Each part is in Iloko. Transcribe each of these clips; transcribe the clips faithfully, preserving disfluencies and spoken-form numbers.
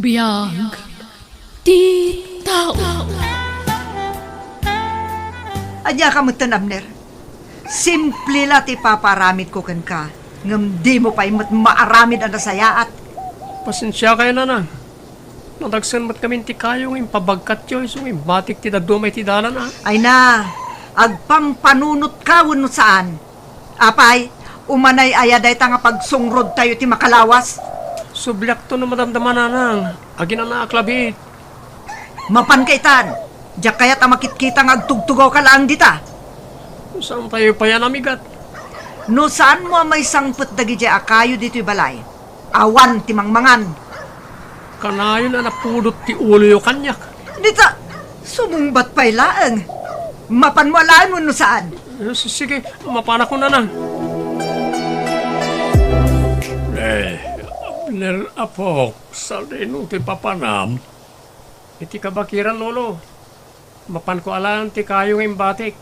Biag ti tao. Ania ka metten, Abner? Simple la ti ipapaaramidko kenka, ngem dimo pay met maaramid a nasayaat. Pasensiakayo, Nanang. Nadagsen met ngamin ti kayo nga impabagkatyo isu nga imbatik ti dadduma iti dalan, a? Ay na, agpampanunot ka wenno saan? Apay, umanay aya dayta nga pagsungrodtayo ti makalawas? Subliakto no madamdama, Nanang. Aginanaak labiit. Mapanka itan. Diak kayat a makitkita nga agtugtugaw ka laeng dita. Saantayo pay a namigat? No saanmo a maisangpet dagidiay a kayo ditoy balay, awan ti mangmangan. Kanayon a napudot ti uloyo kaniak. Dita, sumungbat pay laeng. Mapanmo alaen wenno saan? Eh, si-, sige, mapanakon, Nanang. Eh, Abner, apok, sadino ti papanam? Iti kabakiran, Lolo. Mapanko alaen ti kayo nga imbatik.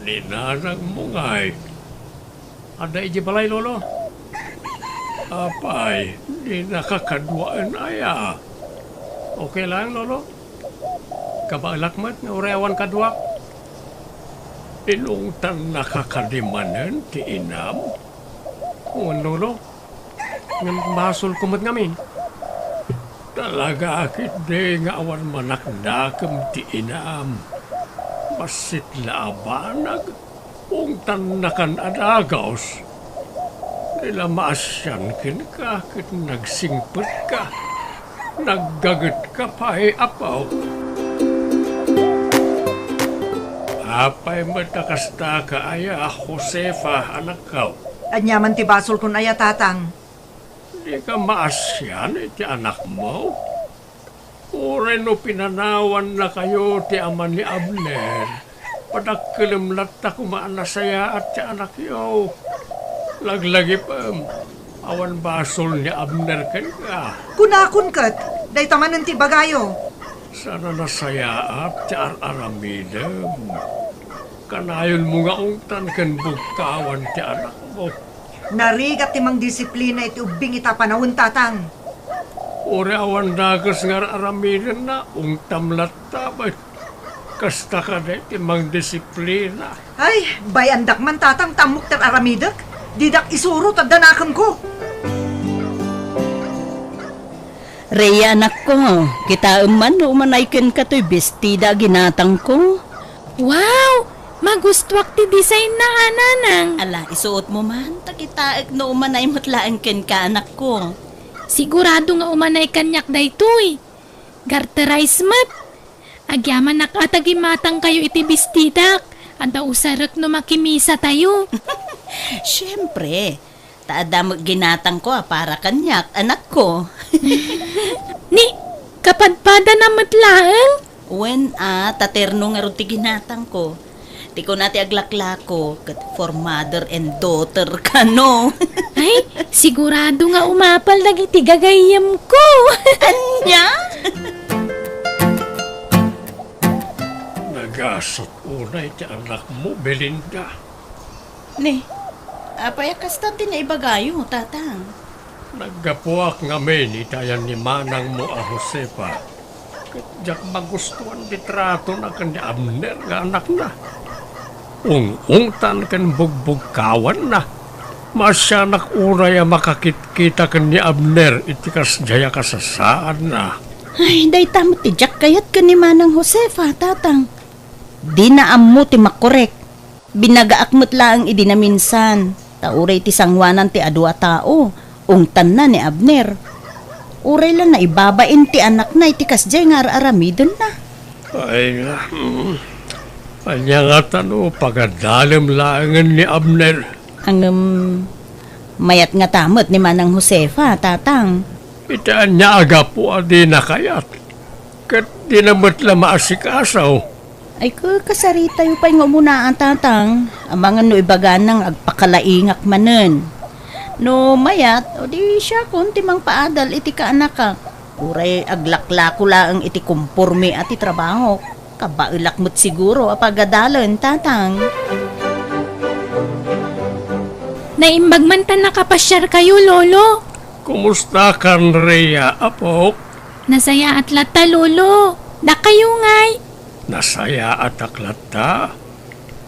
Ni nanangmo ngay? Adda idiay balay, Lolo. Apay, dinaka kaduaen aya? Okay laeng, Lolo. Kabaelak met nga uray awan kaduak. Inungtannaka kadi manen ti inam? Wen, Lolo. Ngem basolko met ngamin. Talaga ketdi nga awan manaknakem ti inam. Bassit la a banag, ungtannakan a dagus. Di la maasian kenka ket nagsingpetka. Naggagetka pay, apo. Apay met a kastaka aya, Josefa, anakko? Ania man ti basolkon aya, Tatang? Dika maasian iti anakmo? Uray no pinanawannakayo ti ama ni Abner, padakkelem latta koma a nasayaat ti anakyo. Laglagipem, awan basol ni Abner kenka. Kunakon ket, dayta manen ti ibagayo. Saan a nasayaat ti ar-aramidem. Kanayonmo nga ungtan ken bugkawan ti anakmo. Narigat ti mangdisiplina iti ubbing ita panawen, Tatang. Uray awan dakes nga ar-aramidenna, ungtam latta met. Kasta kadi ti mangdisiplina. Ay, bay-andak man, Tatang, ta ammok ti ar-aramidek. Didak isuro ta adda nakemko. Rhea, anakko, kitaem man no umanay kenka toy bestida a ginatangko. Wow! Magustuak ti designna, a, Nanang. Ala, isuotmo man, ta kitaek no umanay met laeng kenka, anakko. Sigurado nga umanay kaniak daytoy. Garterized met. Agyamanak a ta ginatangkayo iti bestidak. Adda usarek no makimisatayo. Siempre, ta adda met ginatangko a para kaniak, anakko. Ni, kapadpadana met laeng? Wen a, ta terno ngarud ti ginatangko. Ti kuna ti aglaklako, ket for mother and daughter kano. Ay, sigurado nga umapal dagiti gagayyemko. Ania? Nagasat unay ti anakmo, Belinda. Ni, apay a kasta ti naibagayo, Tatang? Naggapuak ngamin iti ayan ni manangmo a Josefa. Ket diak magustuan ti tratona ken ni Abner nga anakna. Ung-ungtan ken bugbugkawanna. Maasianak uray a makakitkita ken ni Abner iti kasdiay a kasasaadna. Ay, dayta met ti diak kayat ken ni Manang Josefa, Tatang. Dina ammo ti makorek. Binagaak met laeng idi naminsan, ta uray ti sangoanan ti adu a tao, ungtanna ni Abner. Uray la naibabain ti anakna iti kasdiay nga ar-aramidenna. Ay, nga, mm. Ania ngata no pagadalem laengen ni Abner? Ngem, mayat ngata met ni Manang Josefa, Tatang. Iti ania a gapu a dina kayat? Ket dina met la maasikaso. Ay, ka-, kasaritayo pay nga umuna, a, Tatang. Amangan no ibagana nga agpakalaingak manen. No mayat, o di siakon ti mangpaadal iti kaanakak. Uray aglaklako laeng iti komporme a ti trabahok. Kabaelak met siguro a pagadalen, Tatang. Naimbag man ta nakapasiarkayo, Lolo. Kumusta kan Rhea, apok? Nasayaat latta, Lolo. Dakayo ngay? Nasayaatak latta.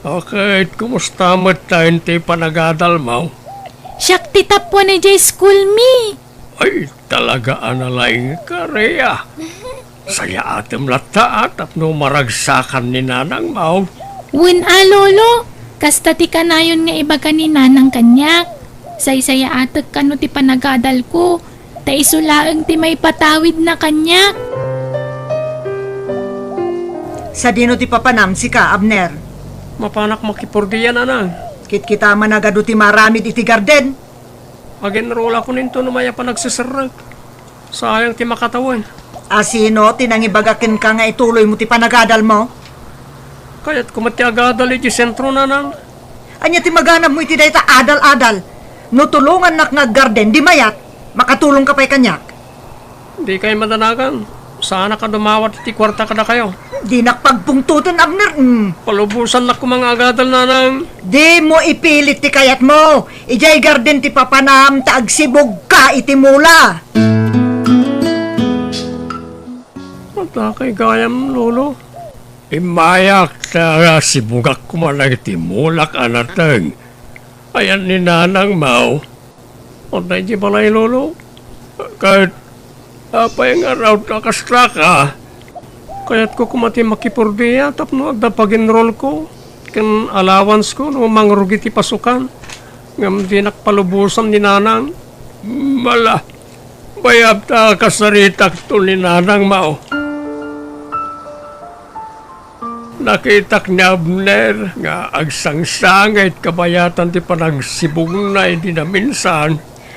Ket, kumusta met ti panagadalmo? Siak ti tappuan idiay school mi. Ay, talaga a nalaingka, Rhea. Sayaatem latta a tapno maragsakan ni nanangmo. Wen a, Lolo. Kasta ti kanayon nga ibaga ni nanang kaniak. Saysayaatek kano ti panagadalko, ta isu laeng ti maipatawidna kaniak. Sadino ti papanam, sika, Abner? Mapanak makipurdia, nanang. Kitkita man a gadu ti maaramid iti garden. Agenrolakon inton umay a panagseserrek. Sayang ti makatawen. A sino ti nangibaga kenka nga ituloymo ti panagadalmo? Kayatko met ti agadal idiay sentro, nanang. Ania ti maganabmo iti dayta adal-adal? No tulongannak nga aggarden, di mayat, makatulongka pay kaniak. Dikay madanagan. Saanak a dumawat iti kuarta kadakayo. Dinak pagpungtoten, Abner. Mm. Palubosannak koma nga agadal, nanang. Dimo ipilit ti kayatmo. Idiay garden ti papanam ta agsibugka iti mula. Adda kay gayam, Lolo? Immayak ta sibugak koma dagiti mulak a nateng. Ayan ni nanangmo. Adda idiay balay, Lolo. Ket apay nga raut a kasta ka? Kayatko koma ti makipurdia tapno adda pagenrolko ken allowance ko no mangrugi ti pasukan. Ngem dinak palubosan ni nanang. Mala, bayab ta kasaritakto ni nanangmo. Nakitak ni Abner nga agsangsangit kabayatan ti panagsibugna idi naminsan.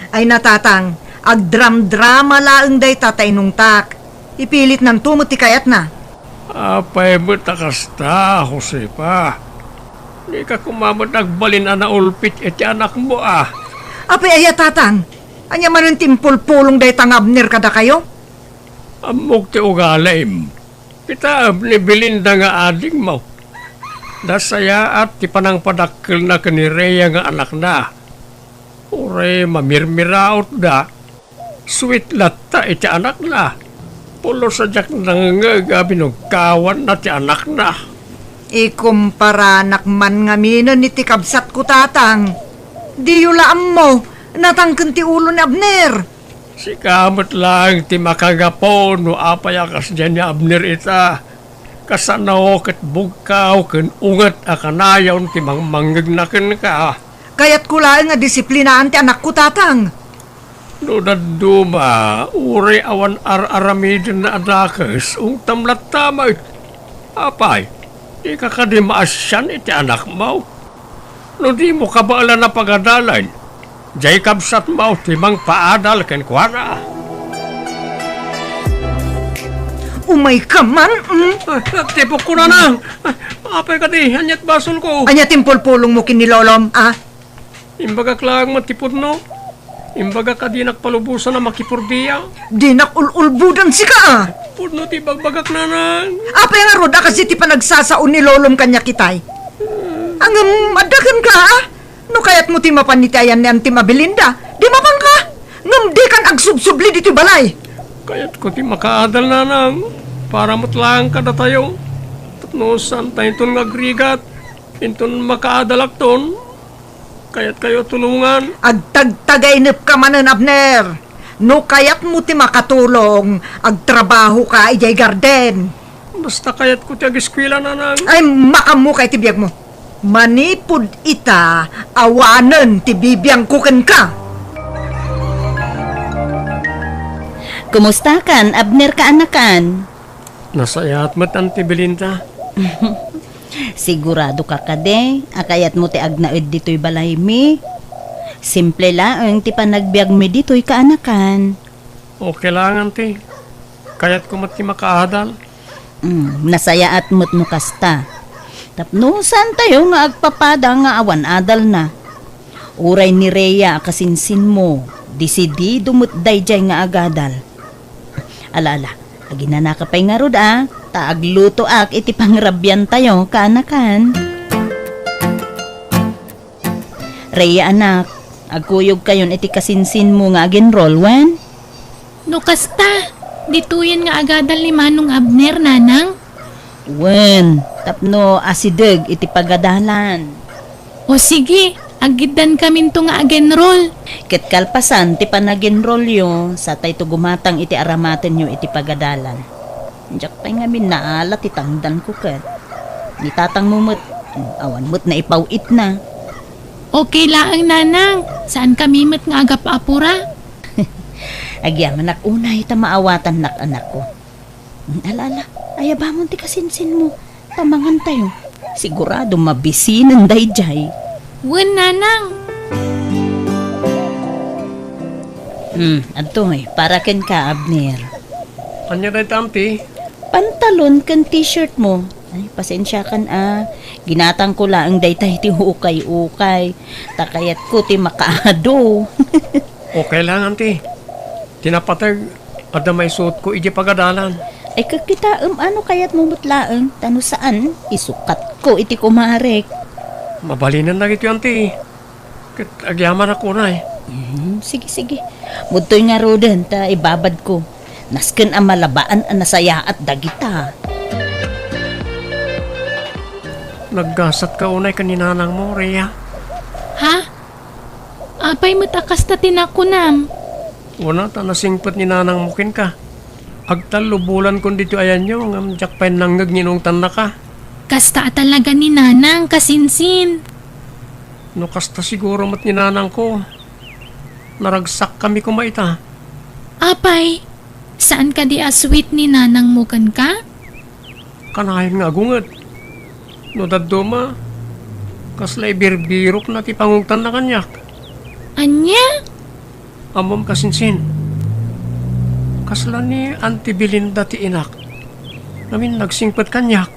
Ay na, Tatang, agdramdrama laeng dayta ta inungtak. Ipilitnanto met ti kayatna. Apay met a kasta, Josefa? Dika koma met agbalin a naulpit iti anakmo, a? Apay aya, Tatang? Ania manen ti impulpulong dayta nga Abner kadakayo? Ammok ti ugalim. Kitaem ni Belinda nga adingmo. Nasayaat ti panangpadakkelna ken ni Rhea nga anakna. Uray mamirmirautda, sweet latta iti anakna. Pulos a diak nangngeg a binugkawanna ti anakna. Ikumparanak man ngaminen iti kabsatko, Tatang. Diyo la ammo, natangken ti ulo ni Abner. Sika met laeng ti makagapu no apay a kasdiay ni Abner ita. Kasano ket bugkaw ken unget a kanayon ti mangmangngegna kenka. Kayatko laeng a disiplinaan ti anakko, Tatang. No dadduma, uray awan ar-aramidenna a dakes, ungtam latta met. Apay, dika kadi maasian iti anakmo? No dimo kabaelan a pagadalen, diay kabsatmo ti mangpaadal kenkuana. Umayka man, mm? Ah, ah, tipokko, nanang. Ah, apay kadi, aniat basolko? Ania ti impulpulongmo ken ni lolom, a? Imbagak laeng met ti pudno. Imbagak a dinak palubosan a makipurdia. Dinak ul-ulbodan sika, a? Pudno ti ibagbagak, nanang. Apay ngarud a kas iti panagsasao ni lolom kaniak itay? Ngem adda kenka, a? No kayatmo ti mapan iti ayan ni Antim a Belinda, di mapanka. Ngem dikan agsubsubli ditoy balay. Kayatko ti makaadal, nanang. Para met laeng kadatayo. Tapno saanta inton nga agrigat, inton makaadalakton, kayatkayo a tulongan. Agtagtagainepka manen, Abner. No kayatmo ti makatulong, agtrabahoka idiay garden. Basta kayatko ti ageskuela, nanang. Ay, makaammoka iti biagmo. Manipud ita, awanen ti bibiangko kenka. Kumustakan, Abner, kaanakan? Nasayaat met, Anti Belinda. Siguradoka kadi a kayatmo ti agnaed ditoy balaymi? Simple laeng ti panagbiagmi ditoy, kaanakan. Okay lang, Anti. Kayatko met ti makaadal. Mm, nasayaat met no kasta. Tapno saantayo nga agpapada nga awan adalna. Uray ni Rhea a kasinsinmo, desidido met daydiay nga agadal. Ala, ala, aginanaka pay ngarud, a, ta aglutoak iti pangrabiantayo, kaanakan. Rhea, anak, agkuyogkayon iti kasinsinmo nga agenrol, wen? No kasta, Ditoyen nga agadal ni Manong Abner, Nanang? Wen, tapno asideg iti pagadalan. O sige, agiddankaminto nga agenrol. Ket kalpasan ti panagenrolyo, satayto gumatang iti aramatenyo iti pagadalan. Diak pay ngamin naala ti tangdanko ket. Ni tatangmo met, awan met naipaw-itna. Okay laeng, Nanang. Saankami met nga agap-apura. Agyamanak unay ta maawatannak, anakko. Ala, ala, ayabamon ti kasinsinmo. Ta mangantayo. Sigurado mabisinen daydiay. Wen, Nanang. Hmm, adtoy, para kenka, Abner. Ania dayta, Auntie? Pantalon ken t-shirt mo. Ay, pasensiakan a. Ginatangko laeng dayta iti ukay-ukay. Ta kayatko ti makaado. Okay lang, Auntie. Ti napateg, adda maisutko idiay pagadalan. Ay, kakitaem, ano kayatmo met laeng? Ta no saan, isukatko iti kumarek. Mabalinen dagitoy, Auntie. Ket agyamanak unay. Hmm, sige, sige. Mudtoy ngaruden, ta ibabadko. Nasken a malabaan a nasayaat dagita. Naggasatka unay ken ni nanangmo, Rhea? Ha? Apay met a kasta ti nakunam? Kuna ta nasingpet ni nanangmo kenka. Agtallo bulankon ditoy ayanyo, ngem diak pay nangngeg nga inungtannaka. Kasta a talaga ni nanang, kasinsin. No kasta siguro met ni nanangko, naragsakkami koma ita. Apay, saan kadi a sweet ni nanangmo kenka? Kanayon nga agunget. No dadduma, kasla ibirbirokna ti pangungtanna kaniak. Ania? Ammom, kasinsin, kasla ni Auntie Belinda ti inak. Ngamin nagsingpet kaniak.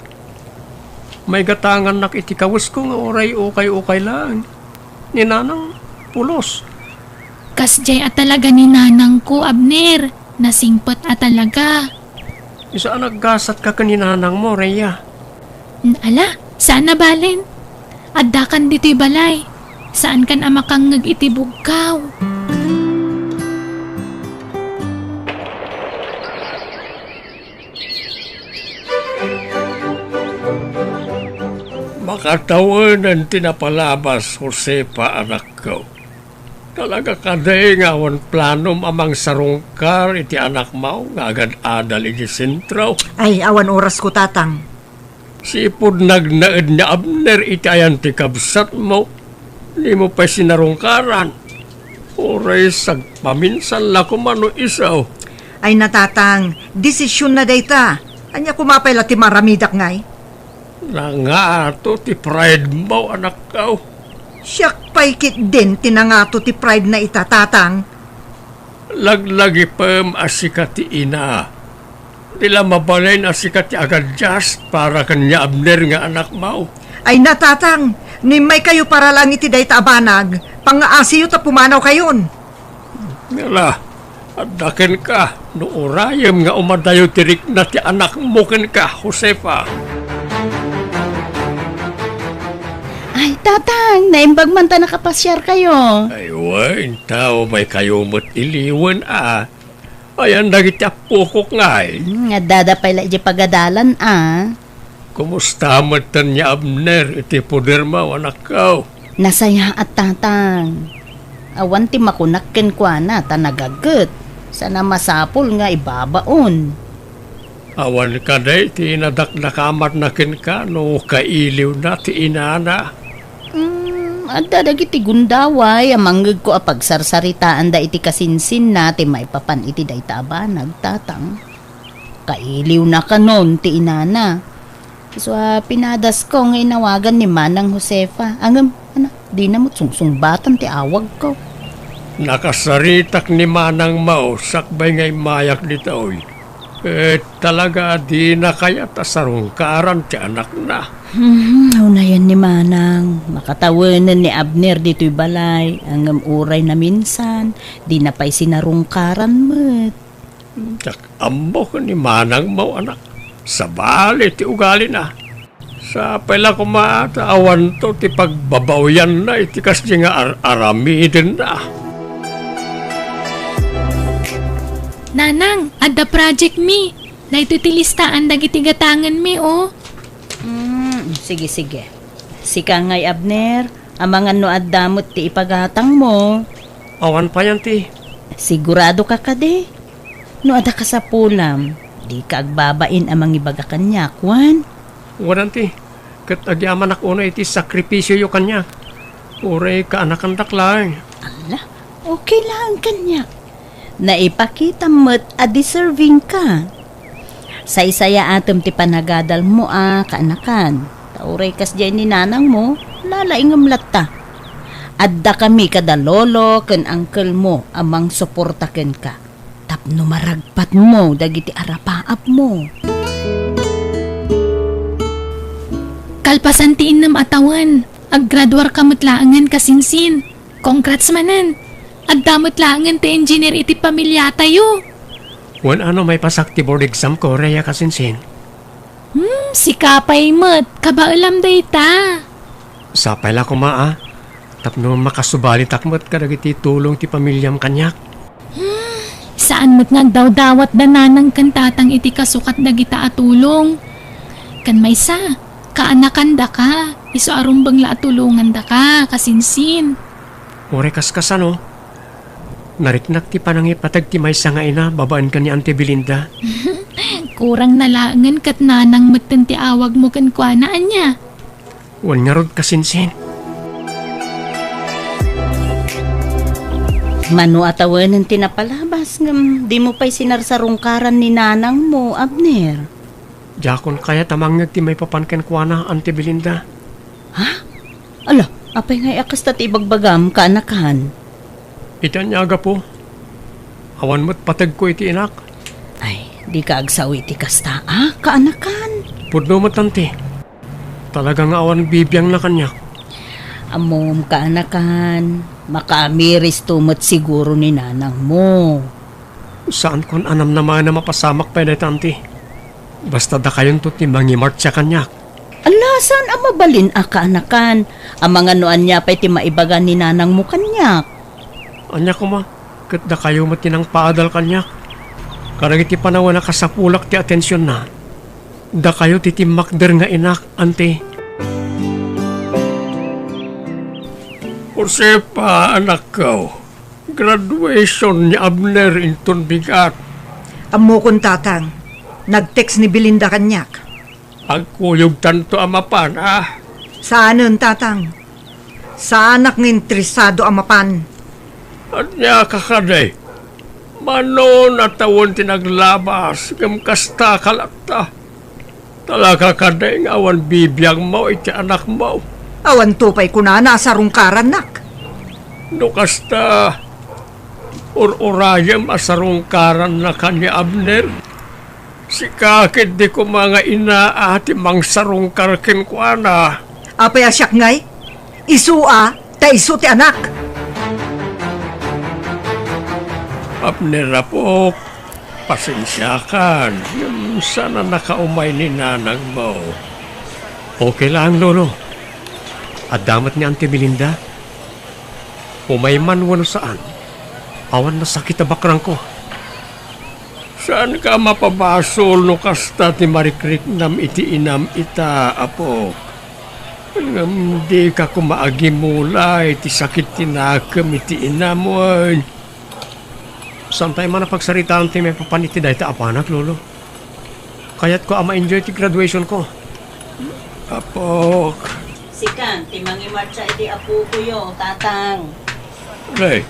Maigatangannak iti kawesko nga uray ukay-ukay laeng. Ni nanang, pulos. Kasdiay a talaga ni nanangko, Abner. Nasingpet a talaga. Isu a naggasatka ken ni nanangmo, Rhea. N-, ala, saan a balen. Addakan ditoy balay. Saankan a makangngeg iti bugkaw. Makatawenen ti napalabas, Josefa, anakko. Talaga kadi nga awan planom a mangsarungkar iti anakmo nga agad-adal iti sentro? Ay, awan orasko, Tatang. Sipud nagnaed ni Abner iti ayan ti kabsatmo, dimo pay sinarungkaran. Uray sagpaminsan la koma no isu. Ay, Tatang, desisionna dayta. Ania koma pay la ti maaramidak ngay? Nangato ti pride mo, anakko. Siak pay ketdin ti nangato ti pride na ita, Tatang. Laglagipem a sika ti ina. Di la mabalin a sika ti agadias para ken ni Abner nga anakmo. Ay, Tatang, no immaykayo para laeng iti dayta a banag, pangngaasiyo ta pumanawkayon. Ngala, adda kenka, no urayem nga umadayo ti rikna ti anakmo kenka, Josefa. Ay, Tatang, naimbag man ta nakapasiarkayo. Ay, wen, ta umaykayo met iliwen a. Ayan dagiti appokok ngay. Hmm, addada pay la idiay pagadalan a. Kumusta metten ni Abner iti podermo, anakko? Nasayaat, Tatang. Awan ti makunak kenkuana ta nagaget. Sana masapul nga ibabaon. Awan kadi ti nadakdakamatna kenka no kailiwna ti inana? Hmm, adda dagiti gundaway a mangngegko a pagsarsaritaanda iti kasinsinna ti maipapan iti dayta a banag, Tatang. Kailiwna kanon ti inana. Isu a pinadasko nga inawagan ni Manang Josefa. Ngem, ana, dina met sungsungbatan ti awagko. Nakasaritak ni Manangmo sakbay nga immayak ditoy. Ket talaga a dina kayat a sarungkaran ti anakna. Hmm, unayen ni Manang, makatawenen ni Abner ditoy balay, ngem uray naminsan, dina pay sinarungkaran met. Diak ammo ken ni Manangmo, anak. Sabali ti ugalina. Sapay la koma ta awanto ti pagbabaoyanna iti kasdi nga ar-aramidenna. Nanang, adda project mi. Daytoy ti listaan dagiti gatangen mi, oh. Hmm, sige, sige. Sika ngay, Abner, amangan no adda met ti ipagatangmo. Awan pay, Auntie. Sigurado ka kadi? No adda kasapulam, dika agbabain a mangibaga kaniak, wen? Wen, Auntie. Ket agyamanak unay iti sakripisioyo kaniak. Uray kaanakandak laeng. Ala, okay laeng kaniak. Naipakitam met a deserving ka. Saysayaatem ti panagadalmo a kaanakan. Ta uray kasdiay ni nanangmo, lalaingem latta. Addakami kada lolo ken angkelmo a mangsuporta kenka tapno maragpatmo dagiti arapaapmo. Kalpasan ti innem a tawen, aggraduarka met laengen, kasinsin. Congrats manen! Adda met laengen ti engineer iti pamiliatayo. Wen, ano, maipasak ti board exam ko, Rhea, kasinsin. Hmm, sika pay met, kabaelam dayta. Sapay la koma, a, tapno makasubalitak met kadagiti tulong ti pamiliam kaniak. Hmm, saan met nga agdawdawat da nanang ken tatang iti kasukat dagita a tulong. Ken maysa, kaanakandaka, isu a rumbeng la a tulongandaka, kasinsin. Uray kaskasano, nariknak ti panangipateg ti maysa nga ina babaen ken ni Auntie Belinda. Kurang na laengen ket nanang metten ti awagmo kenkuana, ania? Wen ngarud, kasinsin. Mano a tawenen ti napalabas ngem dimo pay sinarsarungkaran ni nanangmo, Abner? Diakon kayat a mangngeg ti maipapan kenkuana, Auntie Belinda. Ha? Ala, apay ngay a kasta ti ibagbagam, kaanakan? Iti ania a gapu, awan met pategko iti inak. Ay, dika agsao iti kasta, a, kaanakan? Pudno met, Auntie. Talaga nga awan bibiangna kaniak. Ammom, kaanakan, makaamiristo met siguro ni nanangmo. Saankon a namnamaen a mapasamak pay dayta, Auntie. Basta dakayonto ti mangimartsa kaniak. Ala, saan a mabalin a kaanakan? Amangan no ania pay ti maibaga ni nanangmo kaniak. Ania koma, ket dakayo met ti nangpaadal kaniak. Kadagiti panawen a kasapulak ti atensionna, dakayo ti timmakder nga inak, Auntie. Josefa, anakko, graduation ni Abner inton bigat. Ammokon, Tatang. Nag-text ni Belinda kaniak. Agkuyogtanto a mapan, a? Saanen, Tatang. Saanak nga interesado a mapan. Ania ka kadi? Mano a tawen ti naglabas, ngem kasta ka latta? Talaga kadi nga awan bibiangmo iti anakmo? Awanto pay kunana a sarungkarannak. No kasta, ur-urayem a sarungkarannaka ni Abner. Sika ketdi koma nga ina a ti mangsarungkar kenkuana. Apay a siak ngay? Isu a, ta isu ti anak. Abner, apok, pasensiakan, ngem saan a nakaumay ni nanangmo. Okay laeng, Lolo. Adda met ni Auntie Belinda. Umay man wenno saan, awan nasakit a bakrangko. Saanka a mapabasol no kasta ti marikriknam iti inam ita, apok. Ngem dika koma agimulay ti sakit ti nakem iti inam, wen? Saantay man a pagsaritaan ti maipapan iti dayta a panak, Lolo. Kayatko a ma-enjoy ti graduation ko. Apok. Sikan ti mangimartsa iti apokoyo, Tatang. Rey,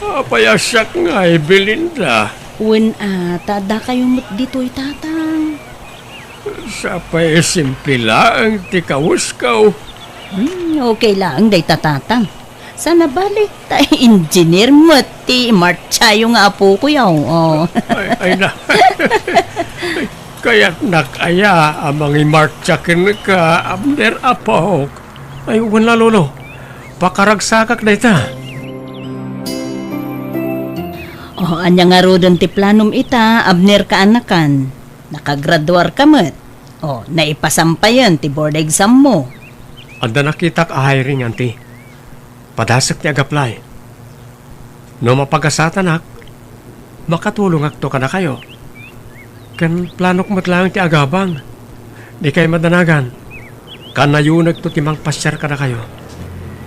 apay a siak ngay, Belinda? Wen a, ta dakayo met ditoy, Tatang. Sapay simple laeng ti kawesko. Hmm, okay laeng dayta, Tatang. Saan a bali, ta engineer met ti martsayo nga apokoyo, oh. Ay, ay na. Kayatnak aya a mangimartsa kenka, Abner, apok? Ay, wen la, Lolo. Pakaragsakak dayta. Oh, ania ngaruden ti planom ita, Abner, kaanakan? Nakagraduarka met. Oh, naipasampayen ti board exam mo. Adda nakitak a hiring, Auntie. Padasek ti ag-apply. No mapagasatanak, Makatulongakto kadakayo. Ken planok met laeng ti agabang. Dikay madanagan. Kanayonekto ti mangpasiar kadakayo.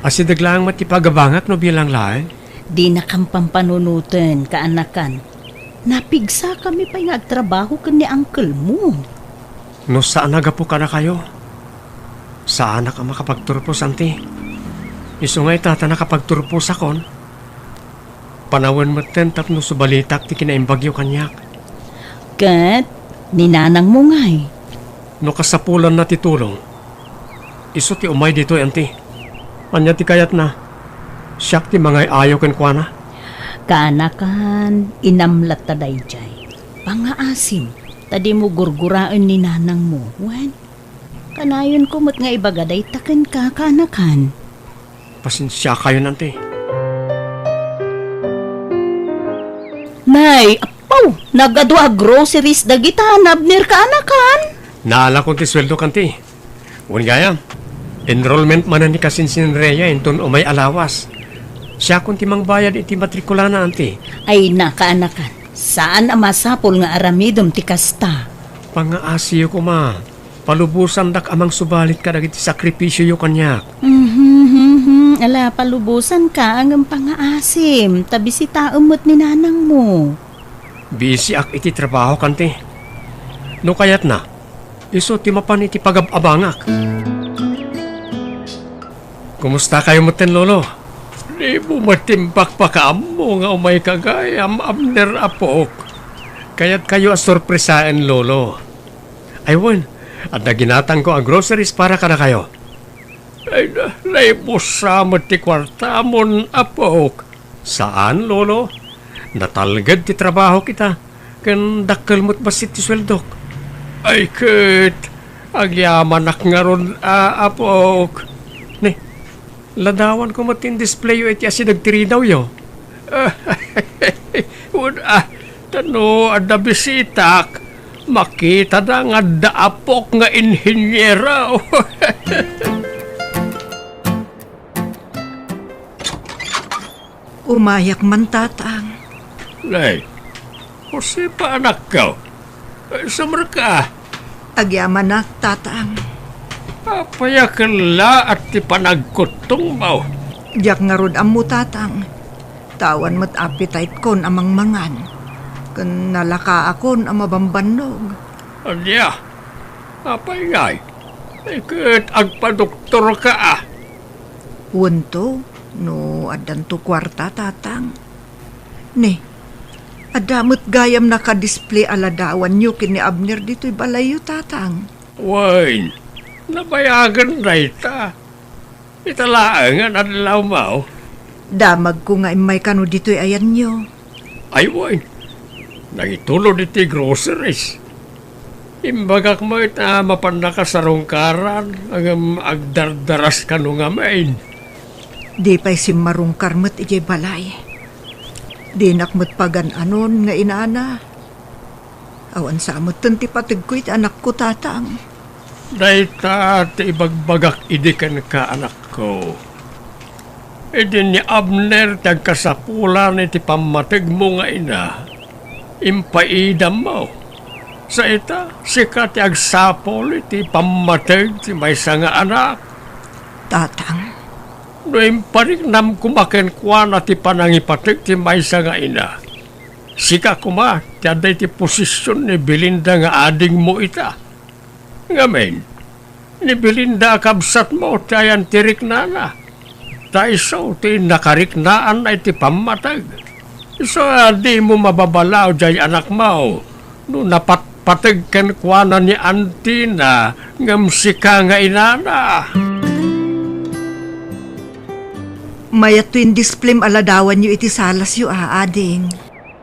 Asideg laeng met ti pagabangak no bilang laeng. Dinakam pampanunoten, kaanakan. Napigsakami pay nga agtrabaho ken ni uncle mo. No saan a gapu kadakayo, saanak a makapagturpos, anti. Isu nga ita ta nakapagturposakon, panawen metten tapno subalitak ti kinaimbagyo kaniak. Ket ni nanangmo ngay? No kasapulanna ti tulong, isu ti umay ditoy, anti. Ania ti kayatna? Siak ti mangay-ayo kenkuana? Kaanakan, inam latta daydiay. Pangaasim, ta dimo gurguraen ni nanangmo. Wen, kanayonko met nga ibaga dayta kenka, kaanakan. Pasensiakayon, anti. Nay, appaw, nagadu a groceries dagita ni Abner, kaanakan. Naalakon ti sueldok, anti. Wen gayam, enrollment manen ni kasinsinreya inton umay a lawas. Siakon ti mangbayad iti matrikulana, anti. Ay, na, kaanakan. Saan a masapul nga aramidem ti kasta. Pangaasiyo koma. Palubosandak a mangsubalit kadagiti sakripisioyo kaniak. Mhm, mhm. Ala, palubosanka, ngem pangaasim, ta bisitaem met ni nanangmo. Bisiak iti trabaho, kanti. No kayatna, isu ti mapan iti pagab-abangak. Kumustakayo metten, Lolo? Dimo met impakpakaammo nga umayka gayam, Abner, apok. Kayatkayo a sorpresaen, Lolo. Ay wen, adda ginatangko a groceries para kadakayo. Ay, na, naibussa met ti kuartamon, apok. Saan, Lolo. Natalged ti trabahok ita, ken dakkel met bassit ti sueldok. Ay ket, agyamanak ngarud a, apok. Ne, ladawanko met ti indisplayo iti asideg ti ridawyo. Wen, ah, ta no adda bisitak, makitada nga adda apok nga inhiniero. Umayak man, Tatang. Nay, Josefa, anakko. Sumrek ka. Agyamanak, Tatang. Apay a kellaat ti panagkuttongmo? Diak ngarud ammo, Tatang. Ta awan met appetite-kon a mangmangan. Ken nalakaakon a mabambannog. Ania? Apay ngay? Ay ket agpadoktorka a. Wento, no addanto kuarta, Tatang. Ne, adda met gayam naka-display a ladawanyo ken ni Abner ditoy balayyo, Tatang. Wen, nabayagen dayta. Ita laeng nga adlawmo. Damagko nga immay kano ditoy ayanyo. Ay wen, nangitulod iti groceries. Imbagak met a mapannaka sarungkaran, ngem agdardaras kano ngamin. Di pay simmarungkar met idiay balay. Dinak met pagan-anon nga inana. Awan sa metten ti pategko iti anakko, Tatang. Dayta ti ibagbagak idi kenka, anakko. Idi ni Abner ti agkasapulan iti pammategmo nga ina, impaidammo. Sa ita, sika ti agsapul iti pammateg ti maysa nga anak. Tatang. No impariknam koma kenkuana ti panangipateg ti maysa nga ina, sika koma ti adda iti posision ni Belinda nga adingmo ita. Ngamin, ni Belinda a kabsatmo ti ayan ti riknana. Ta isu ti nakariknaanna iti pammateg. Isu a dimo mababalaw diay anakmo no napatpateg kenkuana ni antina ngem sika nga inana. Mayat to indisplim a ladawanyo iti salasyo a, ading.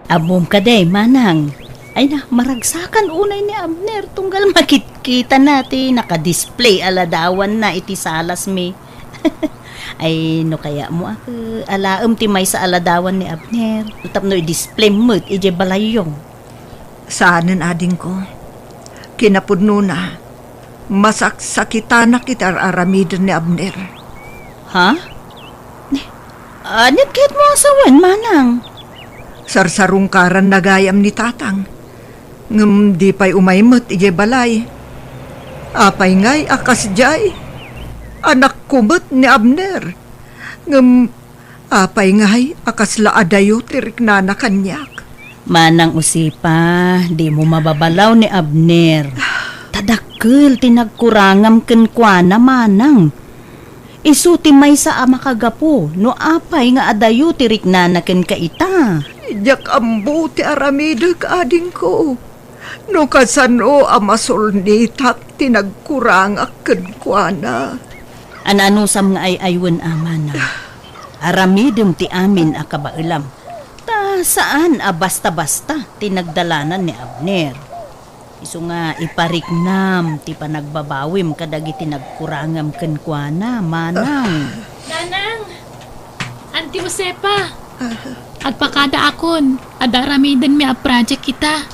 Ammom kadi, manang. Ay na, maragsakan unay ni Abner tunggal makitkitana ti nakadisplay a ladawanna iti salasmi. Ay, no kayatmo a, alaem ti maysa a ladawan ni Abner tapno idisplay met idiay balayyo. Saanen, adingko. Kinapudnona, masaksakitanak iti ar-aramiden ni Abner. Ha? Ni, aniat kayatmo a sawen, manang? Sarsarungkaranna gayam ni Tatang. Ngem di pay umay met idiay balay. Apay ngay a kasdiay? Anakko met ni Abner. Ngem apay ngay a kasla adayo ti riknana kaniak? Manang Josefa, dimo mababalaw ni Abner. Ta dakkel ti nagkurangam kenkuana, manang. Isu ti maysa a makagapu no apay nga adayo ti riknana kenka ita. Diak ammo ti aramidek, adingko. No kasano a masulnitak ti nagkurangak kenkuana. Ananusam nga ay-aywen a, manang. Aramidem ti amin a kabaelam. Ta saan a basta-basta ti nagdalanan ni Abner. Isu nga ipariknam ti panagbabawim kadagiti nagkurangam kenkuana, manang. Nanang! Auntie Josefa! Agpakadaakon, adda aramidenmi a project ita.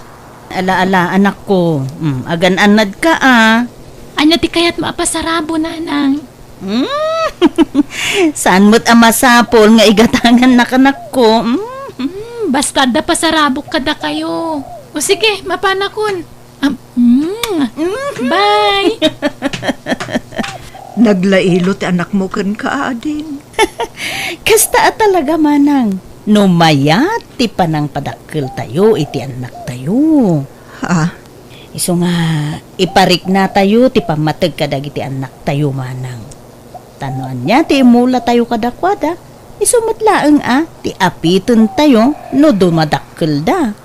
Ala, ala, anakko. Mm, agan-annadka, a. Ania ti kayatmo a pasarabo, nanang? Mm. Saan met a masapul nga igatangannaka, anakko. Mm. Mm, basta adda pasarabok kadakayo. O sige, mapanakon. Am-, mm. Mm. Bye! Naglailo ti anakmo kenka, ading. Kasta a talaga, manang. No mayat ti panangpadakkeltayo iti annaktayo. Ha? Isu nga, ipariknatayo ti pammateg kadagiti annaktayo, manang. Ta no ania ti imulatayo kadakuada, isu met laeng a ti apitentayo no dumadakkelda.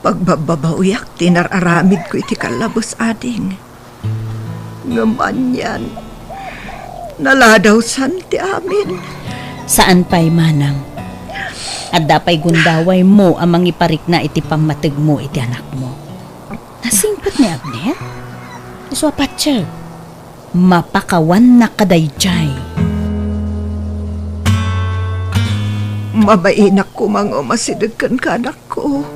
Pagbabbabawiak ti nar-aramidko iti kallabes, ading. Ngem anian, naladawsan ti amin. Saan pay, manang. Adda pay gundawaymo a mangiparikna iti pammategmo iti anakmo. Nasingpet ni Abner? Isu a patse. Mapakawannak kadaydiay. Mabainak koma nga umasideg kenka, anakko.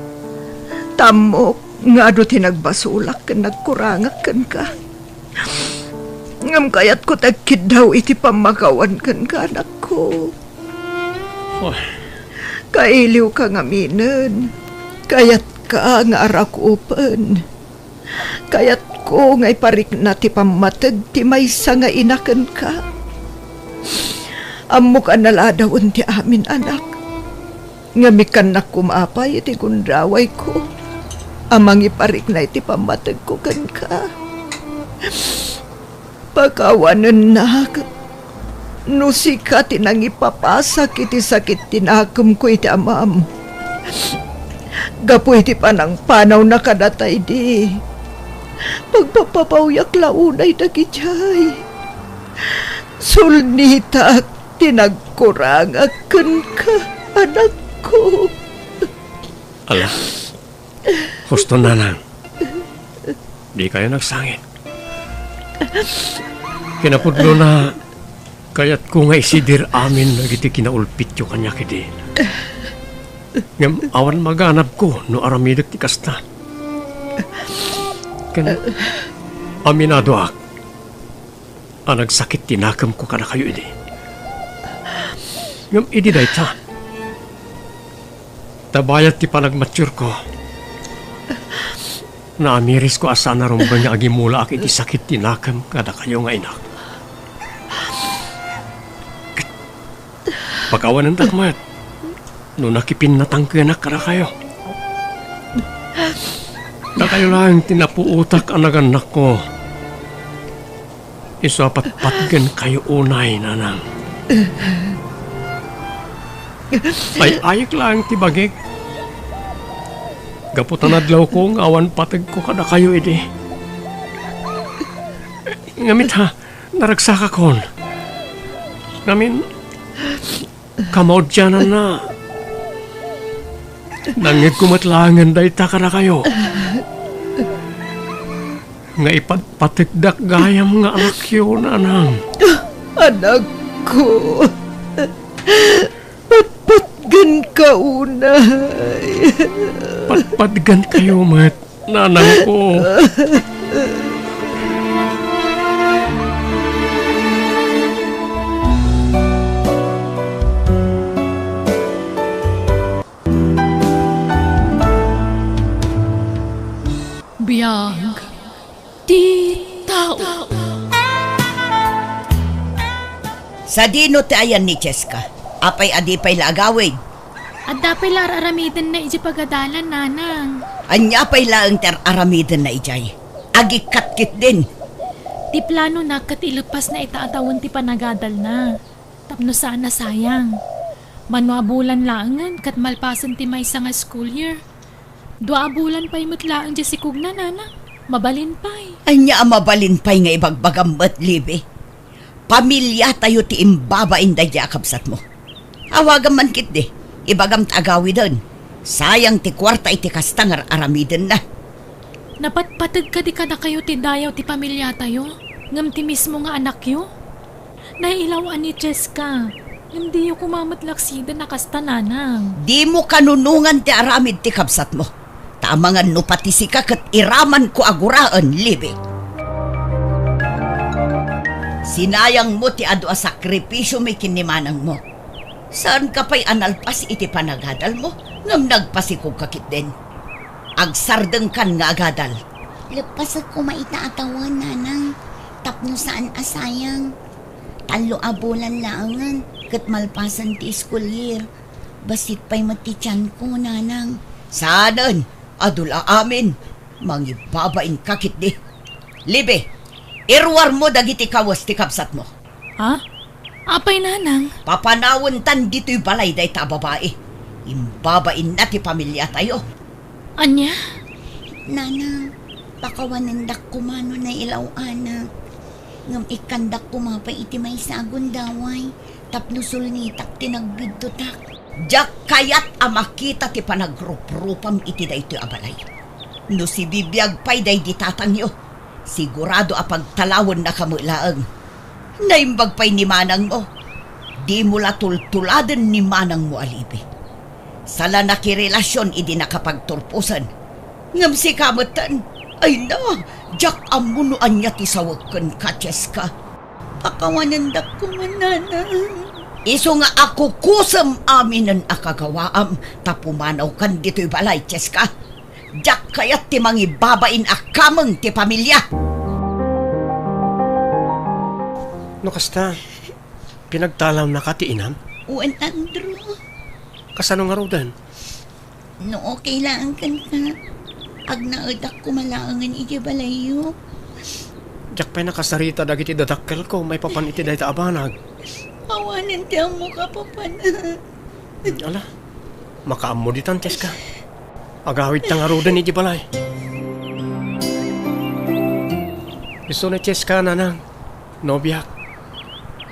Ta ammok nga adu ti nagbasolak ken nagkurangak kenka. Ngem kayatko ti agkiddaw iti pammakawan kenka, anakko. Oy. Kailiwka ngaminen. Kayatka nga arakupen. Kayatko nga iparikna ti pammateg ti maysa nga ina kenka. Ammok a naladawen ti amin, anak. Ngem ikkannak koma pay iti gundawayko a mangiparikna iti pammategko kenka. Pakawanennak no sika ti nangipapasak iti sakit ti nakemko iti amam. Gapu iti panangpanawna kadata idi, pagpapabawyak la unay dagidiay. Sulnitak ti nagkurangak kenka, anakko. Ala, husto, nanang. Dikayo nagsangit. Kinapudno na, kayatko nga isidir amin dagiti kinaulpityo kaniak idi. Ngem awan maganabko no aramidek ti kasta. Ken aminadoak a nagsakit ti nakemko kadakayo idi. Ngem idi dayta, ta bayat ti panagmatiurko, naamirisko a saan a rumbeng nga agimulaak iti sakit ti nakem kadakayo nga inak. Ket pakawanendak met no nakipinnatangkenak kadakayo. Dakayo laeng ti napuotak a nagannakko. Isu a patpatgenkayo unay, nanang. Ay-ayek laeng ti bagik. Gapu ta nadlawko nga awan pategko kadakayo idi. Ngamit ha, naragsakakon. Ngamin, kamaudiananna, nangngegko met laengen dayta kadakayo. Nga ipatpategdak gayam nga anakyo, nanang. Anakko, patpatgenka unay. Patpatgenkayo met, nanangko. Ang ti tao. Sadino ti ayan ni Cheska? Apay a di pay la agawid? Adda pay la ar-aramidenna idiay pagadalan, nanang. Ania pay laeng ti ar-aramidenna idiay? Agikkat ketdin. Ti planona ket ileppasna ita a tawen ti panagadalna. Tapno saan a sayang. Mano a bulan laengen ket malpasen ti maysa nga school year. Dua a bulan pay met laeng diay sikogna, nanang. Mabalin pay. Ania a mabalin pay nga ibagbagam met, Libby? Pamiliatayo ti imbabain daydiay a kabsatmo. Awagam man ketdi, ibagam ta agawiden. Sayang ti kuarta iti kasta nga ar-aramidenna. Napatpateg kadi kadakayo ti dayaw ti pamiliatayo, ngem ti mismo nga anakyo? Nailaw-an ni Cheska, ngem diyo koma met laksiden a kasta, nanang. Dimo kanunongan ti aramid ti kabsatmo. Ta amangan no pati sika ket iramanko a guraen, Libby. Sinayangmo ti adu a sakripisiomi ken ni manangmo. Saanka pay a nalpas iti panagadalmo, ngem nagpasikogka ketdin. Agsardengkan nga agadal. Leppasek koma ita a tawen, nanang, tapno saan a sayang. Tallo a bulan laengen ket malpasen ti school year. Bassit pay met ti tianko, nanang. Saanen, adu la amin. Mangibabainka ketdi. Libby, iruarmo dagiti kawes ti kabsatmo. Ha? Apay, nanang? Papanawentan ditoy balay dayta a babai. Imbabainna ti pamiliatayo. Ania? Nanang, pakawanendak koma no nailaw-anak. Ngem ikkandak koma pay iti maysa a gundaway tapno sulnitak ti nagbiddutak. Diak kayat a makita ti panagruprupam iti daytoy a balay. No sibibiag pay daydi tatangyo, sigurado a pagtalawennaka met laeng. Naimbag pay ni manangmo. Dimo la tultuladen ni manangmo a Libby. Sala nakirelasion idi nakapagturposen. Ngem sika metten, ay na, diak ammo no ania ti sawek kenka, Cheska. Pakawanendak koma, nanang. Isu nga akukusem aminen a kagawaam ta pumanawkan ditoy balay, Cheska. Diak kayat ti mangibabain a kameng ti pamilia. No kasta, pinagtalawnaka ti inam? Wen, Andrew. Kasano ngaruden? No okay laeng kenka, agnaedak koma laengen idiay balayyo. Diak pay nakasarita dagiti dadakkelko maipapan iti dayta a banag. Awanen ti ammok a papan. Ala, makaammo ditan, Cheska. Agawidta ngaruden idiay balay. Isu ni Cheska, nanang. Nobiak.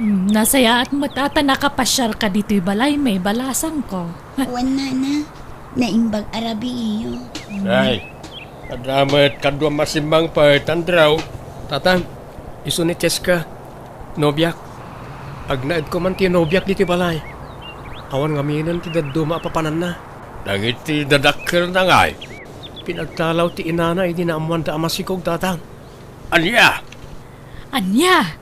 Hmm, nasayaat met a ta nakapasiarka ditoy balay, maibalasangko. Wen, nana, naimbag a rabiiyo. Ay, adda met kaduam a simmangpet, Andrew. Tatang, isu ni Cheska, nobiak. Agnaedko man ti nobiak ditoy balay. Awan ngaminen ti dadduma a papananna. Dagiti dadakkelna ngay? Pinagtalaw ti inana idi naammoanda a masikog, tatang. Ania? Ania?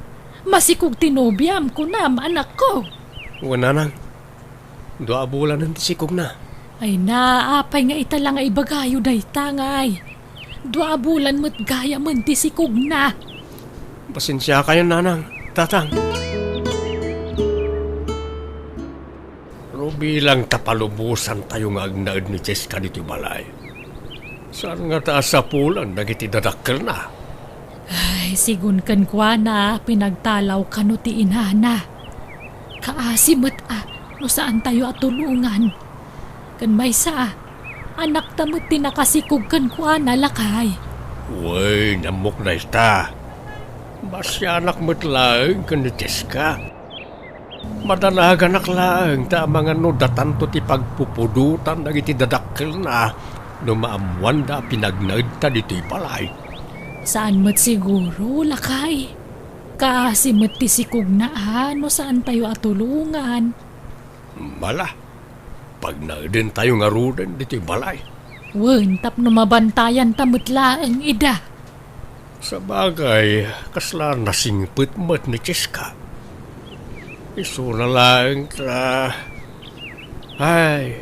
Masikog ti nobiam, kunam, anakko. Wen, nanang, dua a bulanen ti sikogna. Ay na, apay nga ita la nga ibagayo dayta ngay? Dua a bulan met gayamen ti sikogna. Pasensiakayon, nanang, tatang. Rubilang ta palubosantayo nga agnaed ni Cheska ditoy balay. Saan ngata a sapulan dagiti dadakkelna? Ay, sigun kenkuana, pinagtalaw kano ti inana. Kaasi met a no saantayo a tulongan. Ken maysa a, anakta met ti nakasikog kenkuana, lakay. Wen, ammok dayta. Masianak met laeng ken ni Cheska. Madanaganak laeng ta amangan no datanto ti pagpupudotan dagiti dadakkelna no maammoanda a pinagnaedta ditoy balay. Saan met siguro, lakay. Kaasi met ti sikogna a no saantayo a tulongan. Mala, pagnaedentayo ngaruden ditoy balay. Wen, tapno mabantayanta met laeng ida. Sabagay, kasla nasingpet met ni Cheska. Isuna laeng ta, ay,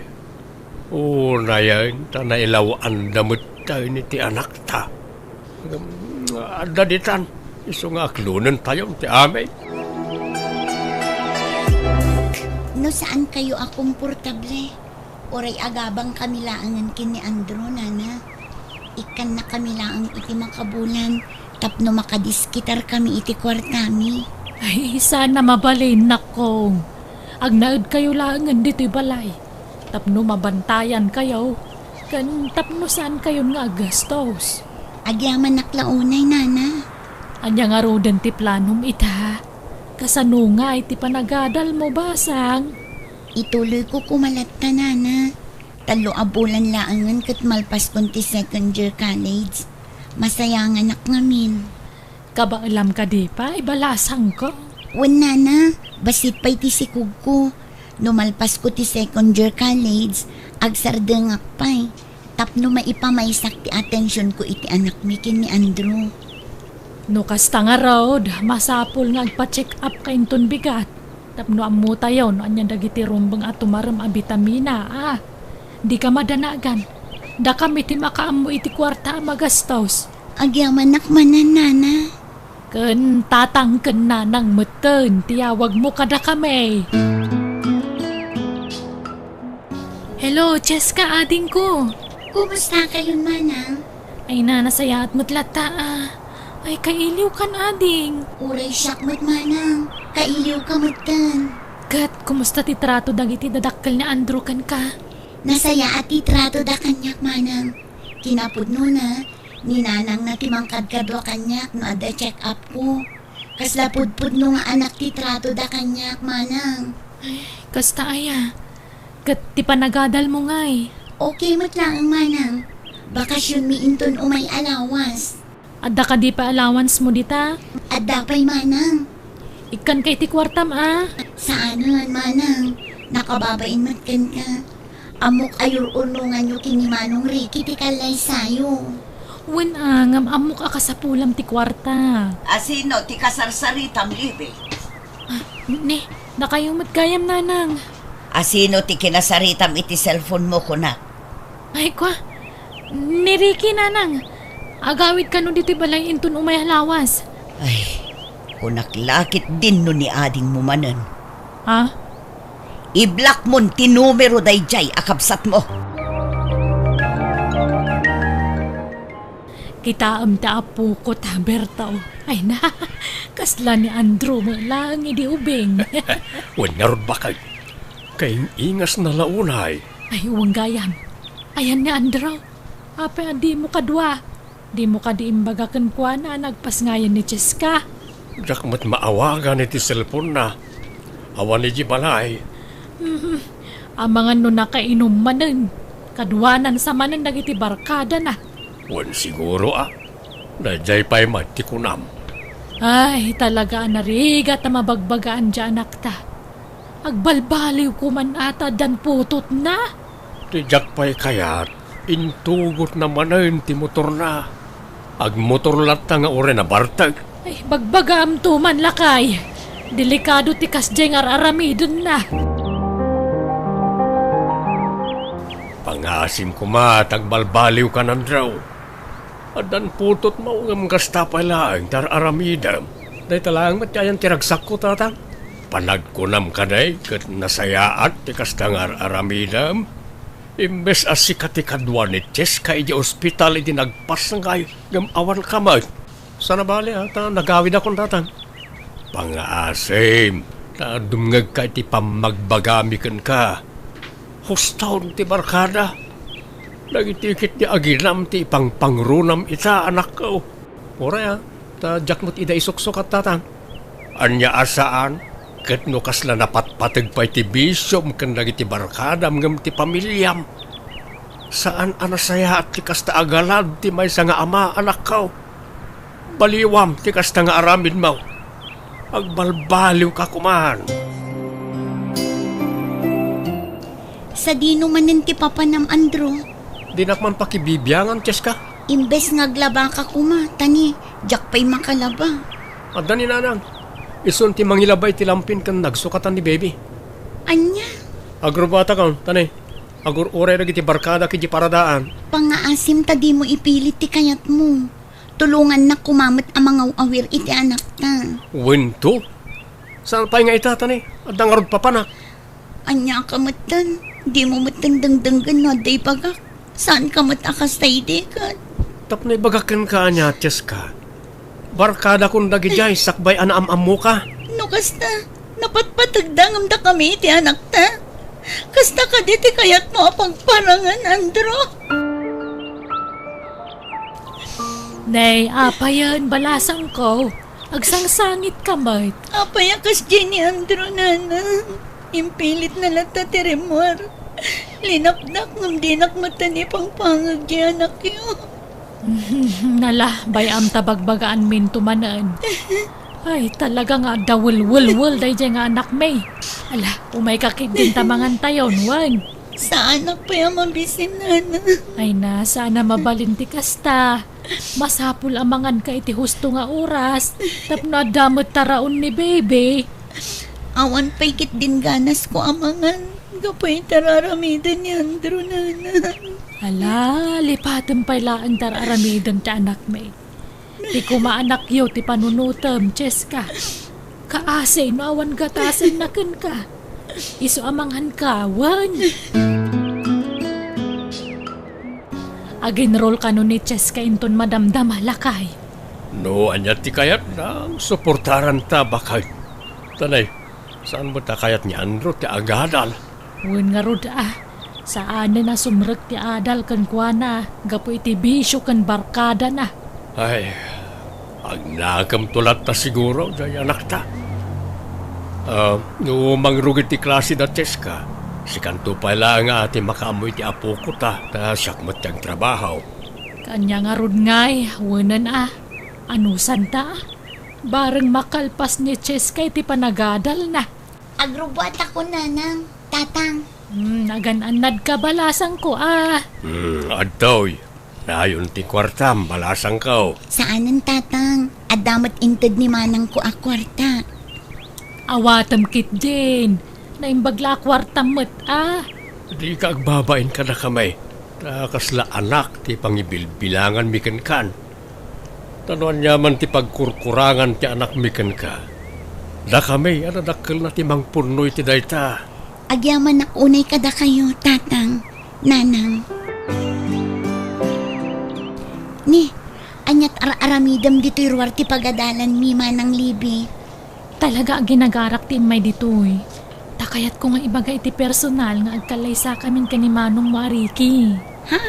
unayen ta nailaw-anda met tayo iti anakta. Adda ditan, isu nga aklonentayo ti amin. No saan kayo a komportable, uray agabang kami laengen ken ni Andrew, nana. Ikkanna kami laeng iti makabulan tapno makadisketar kami iti kuartami. Ay, saan a mabalin, nakkong. Agnaed kayo laengen ditoy balay tapno mabantayan kayo, ken tapno saan kayon nga aggastos. Agyamanak la unay, nana. Ania ngaruden ti planom ita? Kasano nga iti panagadal mo, basang? Ituloy ko koma latta, nana. Tallo a bulan laengen ket malpaskon ti second year college. Masayanganak ngamin. Kabaelam kadi pay, balasangko? Wen, nana, bassit pay ti sikogko. No malpasko ti second year college, agsardengak pay tapno maipamaysak ti atensionko iti anakmi ken ni Andrew. No kasta ngarud, masapul nga agpa-check up ka inton bigat. Tapno ammotayo no ania dagiti rumbeng a tumarem a bitamina, a. Dika madanagan. Dakami ti makaammo iti kuarta a magastos. Agyamanak manen, nana. Ken tatang ken nanang metten ti awagmo kadakami. Hello, Cheska, adingko. Kumusta kayon, manang? Ay na, nasayaat met latta, a. Ay, kailiwkan, ading. Uray siak met, manang. Kailiwka metten. Ket, kumusta ti trato dagiti dadakkel ni Andrew kenka? Nasayaat ti tratoda kaniak, manang. Kinapudnona, ni nanangna ti mangkadkadua kaniak no adda check-upko. Kasla pudpudno nga anak ti tratoda kaniak, manang. Ay, kasta aya. Ket ti panagadalmo ngay? Okay met laeng, manang. Bakasionmi inton umay a lawas. Adda kadi pay allowancemo dita? Adda pay, manang. Ikkanka iti kuartam, a? Saanen, manang. Nakababain met kenka. Ammok a yur-urnonganyo ken ni Manong Ricky ti kallaysayo. Wen a, ngem ammok a kasapulam ti kuarta. Asino ti kasarsaritam, Libby? Ah, ni, dakayo met gayam, nanang. Asino ti kinasaritam iti cellphonemo, kunak? Ay, kua, ni Ricky, nanang. Agawid kano ditoy balay inton umay a lawas. Ay, kunak la ketdin no ni adingmo manen. Ha? I-blockmon ti numero daydiay a kabsatmo. Kitaem ti apoko ta, Berto. Ay na, kasla ni Andrew met laeng idi ubing. Wen ngarud, baket. Kaing-ingasna la unay. Ay, wen gayam. Ayan ni Andrew. Apay a dimo kadua? Dimo kadi imbaga kenkuana a nagpasngayan ni Cheska? Diak met maawagan iti cellphone-na. Awan idiay balay. Mhm. Amangan no nakainom manen. Kaduanan sa manen dagiti barkadana. Wen siguro a. Daydiay pay met ti kunam. Ay, talaga a narigat a mabagbagaan diay anakta. Agbalbaliwko man a ta addan putotna. Ti diak pay kayat, intugotna manen ti motorna. Agmotor latta nga uray nabartek. Ay, bagbagaamto man, lakay. Delikado ti kasdiay nga ar-aramidenna. Pangaasim koma ta agbalbaliwkan, Andrew. Addan putotmo ngem kasta pay laeng ti ar-aramidem. Dayta laeng met ti ayan ti ragsakko, tatang. Panagkunam kadi ket nasayaat ti kasta nga ar-aramidem? Imbes a sika ti kadua ni Cheska idiay ospital idi nagpasngay ngem awanka met. Saan a bale, a, ta nagawidakon, tatang. Pangaasim, ta dumngegka iti pammagbagami kenka. Hustaon ti barkada. Dagiti ketdi aginam ti ipangpangronam ita, anakko. Uray a, ta diak met ida isuksukat, tatang. Ania a saan? Ket no kasla napatpateg pay ti bisiom ken dagiti barkadam ngem ti pamiliam? Saan a nasayaat ti kasta a galad ti maysa nga ama, anakko. Baliwam ti kasta nga aramidmo. Agbalbaliwka koman. Sadino manen ti papanam, Andrew? Dinak man pakibibiangan, Cheska. Imbes nga aglabaka koma, ta ni, diak pay makalaba. Adda ni nanang. Isun ti mangilaba iti lampin ken nagsukatan ni baby. Ania? Agrubatakon, ta ni, agur-uray dagiti barkadak idiay paradaan. Pangaasim ta dimo ipilit ti kayatmo. Tulongannak koma met a mangaw-awir iti anakta. Wenno? Saan pay nga ita, ta ni, adda ngarud papanak. Ania ka metten? Dimo metten dengdenggen no adda ibagak. Saan ka met a kasta idi ket? Tapno ibagak kenka ania, Cheska. Barkadakon dagidiay sakbay a naam-ammoka. No kasta, napatpategda ngem dakami iti anakta. Kasta kadi ti kayatmo a pagparangan, Andrew? Nay, apayen, balasangko. Agsangsangitka met. Apay a kasdiay ni Andrew, nanang? Impilitna latta ti rimmuar. Linapdak ngem dinak metten ipangpangeg ti anakyo. Nala, bay-am ta bagbagaanminto manen. Ay, talaga nga adda welwelwel daydiay nga anakmi. Ala, umayka ketdin ta mangantayon, wen. Saanak pay a mabisin, nanang. Ay na, saan a mabalin ti kasta. Masapul a manganka iti husto nga oras, tapno adda met taraon ni baby. Awan pay ketdin ganasko a mangan, gapu iti ar-aramiden ni Andrew, nanang. Ala, lipatem pay laeng ti ar-aramiden ti anakmi. Ti koma anakyo ti panunotem, Cheska. Kaasi no awan gatasenna kenka. Isu a manganka, wen. Aginrol kano ni Cheska inton madamdama, lakay. No ania ti kayatna, suportaranta, baket. Ta ni, saan met a kayat ni Andrew ti agadal? Wen ngarud a, saanen a sumrek ti adal kenkuana gapu iti bisio ken barkadana. Ay, agnakemto latta siguro, jay anakta. Ah, no mangrugi ti klase da Cheska, sikanto pay laeng a ti makaammo iti apokota, ta siak met ti agtrabaho. Ania ngarud ngay, wenen a, anusanta a. Bareng makalpas ni Cheska iti panagadalna. Agrubbuatako, nanang, tatang. Hmm, agan-annadka, balasangko a. Hmm, adtoy. Nayon ti kuartam, balasangko. Saanen, tatang. Adda met inted ni manangko a kuarta. Awatem ketdin. Naimbag la a kuartam met a. Dika agbabain kadakami. Ta kasla anak ti pangibilbilanganmi kenkan. Ta no aniaman ti pagkurkurangan ti anakmi kenka, dakami a nadakkelna ti mangpunno iti dayta. Agyamanak unay kadakayo, tatang, nanang. Ni, aniat ar-aramidem ditoy ruar ti pagadalanmi, Manang Libby? Talaga a ginagarak ti immay ditoy. Ta kayatko nga ibaga iti personal nga agkallaysakamin ken ni manongmo a Ricky. Ha?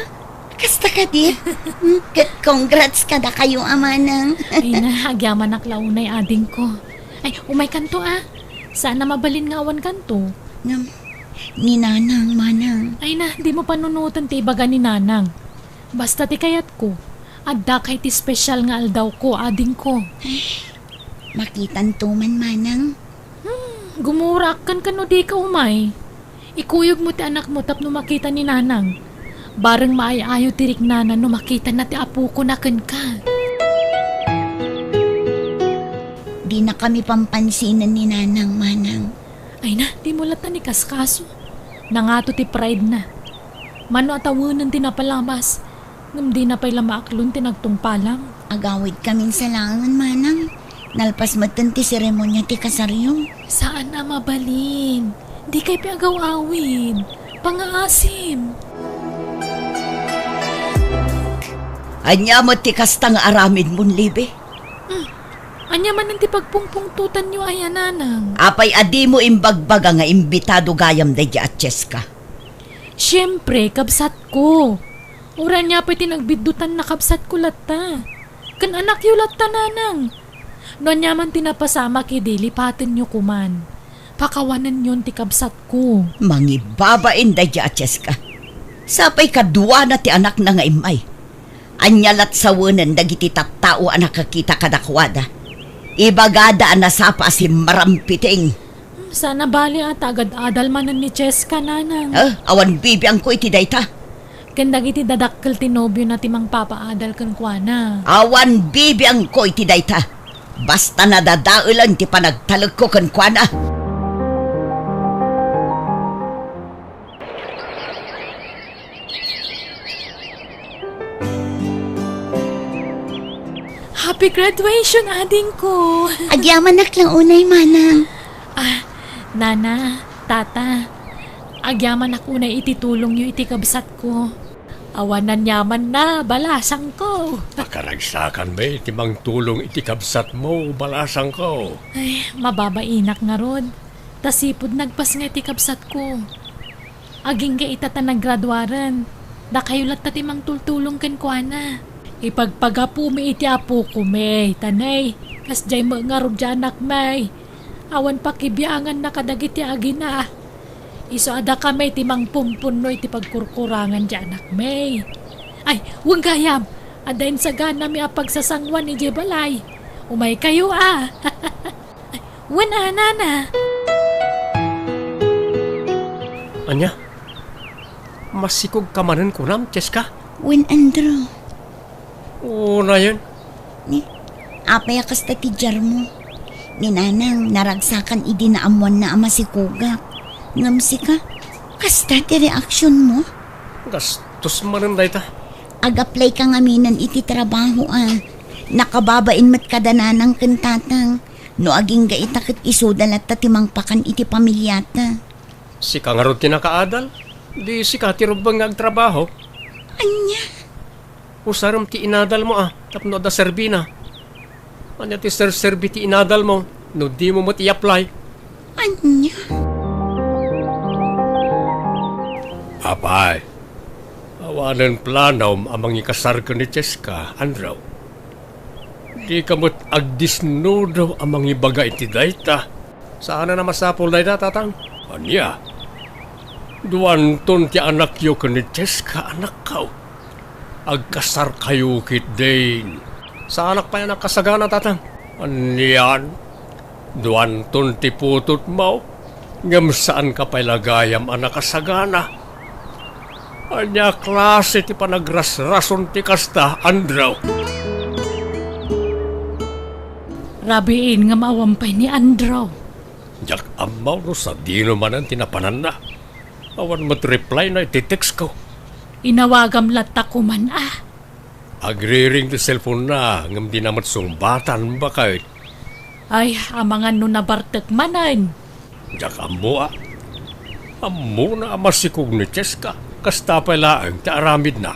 Kasta kadi? Hmm, ket congrats kadakayo a manang. Ay na, agyamanak la unay, adingko. Ay, umaykanto a. Saan a mabalin nga awankanto. Ngem, ni nanang, manang. Ay na, dimo panunoten ti ibaga ni nanang. Basta ti kayatko, adda kay ti special nga aldawko, adingko. Ay, makitanto man, manang. Hmm, gumurakkan ken no dika umay. Ikuyogmo ti anakmo tapno makita ni nanang. Bareng maay-ayo ti riknana no makitana ti apokona kenka. Dinakami pampansinen ni nanang, manang. Ay na, dimo latta ni kaskaso. Nangato ti pride na. Mano a tawenen ti napalabas. Ngem dina pay la maaklon ti nagtungpalang. Agawidkamin sa laengen, manang. Nalpas metten ti seremonia ti kasaryo. Saan a mabalin. Dikay pay agaw-awid. Pangaasim. Ania met ti kasta nga aramidmon, Libby? Hmm. Ania manen ti pagpungpungtotanyo aya, nanang? Apay a dimo imbagbaga nga imbitado gayam daydi a Cheska? Siempre, kabsatko. Uray ania pay ti nagbiddutan, nakabsatko latta. Ken anakyo latta, nanang. No aniaman ti napasamak idi, lipatenyo koman. Pakawanenyon ti kabsatko. Mangibabain daydi a Cheska. Sapay kaduana ti anakna nga immay. Ania lat sawenen dagiti tattao a nakakita kadakuada? Ibagada a nasapa a simmarampiting. Hmm, sana bali a ta agad-adal manen ni Cheska, nanang. Eh, awan bibiangko iti dayta. Ken dagiti dadakkel ti nobiona ti mangpapaadal kenkuana. Awan bibiangko iti dayta. Basta nadadaelen ti panagtalekko kenkuana. Happy graduation, adingko! Agyamanak lang unay, manang. Ah, nana, tata, agyamanak unay iti tulongyo iti kabsatko. Awan aniamanna, balasangko. Akaragsakanmi ti mangtulong iti kabsatmo, balasangko. Ay, mababainak ngarud. Ta sipud nagpasngay ti kabsatko. Agingga ita ta naggraduaren, dakayo latta ti mangtultulong kenkuana. Ipagpagapumi iti apokome, ta nay, kasdiay met ngarud ti anakmi. Awan pakibianganna kadagiti agina. Isu a dakami ti mangpumpunno iti pagkurkurangan ti anakmi. Ay, wen gayam, adda insaganami a pagsasangoan idiay balay. Umaykayo a. Wen a, nana. Ania? Masikogka manen kunam, Cheska? Wen, Andrew. Unayen? Ni, apay a kasta ti diarmo? Ni nanang, naragsakan idi naammoanna a masikogak. Ngem sika, kasta ti reaksionmo? Gastos manen dayta. Ag-apply ka ngaminen iti trabaho a. Nakababain met kada nanang ken tatang. No agingga ita ket isuda latta ti mangpakan iti pamiliata. Sika ngarud ti nakaadal? Di sika ti rumbeng nga agtrabaho? Ania? Usarem ti inadalmo a tapno adda serbina. Ania ti serserbi ti inadalmo no dimo met i-apply? Ania? Apay, awanen planom a mangikasar ken ni Cheska, Andrew? Dika met agdisnudo a mangibaga iti dayta. Saan a masapul dayta, Tatang? Ania? Duanton ti anakyo ken ni Cheska, anakko. Agkasarkayo ketdin. Saanak pay a nakasagana, Tatang. Anian? Duanton ti putotmo, ngem saanka pay la gayam a nakasagana. Ania klase ti panagrasrason ti kasta, Andrew? Rabiin ngem awan pay ni Andrew. Diak ammo no sadino manen ti napananna. Awan met reply na iti text ko. Inawagam latta koman a. Agriring ti cellphone-na, ngem dina met sungbatan, baket. Ay, amangan no nabartek manen. Diak ammo a. Ammona a masikog ni Cheska, kasta pay laeng ti aramidna.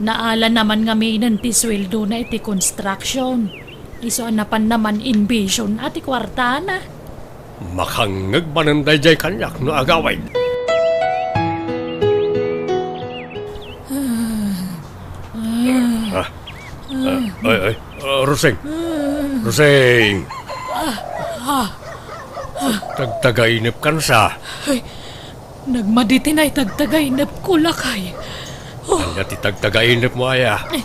Naala naman ngaminen ti sueldona iti construction. Isu a napan naman invision a ti kuartana. Makangngeg manen daydiay kaniak no agawid. Ah, ah, ay, ay, ah, Rosing. Rosing. Tagtagainep kansa. Ay, nagmadi ti naitagtagainepko, lakay. Oh. Ania ti tagtagainepmo aya? Ay,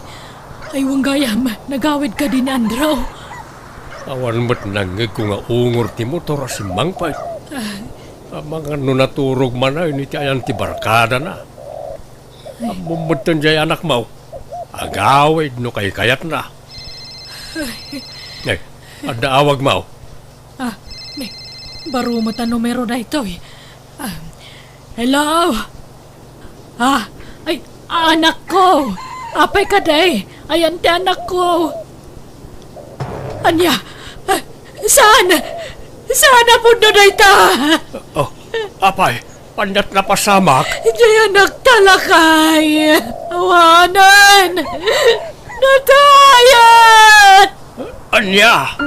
ay, wen gayam, nagawid kadi ni Andrew. Awan met nangngegko nga ungor ti motor a simmangpet. Ay. Amangan no naturog manen iti ayan ti barkadana. Ammom metten diay anakmo. Agawid no kaykayatna. Ay. Ay, adda awagmo. Ah, ni, baro met a numero daytoy. Ah, hello? Ah, ay, anakko! Apay kadi? Ayan ti anakko! Ania? Ah, saan? Saan a pudno dayta? Oh, apay, aniat napasamak? Diay anakta, lakay! Awanen! Natayat! Ania?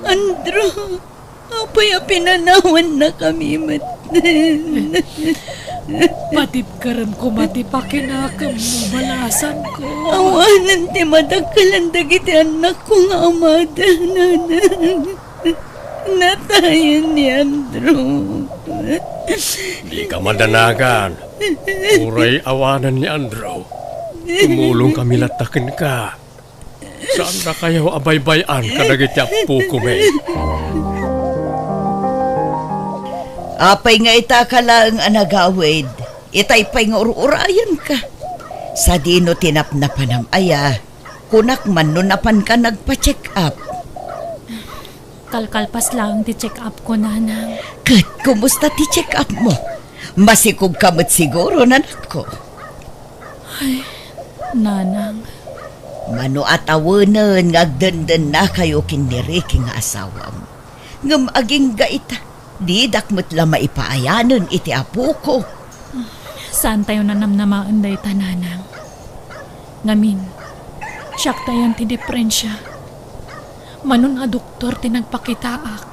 Andrew, apay a pinanawannakami metten? Patibkerem koma ti pakinakemmo, balasangko. Awanen ti madakkelan dagiti annakko nga amada, nanang. Natayen ni Andrew. Dika madanagan. Uray awanen ni Andrew, tumulongkami latta kenka. Saandakayo a baybay-an kadagiti appokomi. Apay nga ita ka laeng a nagawid, itay pay nga ur-urayenka. Sadino ti napnapanam aya? Kunak man no napanka nagpa-check up. Kalkalpas laeng ti check-up ko, Nanang. Ket kumusta ti check-up mo? Masikog ka met siguro, nanakko. Ay, Nanang, Mano a tawenen nga agdendennakayo ken ni Ricky nga asawam. Ngem agingga ita, didak met la maipaayanen iti apoko. Saantayo a namnamaen dayta, nanang. Ngamin, siaktayen ti diprensia. Mano a doktor ti nagpakitaak,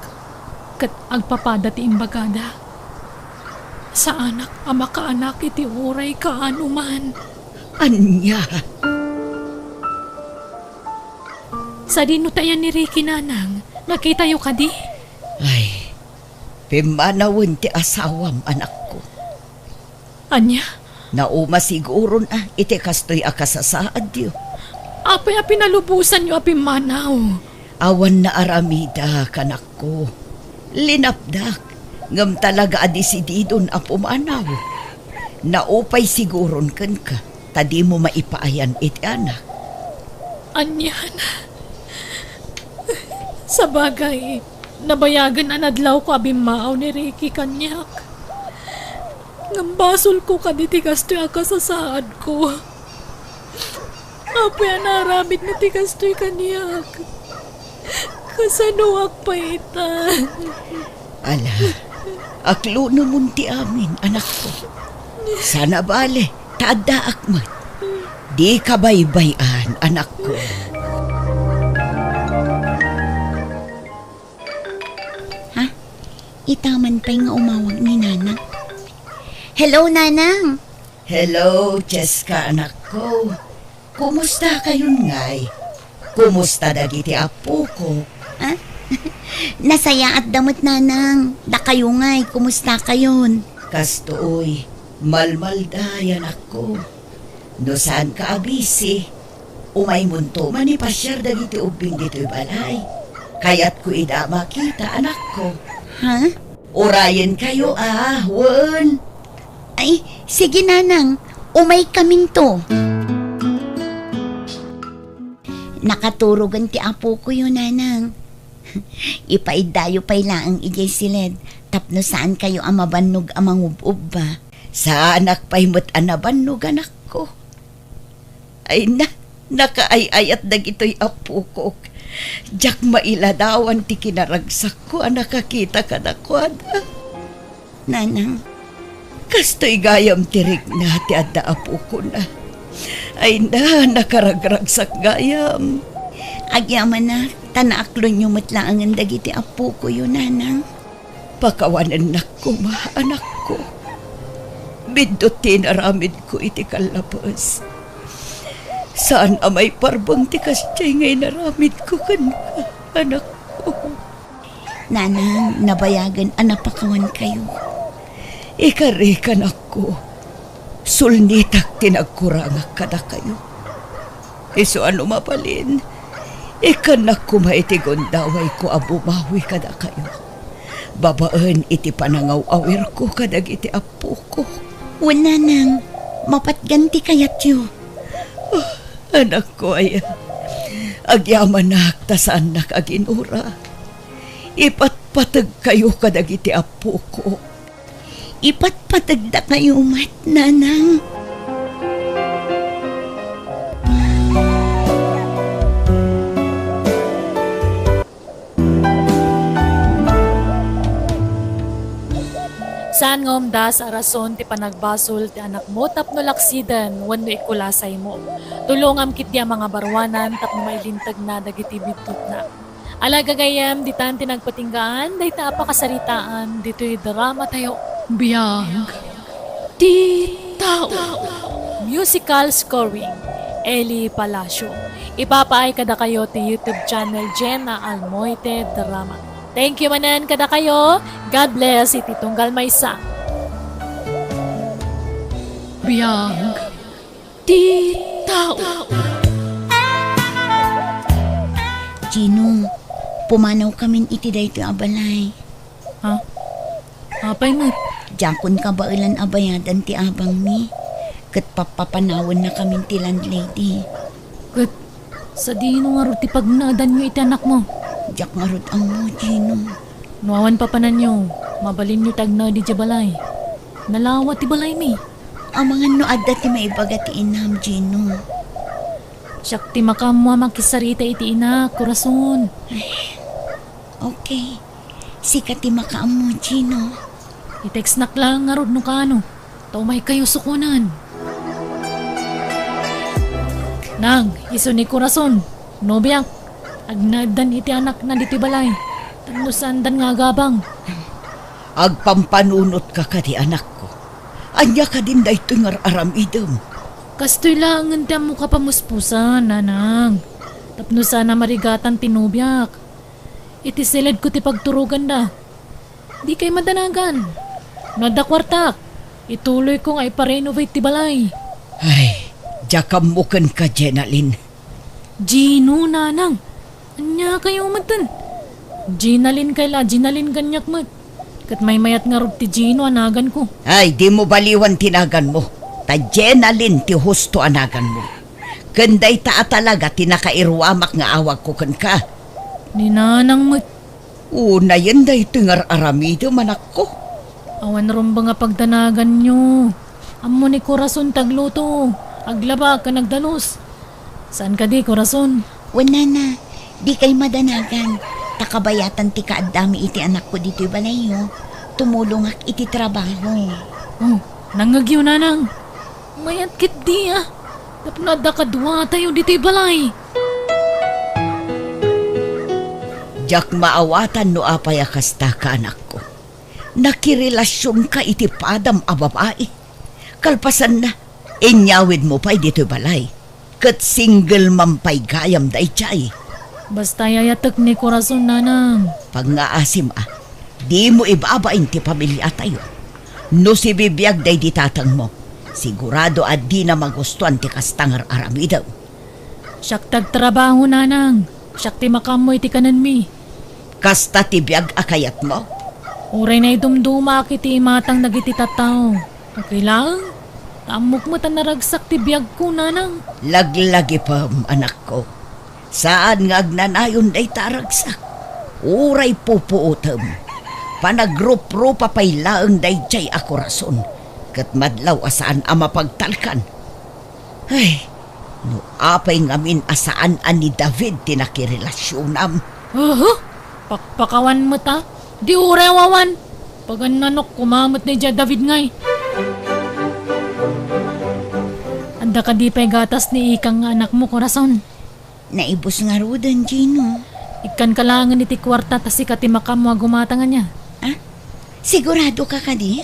ket agpapada ti imbagada. Saanak a makaanak iti uray kaano man. Ania? Sadino ti ayan ni Ricky, nanang? Nakitayo kadi? Ay, pimmanawen ti asawam, anakko. Ania? Nauma siguron a iti kastoy a kasasaadyo. Apay a pinalubosanyo a pimmanaw? Awan naaramidak, anakko. Linapdak, ngem talaga a desididon a pumanaw. Naupay siguron kenka, ta dimo maipaayan iti anak. Anian? Sabagay, nabayagen a nadlawko a bimmaaw ni Ricky kaniak. Ngem basolko kadi ti kastoy a kasasaadko. Apay a naaramidna ti kastoy kaniak? Kasanoak pay ita? Ala, aklonemon ti amin, anakko. Saan a bale, ta addaak met. Dika baybay-an, anakko. Ha? Ita man pay nga umawag ni Nana. Hello, Nanang! Hello, Cheska, anakko. Kumusta kayon ngay? Kumusta dagiti appoko? Ah? Nasayaat da met, Nanang. Dakayo ngay, kumusta kayon? Kastoy, malmalday, anakko. No saanka a busy, umaymonto manipasiar dagiti ubbing ditoy balay. Kayatko ida makita, anakko. Ha? Urayenkayo a, wen? Ay, sige, Nanang. Umaykaminto. Nakaturogen ti apokoyo, Nanang. Ipaiddayo pay laeng idiay siled tapno saankayo a mabannog a mangub-ubba. Saanak pay met a nabannog, anakko. Ay na, nakaay-ayat dagitoy appokok. Diak mailadawan ti kinaragsakko a nakakita kadakuada. Nanang. Kastoy gayam ti rikna ti adda appokona. Ay na, nakaragragsak gayam. Agyamanak, ta naaklonyo met laengen dagiti appokoyo, Nanang. Pakawanennak koma, anakko. Biddut ti inaramidko iti kallapes. Saan a maiparbeng ti kasdiay nga inaramidko kenka, anakko. Nanang, nabayagen a napakawankayo. Ikarek, anakko. Sulnitak ti nagkurangak kadakayo. Isu a no mabalin, ikkannak koma iti gundawayko a bumawi kadakayo, babaen iti panangaw-awirko kadagiti appoko. Wen, Nanang, mapatgan ti kayatyo. Ah, anakko aya, agyamanak ta saannak a ginura. Ipatpategkayo kadagiti appoko. Ipatpategdakayo met, Nanang. Saan nga umdas a rason ti panagbasol ti anakmo tapno laksiden wenno ikulasaymo. Tulongam ketdi a mangabaruanan tapno mailintegna dagiti biddutna. Ala, gagayyem, ditan ti nagpatinggaan dayta a pakasaritaan ditoy dramatayo. Biag ti tao. Musical scoring, Eli Palacio. Ipapaay kadakayo ti YouTube channel Jenna Almoite Drama. Thank you manen kadakayo. God bless iti tunggal maysa. Biag ti tao. Gino, pumanawkamin iti daytoy a balay. Ha? Apay met? Diakon kabaelan a bayadan ti abangmi, ket pappapanawennakamin ti landlady. Ket sadino ngarud ti pagnaedanyo iti anakmo? Diak ngarud ammo, Gino. No awan papananyo, mabalinyo ti agnaed idiay balay. Nalawa ti balaymi. Amangan no adda ti maibaga ti inam, Gino. Siak ti makaammo a makisarita iti inak, Corazon. Okay. Sika ti makaammo, Gino. I-textnak laeng ngarud no kaano. Ta umaykayo sukonen. Nang, isu ni Corazon, nobiak, agnaeddan iti anakna ditoy balay. Tapno saandan nga agabang. Agpampanunotka kadi, anakko? Ania kadin daytoy nga ar-aramidem? Kastoy laengen ti ammok a pamuspusan, nanang. Tapno saan a marigatan ti nobiak. Iti siledko ti pagturoganda. Dikay madanagan. No adda kuartak, ituloyko nga iparenovate ti balay. Ay, diak ammo kenka, Jenalyn. Gino, nanang. Ania kayo metten? Ginalin kay la, Ginalin kaniak met. Ket maymayat ngarud ti Gino a naganko. Ay, dimo baliwan ti naganmo. Ta Jenalyn ti husto a naganmo. Ken dayta a talaga ti nakairuamak nga awagko kenka. Ni nanang met. Unayen daytoy nga ar-aramidem, anakko. Awan rumbeng a pagdanaganyo. Ammo ni Corazon ti agluto, aglaba, ken agdalus. Saan kadi, Corazon? Wen, nana, dikay madanagan. Ta kabayatan ti kaaddami iti anakko ditoy balayyo, tumulongak iti trabaho. Oh, nangngegyo, nanang. Mayat ketdi a. Tapno adda kaduatayo ditoy balay. Diak maawatan no apay a kasta, anakko. Nakirelasionka iti padam a babai. Kalpasanna, inyawidmo pay ditoy balay. Ket single man pay gayam daydiay. Basta ay-ayatek ni Corazon, nanang. Pangngaasim a, dimo ibabain ti pamiliatayo. No sibibiag daydi tatangmo, sigurado a dina magustuan ti kasta nga ar-aramidem. Siak ti agtrabaho, nanang. Siak ti makaammo iti kanenmi. Kasta ti biag a kayatmo? Uray naidumdumaak iti imatang dagiti tattao. Okay laeng. Ta ammok met a naragsak ti biagko, nanang. Laglagipem, anakko. Saan nga agnanayon dayta a ragsak. Uray pupuotem. Panagruprupa pay laeng daydiay a Corazon. Ket madlaw a saan a mapagtalkan. Ay, no apay ngamin a saan a ni David ti nakirelasionam? Aha! Pakpakawan met a. Di uray awan. Pagannanok koma met ni David ngay. Adda kadi pay gatas ni Ikang nga anakmo, Corazon? Naibus ngaruden, Gino. Ikkanka laengen iti kuarta ta sika ti makaammo a gumatang ania. Ah? Siguradoka kadi?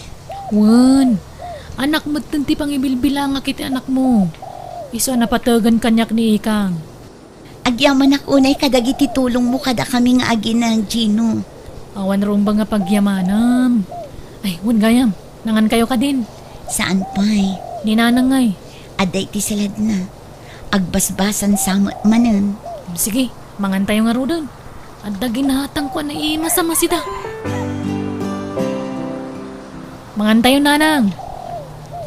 Wen. Anak metten ti pangibilbilangak iti anakmo. Isu a napategan kaniak ni Ikang. Agyamanak unay kadagiti tulongmo kadakami nga agina, Gino. Awan rumbeng a pagyamanam. Ay, wen gayam. Nangankayo kadin? Saan pay? Ni Nanang ngay. Adda iti saladna. Agbasbasan sa met manen. Sige, mangantayo ngaruden. Adda ginatangko a naimas a masida. Mangantayo, Nanang.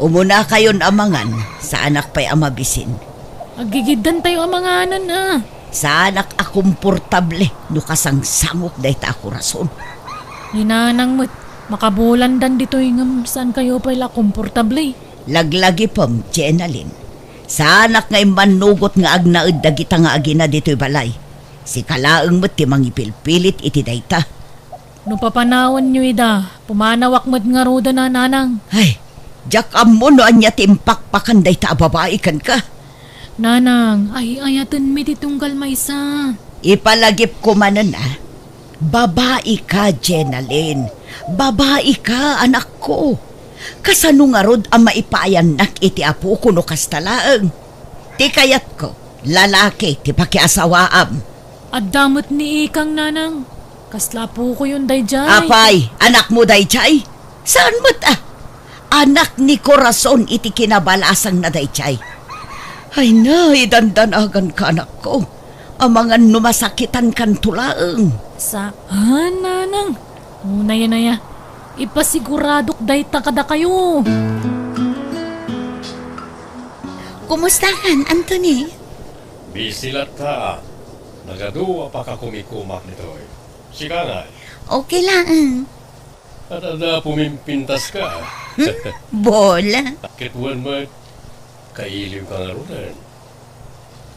Umunakayon a mangan, saanak pay a mabisin. Aggigiddantayo a manganen a. Saanak a komportable no kasangsangok dayta a Corazon. Ni Nanang met, makabulandan ditoy ngem saankayo pay la komportable. Laglagipem, Jenalyn. Saanak nga immannugot nga agnaed dagita nga agina ditoy balay. Sika laeng met ti mangipilpilit iti dayta. No papanawanyo ida, pumanawak met ngaruden a, Nanang. Ay, diak ammo no ania ti impakpakan dayta a babai kenka. Nanang, ay-ayatenmi ti tunggal maysa. Ipalagipko manen a. Babaika, Jenalyn. Babaika, anakko. Kasano ngarud a maipayannak iti apoko no kasta laeng? Ti kayatko, lalaki ti pakiasawaam. Adda met ni Ikang, Nanang. Kasla apokoyon daydiay. Apay, anakmo daydiay? Saan met a? Anak ni Corazon iti kinabalasangna daydiay. Ay na, idandanaganka, anakko. Amangan no masakitankanto laeng. Saan, Nanang? Unayen aya. Ipasiguradok dayta kadakayo. Kumustakan, Anthony? Busy latta. Nagadu a pakakumikumak ditoy. Sika ngay? Okay laeng. At adda pumimpintaska. Hmm? Bola. Ket wen met, kailiwka ngaruden.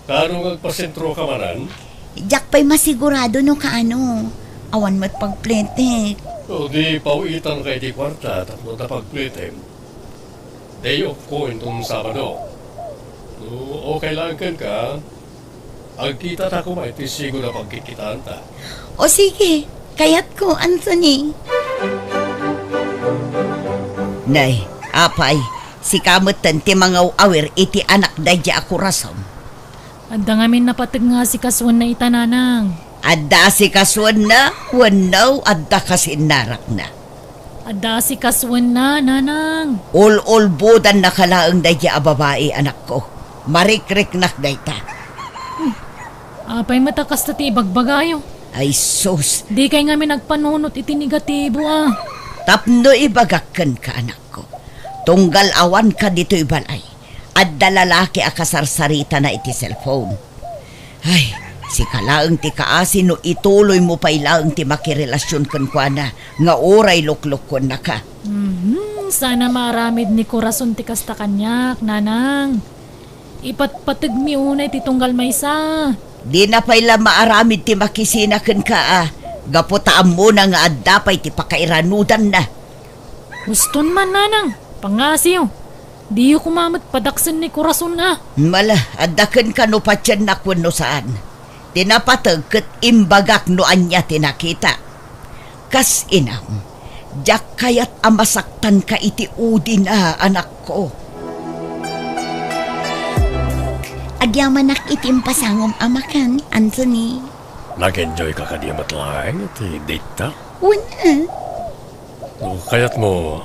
Kaano nga agpasentroka manen? Diak pay masigurado no kaano. Awan met pagpletek. O di pawitanka iti kuarta tapno ta pagpletem. Day off ko inton Sabado. No okay laeng kenka, agkitata koma iti sigud a pagkitkitaanta. O sige, kayatko, Anthony. Nay, apay, sika metten ti mangaw-awir iti anak daydi a Corazon. Adda ngamin napateg nga asikasuenna ita, nanang. Adda asikasuenna wenno adda kas innarakna? Adda asikasuenna, nanang. Ul-ulbodannaka laeng daydi a babai, anakko. Marikriknak dayta. Hmm. Apay met a kasta ti ibagbagayo? Ay sus! Dikay ngamin agpanunot iti negatibo, a. Tapno ibagak kenka, anakko. Tunggal awanka ditoy balay, adda lalaki a kasarsaritana iti cellphone. Ay, sika laeng ti kaasi no ituloymo pay laeng ti makirelasion kenkuana nga uray luklukuennaka. Mhm, saan a maaramid ni Corazon ti kasta kaniak, nanang. Ipatpategmi unay ti tunggal maysa. Dina pay la maaramid ti makisina kenka a, gapu ta ammona nga adda pay ti pakairanudanna. Huston man, nanang, pangngasiyo. Diyo koma met padaksen ni Corazon a. Mala, adda kenka no patiennak wenno saan. Ti napateg ket imbagak no ania ti nakita. Kas inam, diak kayat a masaktanka iti udina, anakko. Agyamanak iti impasangom a makan, Anthony. Nag-enjoy ka kadi met laeng iti date ta? Wen, a. No kayatmo,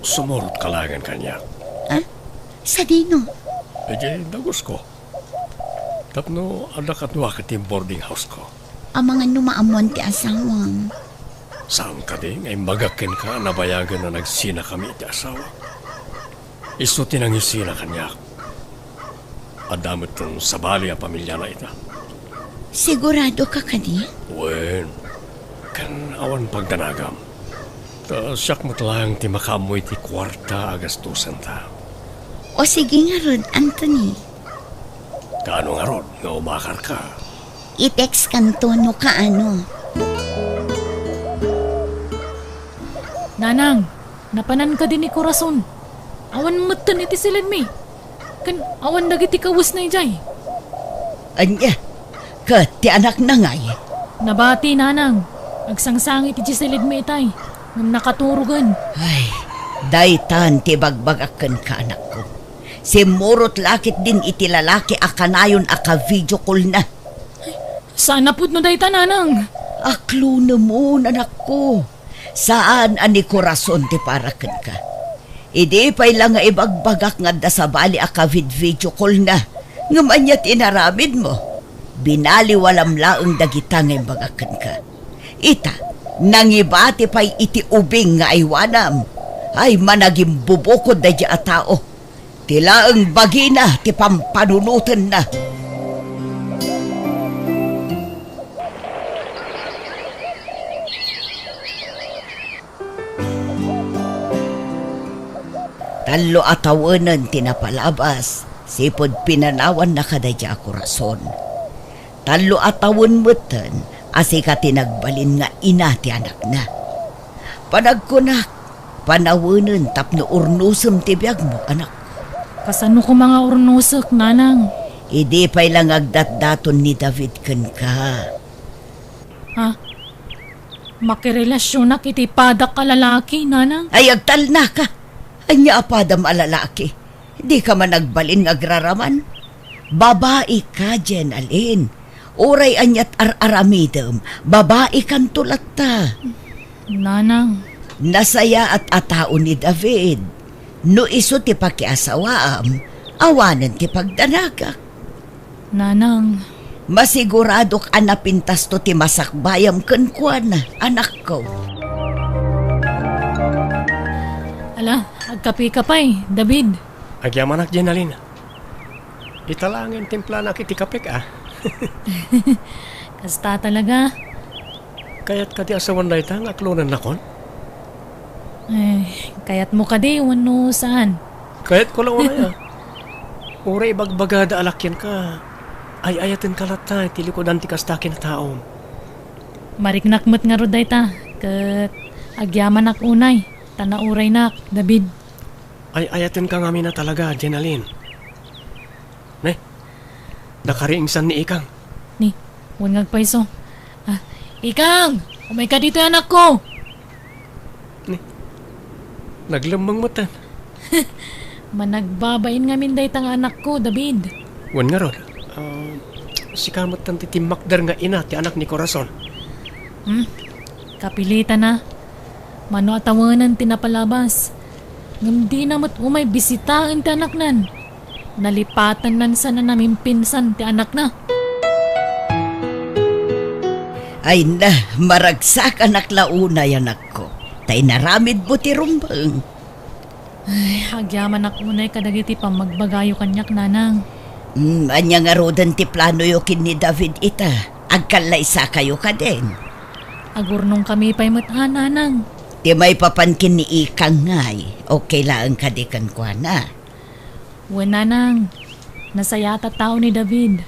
sumurot ka laengen kaniak. A? Sadino? Idiay dagusko. Tapno adda kaduak iti boarding house ko. Amangan no maammoan ti asawam. Saan kadi nga imbagak kenka a nabayagen a nagsinakami iti asawa? Isu ti nangisina kaniak. Adda metten sabali a pamiliana ita. Sigurado ka kadi? Wen, ken awan pagdanagam. Ta siak met laeng ti makaammo iti kuarta a gastusenta. O sige ngarud, Anthony. Kaano ngarud nga umakarka? I-text kanto no kaano. Nanang, napanan kadi ni Corazon? Awan metten iti silidmi. Ken awan dagiti kawesna idiay. Ania? Ket ti anakna ngay? Nabati, nanang. Agsangsangit idiay silidmi itay. Ngem nakaturogen. Ay, daytan ti bagbagak kenka, anakko. Simmurot la ketdin iti lalaki a kanayon a ka-video call-na. Saan a pudno dayta, nanang. Aklonemon, anakko. Saan a ni Corazon ti para kenka. Idi pay la nga ibagbagak nga adda sabali a ka-vid-video call-na, ngem ania ti inaramidmo? Binaliwalam laeng dagita nga imbagak kenka. Ita, nangibati pay iti ubing nga aywanam. Ay, managimbubukod daydi a tao. Ti laeng bagina ti pampanunotenna. Tallo a tawenen ti napalabas, sipud pinanawanna kadaydi a Corazon. Tallo a tawen metten a sika ti nagbalin nga ina ti anakna. Panagkunak, panawenen tapno urnosem ti biagmo, anak. Kasano koma nga urnosek, nanang? Idi pay la nga agdatdaton ni David kenka. Ha? Makirelasionak iti padak a lalaki, nanang? Ay, agtalnaka! Ania a padam a lalaki? Dika man agbalin nga agraraman? Babaika, Jenalyn. Uray aniat ar-aramidem, babaikanto latta. Nanang. Nasayaat a tao ni David. No isu ti pakiasawaam, awanen ti pagdanagak. Nanang. Masiguradok a napintasto ti masakbayam kenkuana, anakko. Ala, agkapeka pay, David. Agyamanak, Jenalyn. Ita laeng timplanak iti kapek, a. Kasta talaga. Kayat kadi a sawen dayta nga aklonennakon? Eh, kayatmo kadi wenno saan? Kayatko la unay, a. Uray ibagbagada a lakianka, Ay-ayatenka latta iti likudan ti kasta a kinataom. Mariknak met ngarud dayta, ket agyamanak unay, ta nauraynak, David. Ay-ayatenka ngamin a talaga, Jenalyn. Ne, nakariingsan ni Ikang. Ni, wen nga agpayso. Ah, Ikang! Umayka ditoy, anakko! Ni, naglemmeng metten. Managbabain ngamin dayta nga anakko, David. Wen ngarud, ah, sika metten ti timmakder nga ina ti anak ni Corazon. Hmm? Kapilitana. Mano a tawenen ti napalabas. Ngem dina met umay bisitaen ti anaknan. Nalipatannan sana namimpinsan ti anakna. Ay na, maragsakanak la unay, anakko. Ta inaramidmo ti rumbeng. Ay, agyamanak unay kadagiti pammagbagayo kaniak, nanang. Hmm, ania ngaruden ti planoyo ken ni David ita? Agkallaysakayo kadin? Agurnongkami pay met a, nanang. Ti maipapan ken ni Ikang ngay, okay laeng kadi kenkuana? Wen, nanang. Nasayaat a tao ni David.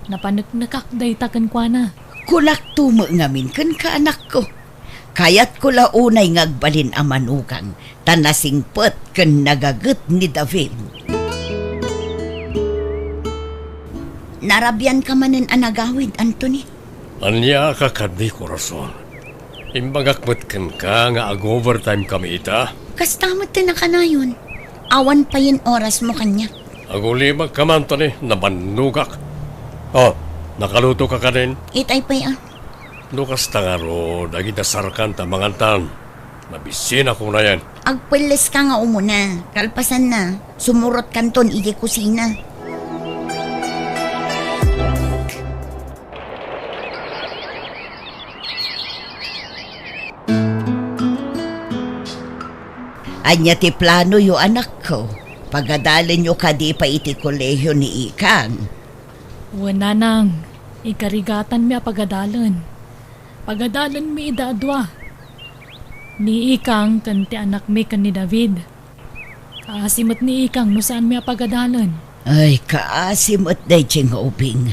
Napaneknekak dayta kenkuana. Kunakto met ngamin kenka, anakko. Kayatko la unay nga agbalin a manugang, ta nasingpet ken nagaget ni David. Narabianka manen a nagawid, Anthony? Ania a kakadi, Corazon? Imbagak met kenka nga ag-overtime kami ita. Kasta met ti nakanayon. Awan payen orasmo kaniak. Agulimakka man, Anthony, nabannogak. Oh, nakalutoka kadin? Itay pay a. No kasta ngarud, agidasarkan ta mangantan. Mabisinak unayen. Agpelleska nga umuna. Kalpasanna, sumurotkanton idiay kusina. Ania ti planoyo, anakko? Pagadalenyo kadi pay iti kolehio ni Ikang? Wen, nanang, igarigatanmi a pagadalen. Pagadalenmi ida a dua. Ni Ikang ken ti anakmi ken ni David. Kaasi met ni Ikang no saanmi a pagadalen. Ay, kaasi met daydi nga ubing.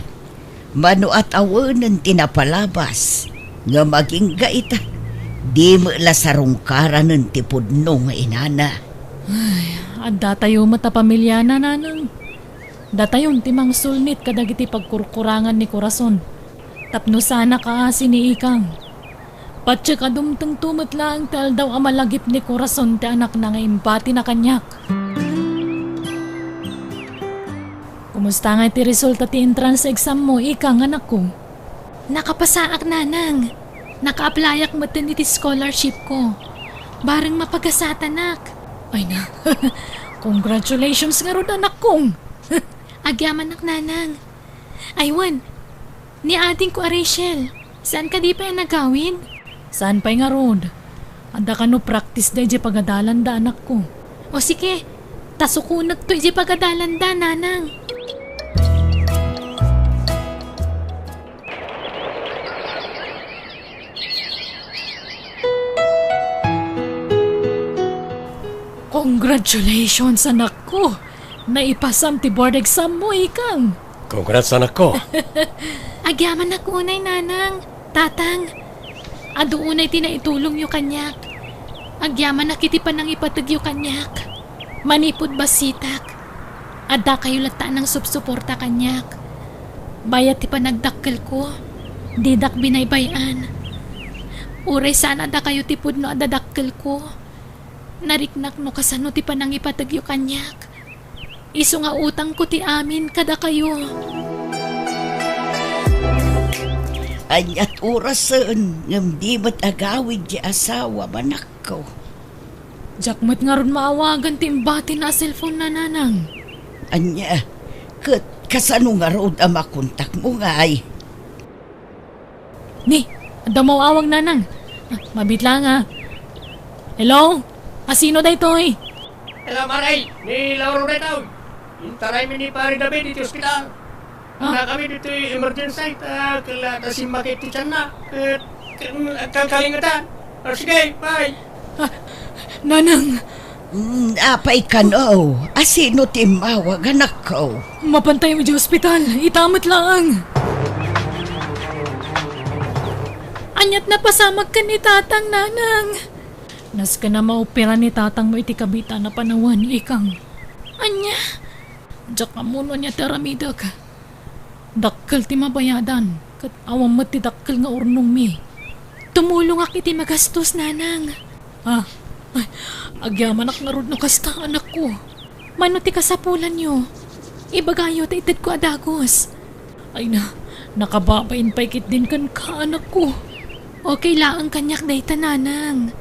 Mano a tawenen ti napalabas, ngem agingga ita, di met la sarungkaranen ti pudno nga inana. Ay, addatayo met a pamiliana, nanang. Datayon ti mangsulnit kadagiti pagkurkurangan ni Corazon tapno saan a kaasi ni Ikang. Patiek a dumtengto met laeng ti aldaw a malagip ni Corazon ti anakna nga imbatina kaniak. Kumusta ngay ti resulta ti entrance exam mo, Ikang, anakko? Nakapasaak, nanang. Naka-applyak metten iti scholarship ko. Bareng mapagasatanak. Ay na. Congratulations ngarud, anakko. Agyamanak, nanang. Ay wen, ni adingko a Rachel, saan kadi pay a nagawid? Saan pay ngarud? Adda kano practice da idiay pagadalanda, anakko. O sige, ta sukonekto idiay pagadalanda, nanang. Congratulations, anakko! Naipasam ti board exam mo, Ikang! Congrats, anakko! Agyamanak unay, Nanang, Tatang. Adu unay ti naitulongyo kaniak. Agyamanak iti panangipategyo kaniak. Manipud bassitak, addakayo latta a nangsupsuporta kaniak. Bayat ti panagdakkelko, didak binaybay-an. Uray saan a dakayo ti pudno a dadakkelko, nariknak no kasano ti panangipategyo kaniak. Isu nga utangko ti amin kadakayo. Ania't orasen ngem di met agawid ti asawam, anakko? Diak met ngarud maawagan ti imbatina a cellphone-na, Nanang. Ania, ket kasano ngarud a makontakmo ngay? Ni, adda maawag, Nanang. Ah, mabit lang, ah. Hello? Asino daytoy? Hello, Maray. Ni Lauro daytoy. Intaraymi ni Pare David iti ospital. Ah. Nakami ditoy emergency, ta kella ta simmakit ti tianna. Ket, ket, agkakalingetan. Ah, sige, bye. Ah, Nanang, Mm, apay kano? Asino ti immawag, anakko? Mapantaymo idiay ospital. Ita met laeng. Aniat napasamak ken ni tatang, nanang? Nasken a maopera ni tatangmo iti kabitana panawen, ikang. Ania? Diak ammo no ania ti aramidek. Dakkel ti mabayadan, ket awan met ti dakkel nga urnongmi. Tumulongak iti magastos, nanang. Ah, ay, agyamanak ngarud no kasta, anakko. Mano ti kasapulanyo? Ibagayo ta itedko a dagus. Ay na, nakababain pay ketdin kenka, anakko. Okay laeng kaniak dayta, nanang.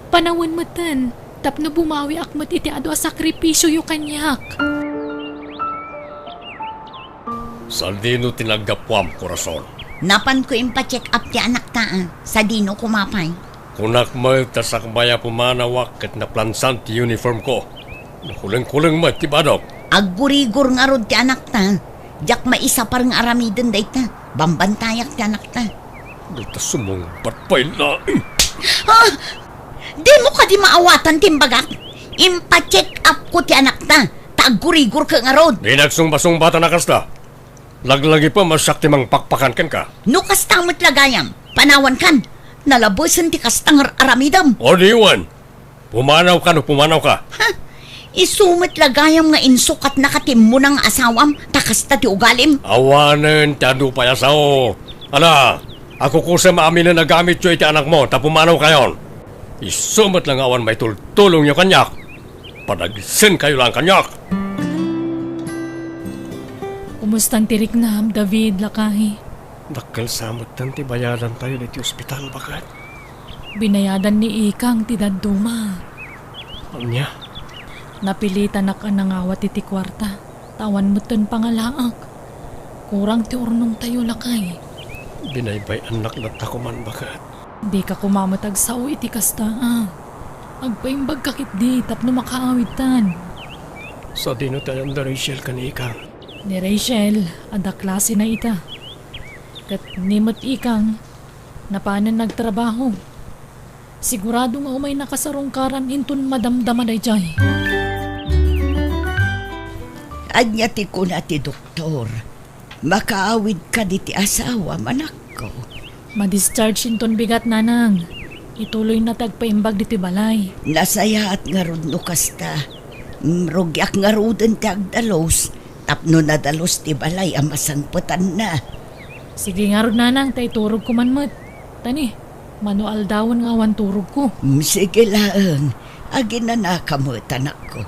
Panawen metten, tapno bumawiak met iti adu a sakripisioyo kaniak. Sadino ti naggapuam, Corazon? Napanko impacheck up ti anakta, a. Sadino koma pay? Kunak met ta sakbay a pumanawak ket naplansan ti uniformko. Nakulengkuleng met ti badok. Aggurigor ngarud ti anakta. Diak maisapar nga aramiden dayta. Bambantayak ti anakta. Dita sumungbat pay laeng. Ah! Dimo kadi maawatan ti imbagak? Impacheck upko ti anakta, ta aggurigor ket ngarud. Di nagsungbasungbatan a kasta. Laglagipem a siak ti mangpakpakan kenka. No kasta met la gayam, panawankan. Nalabesen ti kasta nga ar-aramidem. O di wen, pumanawka no pumanawka. Ha? Isu met la gayam nga insukatnaka ti immuna nga asawam, ta kasta ti ugalim? Awanen ti adu pay a sao. Ala, akukusem a aminen a gamityo iti anakmo ta pumanawkayon. Isu met la nga awan maitultulongyo kaniak. Padagsenkayo laeng kaniak. Kumustan ti riknam, David, lakay? Dakkel sa metten ti bayadantayo ditoy ospital, baket. Binayadan ni Ikang ti dadduma. Ania? Napilitanak a nangawat iti kuarta, ta awan metten pangalaak. Kurang ti urnongtayo, lakay. Binaybay-annak latta koman, baket. Dika koma met agsao iti kasta, a. Agpaimbagka ketdi tapno makaawidtan. Sadino ti ayan da Rachel ken Ikang? Ni Rachel, adda klasena ita. Ket ni met Ikang, napanen nagtrabaho. Sigurado nga umay nakasarungkaran inton madamdama daydiay. Ania ti kuna ti doktor? Makaawidka diti asawam, anakko? Ma-discharge inton bigat, nanang. Ituloyna ti agpaimbag ditoy balay. Nasayaat ngarud no kasta. Mm, rugiak ngaruden ti agdalus, tapno nadalus ti balay a masangpetanna. Sige ngarud, nanang, ta iturogko man met. Tani, mano aldawen nga awan turogko. Mm, sige laeng. Aginanaka met, anakko.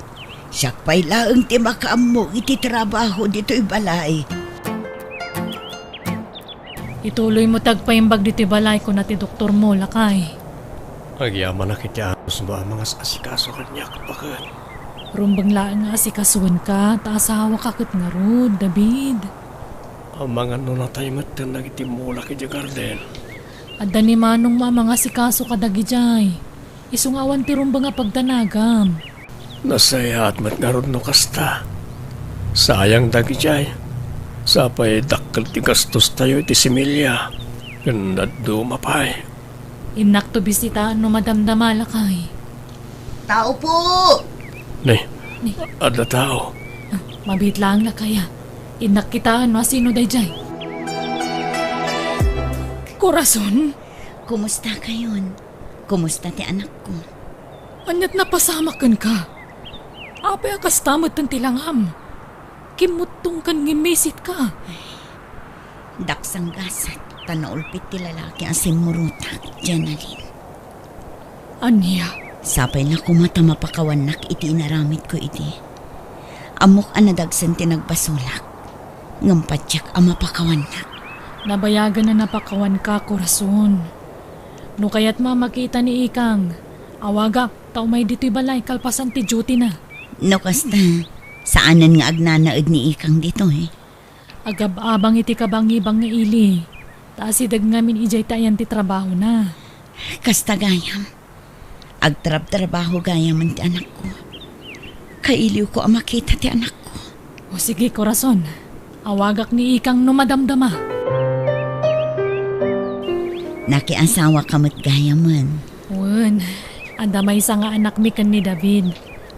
Siak pay laeng ti makaammo iti trabaho ditoy balay. Ituloymo ti agpaimbag ditoy balay, kuna ti doktormo, lakay. Agyamanak iti anusmo a mangas-asikaso kaniak, baket. Rumbeng laeng nga asikasoenka, ta asawaka ket ngarud, David. Amangan no natay metten dagiti mulak idiay garden. Adda ni manongmo a mangasikaso kadagidiay. Isu nga awan ti rumbeng a pagdanagam. Nasayaat met ngarud no kasta. Sayang dagidiay. Sapay dakkel ti gastostayo iti similya. Ken dadduma pay. Innakto bisitaen no madamdama, lakay. Tao po! Ni, Ni. Adda tao. Ah, mabiit laeng, lakay, a. Innak kitaen no asino daydiay. Corazon? Kumusta kayon? Kumusta ti anakko? Aniat napasamak kenka? Apay a kasta metten ti langam? Kimmuttongkan ngem misitka. Daksang gasat, ta naulpit ti lalaki a simmurotak, Jenalyn. Ania? Sapay na koma ta mapakawannak iti inaramidko idi. Ammok a nadagsen ti nagbasolak, ngem patiek a mapakawannak. Nabayagen a napakawanka, Corazon. No kayatmo a makita ni Ikang, awagak ta umay ditoy balay kalpasan ti duty na. No kasta, saanen nga agnanaed ni Ikang ditoy. Agab-abang iti kabangibang nga ili, ta asideg ngamin idiay ti ayan ti trabahona. Kasta gayam. Agtrabtrabaho gayamen ti anakko. Kailiwko a makita ti anakko. O sige, Corazon. Awagak ni Ikang no madamdama. Nakiasawaka met gayamen. Wen, adda maysa nga anakmi ken ni David.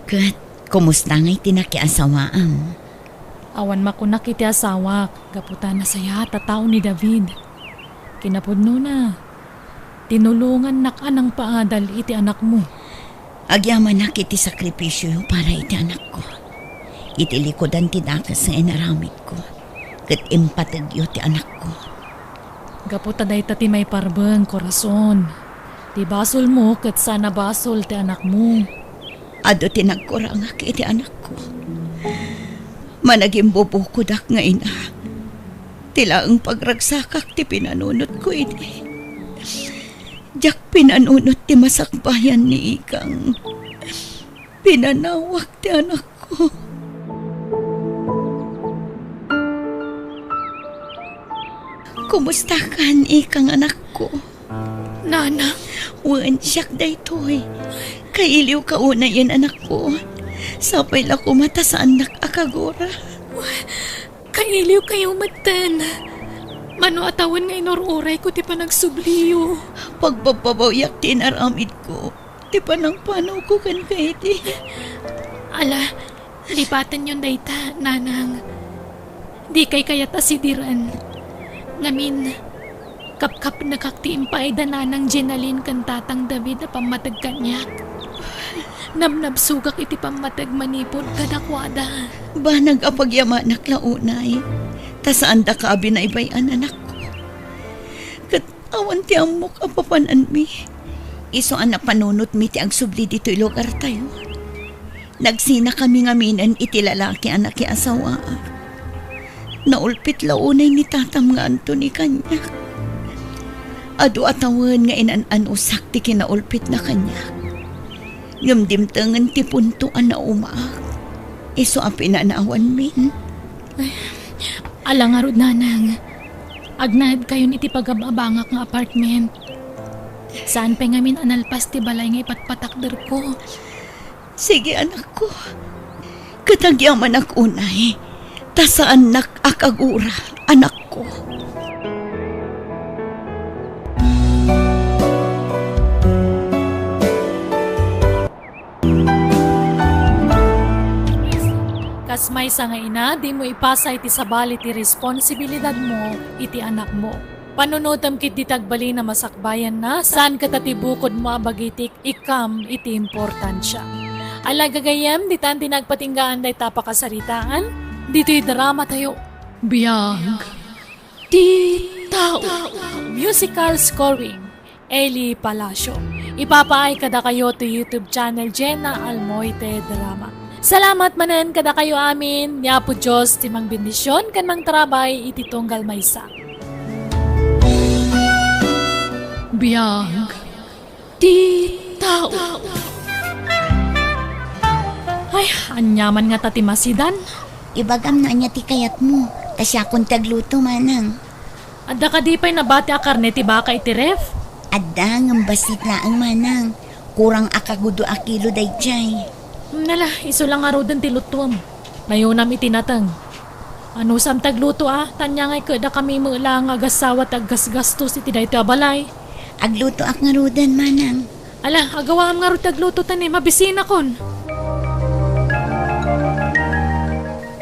Ket kumusta ngay ti nakiasawaam? Awan makunak iti asawak, gapu ta nasayaat a tao ni David. Kinapudnona, tinulongannak a nangpaadal iti anakmo. Agyamanak iti sakripisio para iti anakko, iti likudan ti dakes nga inaramidko, ket impategyo ti anakko. Gapu ta dayta ti maiparbeng, korason. Ti basolmo ket saan a basol ti anakmo. Adu ti nagkurangak iti anakko. Managimbubukodak nga ina. Ti laeng pagragsakak ti pinanunotko idi. Diak pinanunot ti masakbayan ni Ikang. Pinanawak ti anakko. Kumustakan, Ikang, anakko? Nanang? Wen, siak daytoy. Kailiwka unayen, anakko. Sapay la koma ta saannak a kagura. Kailiwkayo metten. Mano a tawen nga inur-urayko ti panagsubliyo. Pagbabbabawiak ti inaramidko, ti panangpanawko kenka idi. Ala, lipatenyon dayta, Nanang. Dikay kayat a sidiren. Ngamin, kapkapnekak ti impaay da Nanang Jenaline ken Tatang David a pammateg kaniak. Nabnabsogak iti pammateg manipud kadakuada. Banag a pagyamanak la unay, ta saandaka a binaybay-an, anakko. Ket awan ti ammok a papananmi. Isu a napanunotmi ti agsubli ditoy lugartayo. Nagsinakami ngaminen iti lalaki a nakiasawaak. Naulpit la unay ni tatam nga Anthony kaniak. Adu a tawen nga inan-anusak ti kinaulpitna kaniak. Ngem dimtengen ti punto a naumaak. Isu a pinanawanmin. Ala ngarud, Nanang. Agnaedkayon iti pagab-abangak nga apartment. Saan pay ngamin a nalpas ti balay nga ipatpatakderko. Sige, anakko. Ket agyamanak unay, ta saannak a kagura, anakko. Kas maysa nga ina, dimo ipasa iti sabali ti responsibilidadmo iti anakmo. Panunotem ketdi ti agbalin a masakbayanna, saan ket a ti bukodmo a bagitik ikam iti importansia. Ala gagayyem, ditan ti nagpatinggaan dayta a pakasaritaan, ditoy dramatayo. Biag ti tao. Musical scoring, Eli Palacio. Ipapaay kadakayo ti YouTube channel Jenna Almoite Drama. Salamat manen kadakayo amin. Ni Apo Dios ti mangbendision ken mangtarabay iti tunggal maysa. Biag ti tao. Ay, ania man ngata ti masidan? Ibagam no ania ti kayatmo, ta siakon ti agluto, manang. Adda kadi pay nabati a karne ti baka iti ref? Adda, ngem bassit laeng, manang. Kurang a kagudo a kilo daydiay. Nala, isu la ngaruden ti lutuem. Nayonam iti nateng. Anusam ti agluto a, ta ania ngay ket dakami met la nga agassawa ti aggasgastos iti daytoy a balay. Aglutoak ngaruden, manang. Ala, agawaam ngarud ti agluto ta ni, mabisinakon.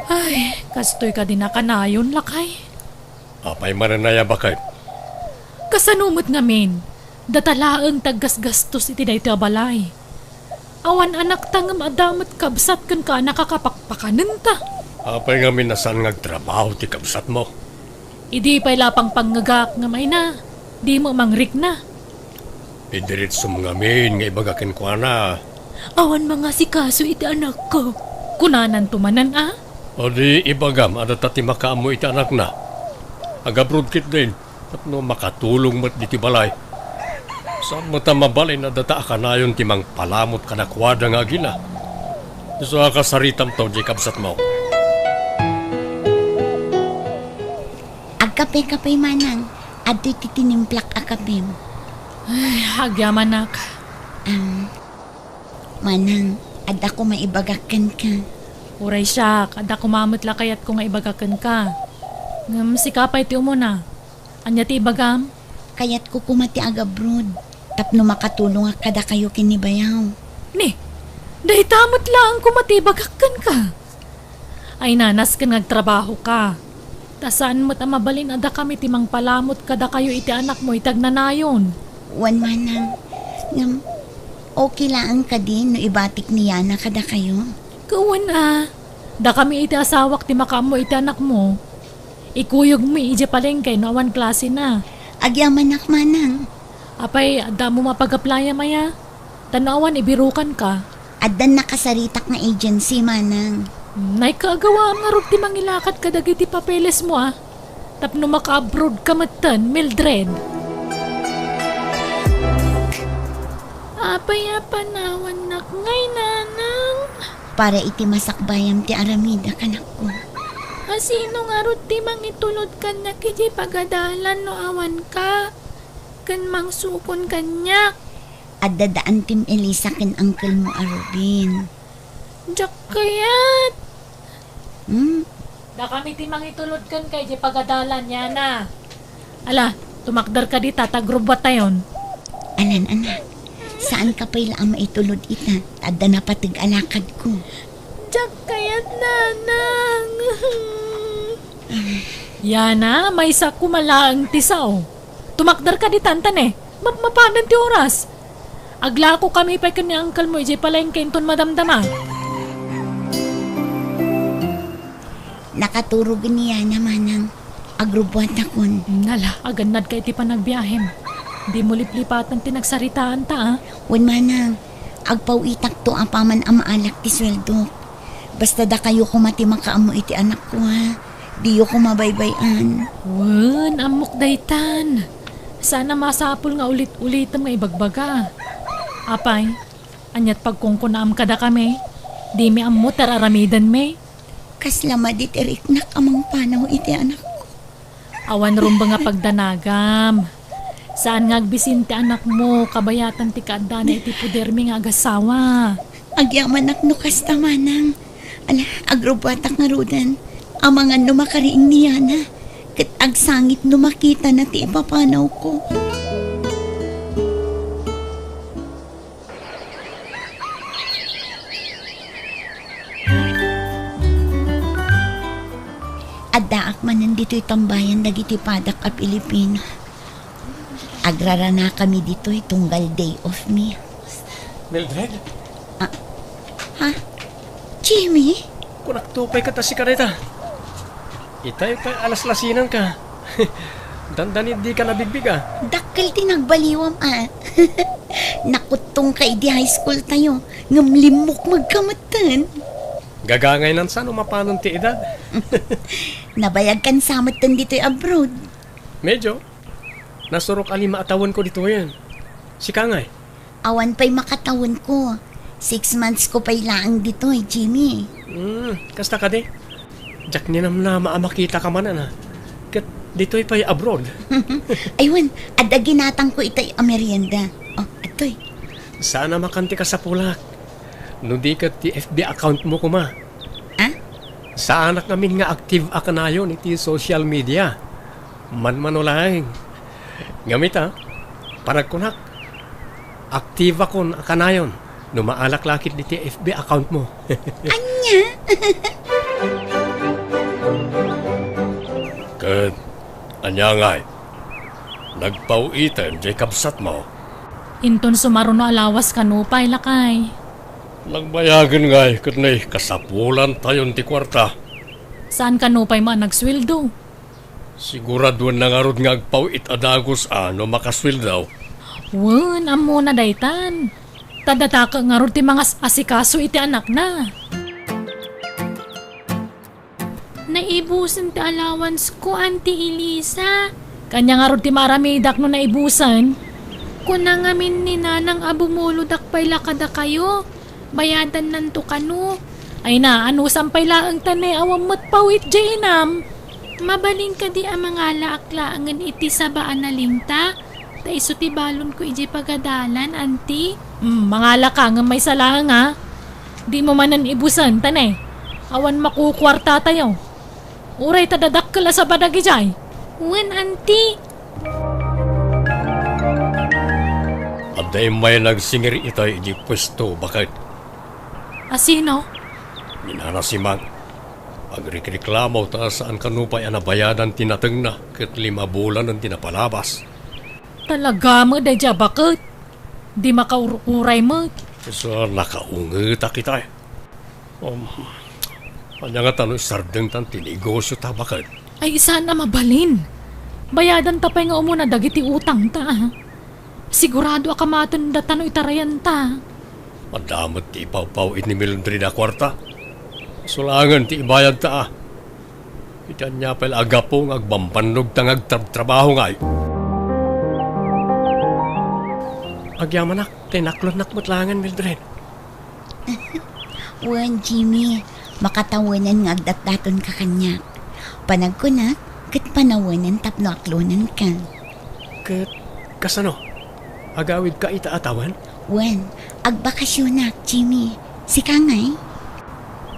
Ay, kastoy kadi nakanayon, lakay. Apay manen aya, baket? Kasano met ngamin? Data laeng ti aggasgastos iti daytoy a balay. Awan anakta ngem adda met kabsat ken kanak a kapakpakanenta. Apay ngamin a saan nga agtrabaho ti kabsatmo? Idi pay la pangpangngegak ngem ay na, dimo mangrikna. Idiretsom ngamin nga ibaga kenkuana. Awan mangasikaso iti anakko. Kunananto manen a? O di ibagam a data ti makaammo iti anakna. Agabroad ketdin tapno makatulong met ditoy balay. Saan met a mabalin a data a kanayon ti mangpalamut kadakuada nga agina. Isu a kasaritamto diay kabsatmo. Agkape-kape, manang. Adtoy ti tinimplak a kapem. Ay, agyamanak. Am, manang, adda koma ibagak kenka. Uray siak, adda koma met la kayatko nga ibagak kenka. Ngem sika pay ti umuna. Ania ti ibagam? Kayatko koma ti agabroad tapno makatulongak kadakayo ken ni bayaw. Ni, Dayta met laeng koma ti ibagak kenka. Ay, nasken nga agtrabahoka. Ta saan met a mabalin a dakami ti mangpalamut kadakayo iti anakmo iti agnanayon. Wen, manang. Ngem, okay laeng kadi no ibatik ni Yana kadakayo? Wen a, dakami iti asawak ti makaammo iti anakmo. Ikuyogmi idiay palengke no awan klasena. Agyamanak, manang. Apay, adda mo mapagaplayam aya? Ta no awan, ibirukanka. Addan nakasaritak nga agency, manang. Nay, kaagawaam ngarud ti mangilakad kadagiti papelesmo a. Tapno maka-abroad ka metten, Mildred. Apay a panawannak ngay, nanang? Para iti masakbayam ti aramidek, anakko. A sino ngarud ti mangitulod kaniak idiay pagadalan no awanka? Ken mangsukon kaniak. Adda da Antim Elisa ken uncle mo a Ruben. Diak kayat. Hmm? Dakami ti mangitulod kenka idiay pagadalan, Yana. Ala, tumakderka dita, ta agrubbuatayon. Alan, anak. Saanka pay la a maitulod ita, ta adda napateg a lakadko. Diak kayat, nanang. Yana, maysa koma laeng ti sao. Tumakderka ditan, ta ne, mapmapadan ti oras. Aglakokami pay ken ni uncle mo idiay palengke inton madamdama. Nakaturogen ni Yana, manang. Agrubbuatakon. Nala, agannadka iti panagbiahem. Dimo liplipatan ti nagsaritaanta, a. Wen, manang. Agpaw-itakto apaman a maalak ti sueldok. Basta dakayo koma ti makaammo iti anakko, ha? Diyo koma baybay-an. Wen, ammok daytan. Saan a masapul nga ulit-ulitem nga ibagbaga. Apay, aniat pagkunkunaam kadakami? Dimi ammo ti ar-aramidenmi. Kasla madi ti riknak a mangpanaw iti anakko. Awan rumbeng a pagdanagam. Saan nga agbisin ti anakmo, kabayatan ti kaaddana iti pudermi nga agasawa. Agyamanak no kasta, manang. Ala, agrubbuatak ngaruden. Amangan no makariing ni Yana, ket agsangit no makitana ti ipapanawko. Addaak manen ditoy tambayan dagiti padak a Pilipino. Agraranakami ditoy tunggal day off mi. Mildred? Ah, ha? Jimmy? Kunakto pay ket a sika dayta. Itay pay a laslasinanka. Dandani dika nabigbiga. Dakkel ti nagbaliwam, a. Nakuttongka idi high school tayo, ngem limmukmegka metten. Gagangaynan sa no mapanon ti edad. Nabayagkan sa metten ditoy abroad. Medyo. Nasurok a lima a tawenko ditoyen. Sika ngay? Awan pay makatawenko. Six months ko pay laeng ditoy, Jimmy. Hmm, kasta kadi? Diak ninamnama a makitaka manen, a. Ket ditoy pay abroad. Ay wen, adda ginatangko itay a merienda. Oh, adtoy. Saan a makan ti kasapulak. No di ket ti F B account mo koma. Ah? Saanak ngamin nga active a kanayon iti social media. Manmano laeng. Ngem ita, panagkunak, active akon a kanayon no maalak la ket diti F B account mo. Ania? Ket ania ngay? Nagpaw-item jay kabsatmo? Inton sumaruno a lawas kano pay, lakay. Nagbayagen ngay ket nay kasapulantayon ti kuarta. Saan kano pay man nagsueldo? Siguraduenna ngarud nga agpaw-it a dagus a no makasueldo. Wen, ammona daytan. Ta dataka ngarud ti mangas-asikaso iti anakna. Naibusen ti allowance ko, Auntie Elisa. Ania ngarud ti maaramidak no naibusen? Kuna ngamin ni Nanang a bumulodak pay la kadakayo. Bayadannanto kano. Ay na, anusam pay laeng ta ne, awan met paw-it jay inam. Mabalin kadi a mangalaak laengen iti saba a nalinta? Ta isu ti balonko idiay pagadalan, Auntie. Hmm, mangalaka ngem maysa laeng, a. Dimo manen ibusen, ta ne, awan makukuartatayo. Uray ta dadakkel a saba dagidiay. Wen, Auntie. Adda immay nagsingir itay idiay puesto, baket. A sino? Ni Nana Simang. Agrikreklamo ta saan kano pay a nabayadan ti natengna ket lima bulanen ti napalabas. Talaga met, daydi a baket. Di makaur-uray met. Sa nakaungetak itay. Um, ania ngata no isardengtan ti negosio ta baket? Ay, saan a mabalin. Bayadan ta pay nga umuna dagiti utang ta, ah. Sigurado a kamaten data no itarayan ta. Adda met ti ipawpaw-it ni Mildred a kuarta. Sulangen ti ibayad ta, ah. Iti ania pay la a gapu nga agbambannog ta nga agtrabtrabaho ngay? Agyamanak, tinaklonnak met laengen, Mildred. Wen, Jimmy, makatawenan nga agdatdatonka kaniak. Panagkunak, ket panawenan tapno aklonanka. Ket kasano? Agawidka ita a tawen? Wen, agbakasionak, Jimmy. Sika ngay?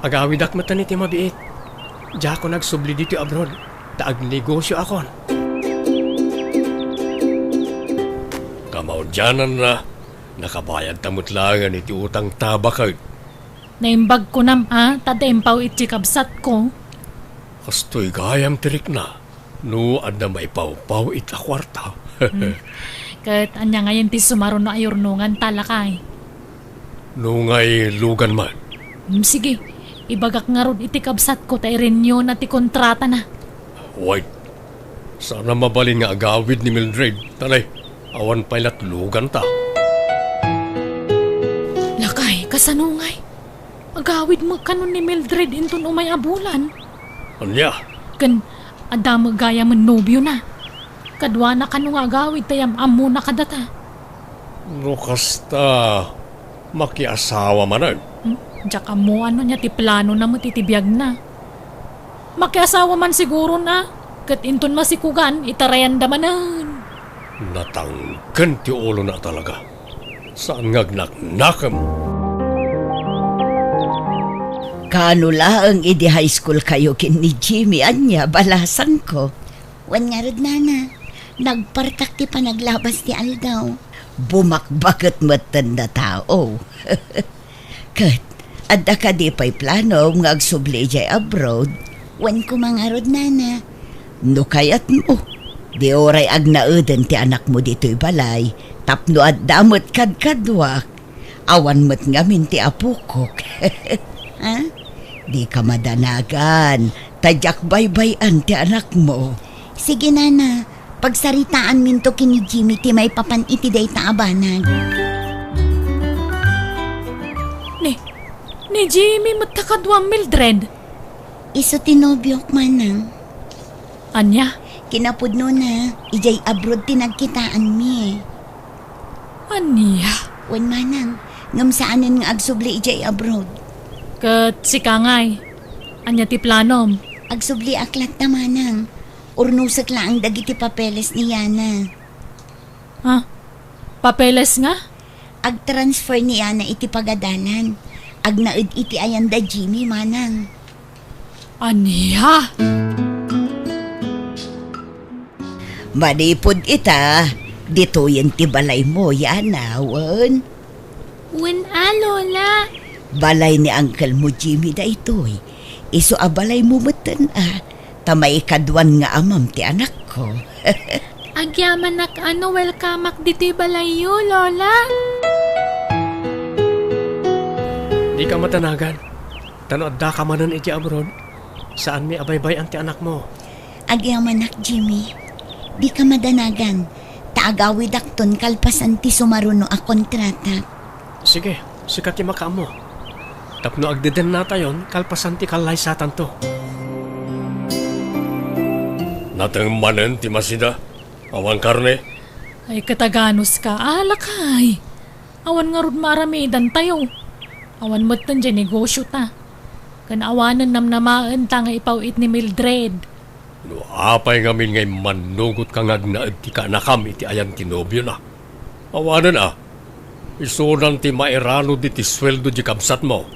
Agawidak metten iti mabiit. Diakon agsubli ditoy abroad, ta agnegosioakon. Kamaudiananna, nakabayadta met laengen iti utang ta baket. Naimbag kunam a, ta adda impaw-it ti kabsatko. Kastoy gayam ti rikna. No adda maipawpaw-it a kuarta. Hmm. Ket ania ngayen ti sumaruno a yurnongan ta, lakay? No ngay lugan man. Hmm, sige. Ibagak ngarud iti kabsatko ta i-renew-na ti kontratana. Wait. Saan a mabalin nga agawid ni Mildred. Talay, awan pay lat lugan ta. Lakay, kasano ngay? Agawid met kano ni Mildred inton umay a bulan? Ania? Ken adda met gayamen nobiona. Kaduana kano nga agawid ta yam-ammona kadata. No kasta, makiasawa manen? Hmm? Diak ammoan no ania ti planona met iti biagna. Makiasawa man sigurona, ket inton masikugan, itarayanda manen. Natangken ti ulona talaga. Saan nga agnaknakem? Kaano laeng idi high school kayo ken ni Jimmy, ania, balasangko? Wen ngarud, nana, nagpartak ti panaglabas ti aldaw. Bumakbaket metten a tao. Ket, adda kadi pay planom nga agsubli idiay abroad? Wen koma ngarud, nana. No kayatmo, di uray agnaeden ti anakmo ditoy balay, tapno adda met kadkaduak. Awan met ngamin ti apokok. Ha? Dika madanagan, ta diak baybay-an ti anakmo. Sige, nana. Pagsaritaanminto ken ni Jimmy ti maipapan iti dayta a banag. Ni, ni Jimmy met ta kaduam, Mildred? Isu ti nobiok, manang. Ania? Kinapudnona, idiay abroad ti nagkitaanmi. Ania? Wen, manang, ngem saanen nga agsubli idiay abroad. Ket sika ngay, ania ti planom? Agsubliak latta, manang. Urnosek laeng dagiti papeles ni Yana. Ha? Papeles nga? Agtransfer ni Yana iti pagadalan. Agnaed iti ayanda Jimmy, manang. Ania? Manipud ita, ditoyen ti balaymo, Yana, wen? Wen a, Lola. Balay ni Uncle mo Jimmy daytoy. Isu a balaymo metten a, ta maikaduan nga amam ti anakko. Agyamanak a no welcomeak ditoy balayyo, Lola. Dika madanagan. Ta no addaka manen iti abroad, saanmi a baybay-an ti anakmo. Agyamanak, Jimmy. Dika madanagan, ta agawidakton kalpasan ti sumaruno a kontratak. Sige, sika ti makaammo. Tapno agdedennatayon, kalpasan ti kallaysatanto. Nateng manen ti masida. Awan karne? Ay, kataganos ka, alakay. Awan ngarud maaramidantayo. Awan metten diay negosio ta. Ken awanen namnamaen ta nga ipaw-it ni Mildred. No apay ngamin nga immannugot ka nga agnaed ti kaanakam iti ayan ti nobiona? Awanen a, isunan ti mairanud iti sueldo di kabsatmo.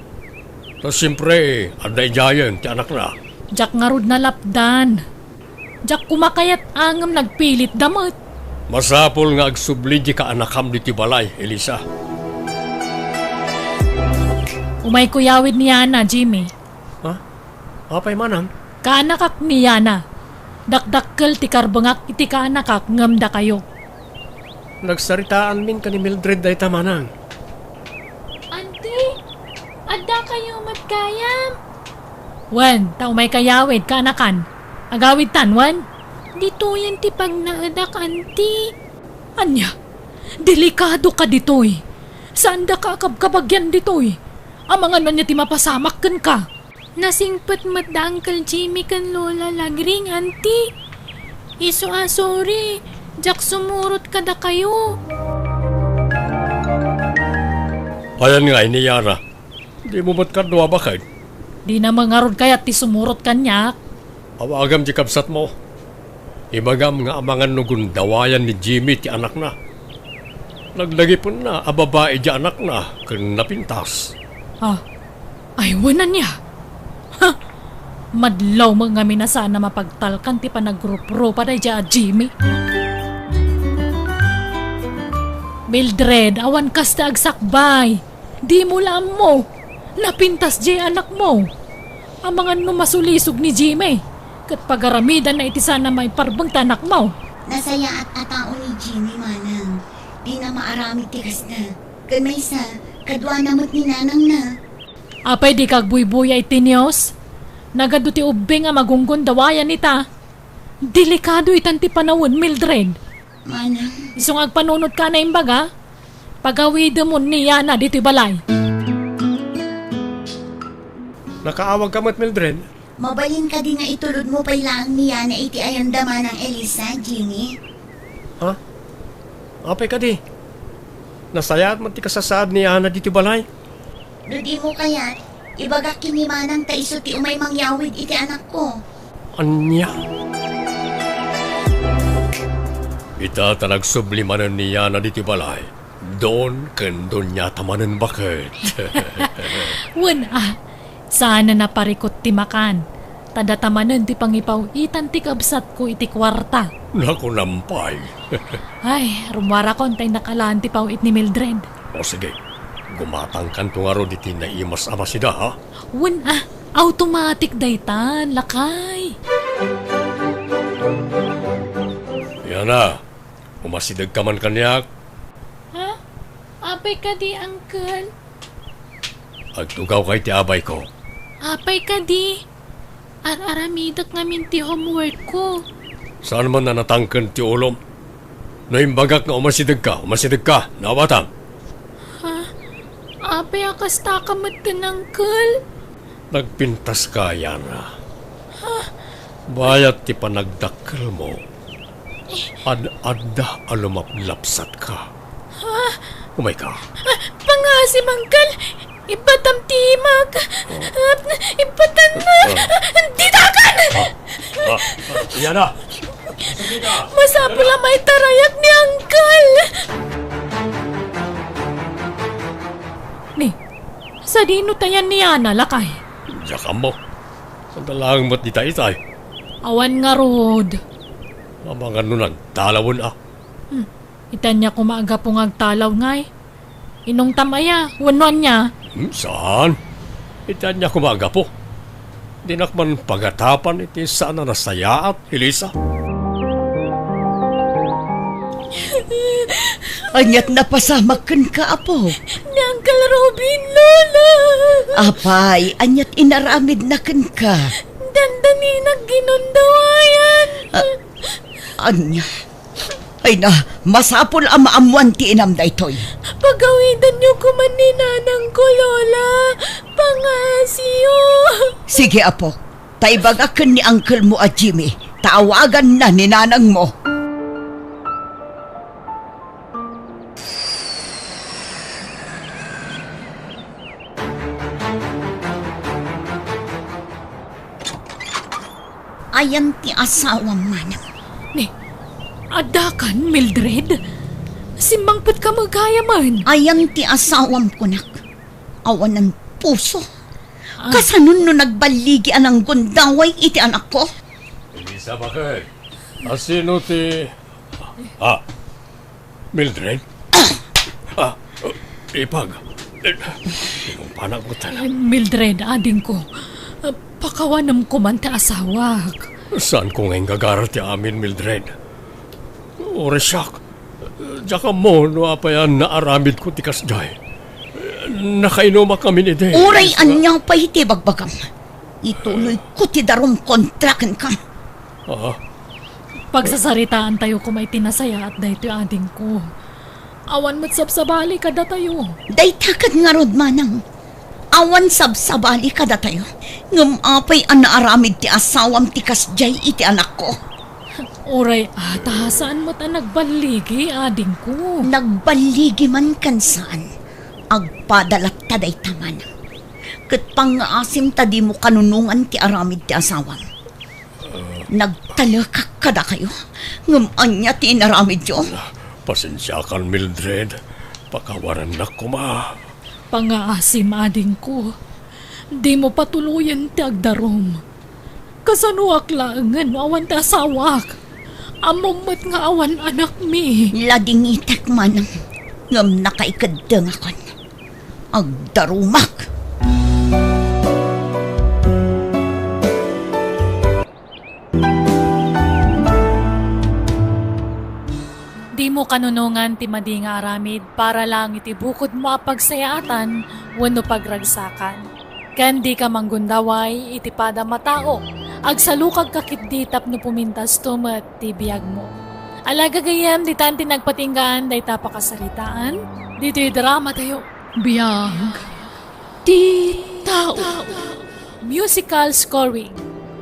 Ta siempre, adda idiayen ti anakna. Diak ngarud nalapdan. Diak koma kayat a ngem nagpilitda met. Masapul nga agsubli di kaanakam ditoy balay, Elisa. Umayko yawid ni Yana, Jimmy. Ha? Apay manang? Kaanakak ni Yana. Dakdakkel ti karbengak iti kaanakak ngem dakayo. Nagsaritaanmin ken ni Mildred dayta manang. Auntie, addakayo met gayam? Wen, ta umayka yawid, kaanakan. Agawidtan, wen? Ditoyen ti pagnaedak, Auntie. Ania? Delikado ka ditoy. Saandaka a kabkabagian ditoy. Amangan ania ti mapasamak kenka? Nasingpet met da Uncle Jimmy ken Lola Lagring, Auntie. Isu a sorry, diak sumurot kadakayo. Ayan nga ini, Yana. Dimo met kano a baket? Dina met ngarud kayat ti sumurot kaniak. Awagam ti kabsatmo. Ibagam nga amangan no gundawayan ni Jimmy ti anakna. Nagdagipenna a babai ti anakna ken napintas. Ah, ay, wen ania? Ha? Madlaw met ngamin a saan a mapagtalkan ti panagruprupa daydiay a Jimmy. Mildred, awan kasta agsakbay. Dimo la ammo. Napintas diay anakmo. Amangan no masulisog ni Jimmy. Ket pagaramidanna iti saan a maiparbeng ti anakmo. Nasayaat a tao ni Jimmy, manang. Dina maaramid ti kasta. Ken maysa, kaduana met ni nanangna. Apay dika agbuybuya iti news? Nagadu ti ubbing a magunggundawayan ita. Delikado itan ti panawen, Mildred. Manang. Isu nga agpanunot ka a naimbag, a? Pagawidemon ni Yana ditoy balay. Nakaawag ka met, Mildred? Mabalin kadi nga itulodmo pay laeng ni Yana iti ayanda, Manang Elisa, Jimmy? Ha? Apay kadi? Nasayaat met ti kasasaad ni Yana ditoy balay? No dimo kayat, ibagak ken ni Manang ta isu ti umay mangyawid iti anakko. Ania? Ita ta nagsubli manen ni Yana ditoy balay. Don ken doniata manen baket. Wen a, saan a naparikut ti makan. Ta data manen ti pangipaw-itan ti kabsatko iti kuarta. Nakunam pay. Ay, rummuarakon ta innak alaen ti paw-it ni Mildred. O sige, gumatangkanto ngarud iti naimas a masida, ha? Wen a, automatic daytan, lakay. Yana, umasidegka man kaniak. Ha? Apay kadi, Uncle? Agtugawka iti abayko. Apay kadi? Ar-aramidek ngamin ti homeworkko. Saan man a natangken ti ulom? No imbagak nga umasidegka, umasidegka, naawatam. Ha? Apay a kastaka metten, Uncle? Nagpintaska, Yana. Ha? Bayat ti panagdakkelmo, ad-adda a lumaplapsatka. Ha? Umayka. Ah, pangaasim, Uncle. Ibbatam ti imak. Oh. Ah, ibbatam na. Ah. Ditakan! Ah, ah, ah, Yana. Masapul a maitarayak ni Uncle. Ni, sadino tayan ni Yana, lakay? Diak ammo. Saan laeng met dita itay? Awan ngarud. Amangan no nagdalawen a. Hmm. Iti ania koma a gapu nga agtalaw ngay? Inungtam aya, wenno ania? Hmm, saan? Iti ania koma a gapu? Dinak man pagatapan iti saan a nasayaat, Elisa. Aniat napasamak kenka, apo? Ni Uncle Robin, Lola! Apay, aniat inaramidna kenka? Dandaninak ginundawayan. Ah, ania? Ay na, masapul a maammuan ti inam daytoy. Pagawidanyo koma ni nanangko, Lola. Pangaasiyo. Sige, apo. Ta ibagak ken ni uncle-mo a Jimmy, ta awaganna ni nanangmo. Ayan ti asawam, manang. Ni, addakan, Mildred? Simmangpetka met gayam. Ayan ti asawam, kunak. Awanan puso. Ah. Kasano no nagballigi a nanggundaway iti anakko? Elizabeth, asino ti, ah, Mildred? Ah, ipag. Inumpanak met. Mildred, adingko, pakawanem koman ti asawak. Saanko nga inggagarar ti amin, Mildred. Uray siak, diak ammo no apay a naaramidko ti kasdiay. Nakainumak ngamin idi. Uray ania pay ti bagbagam, ituloyko ti darum kontra kenka. Ah? Pagsasaritaantayo koma iti nasayaat daytoy, adingko. Awan met sabsabali kadatayo. Dayta ket ngarud, manang. Awan sabsabali kadatayo. Ngem apay a naaramid ti asawam ti kasdiay iti anakko? Uray ata, saan met a nagballigi, adingko. Nagballigi man ken saan, agpada latta dayta, manang. Ket pangngaasim ta dimo kanunongan ti aramid ti asawam. Nagtalekak kadakayo, ngem ania ti inaramidyo? Pasensiakan, Mildred. Pakawarennak koma. Pangngaasim, adingko. Dimo patuloyen ti agdarum. Kasanoak laengen no awan ti asawak? Ammom met nga awan anakmi. Ladingitek, manang, ngem nakaikeddengakon. Agdarumak! Dimo kanunongan ti madi nga aramid para lang iti bukodmo a pagsayaatan wenno pagragsakan. Ken dika manggundaway iti padam a tao. Agsalukagka ketdi tapno pumintasto met ti biagmo. Ala, gagayyem, ditan ti nagpatinggaan dayta pakasaritaan ditoy dramatayo. Biag ti tao. Musical scoring,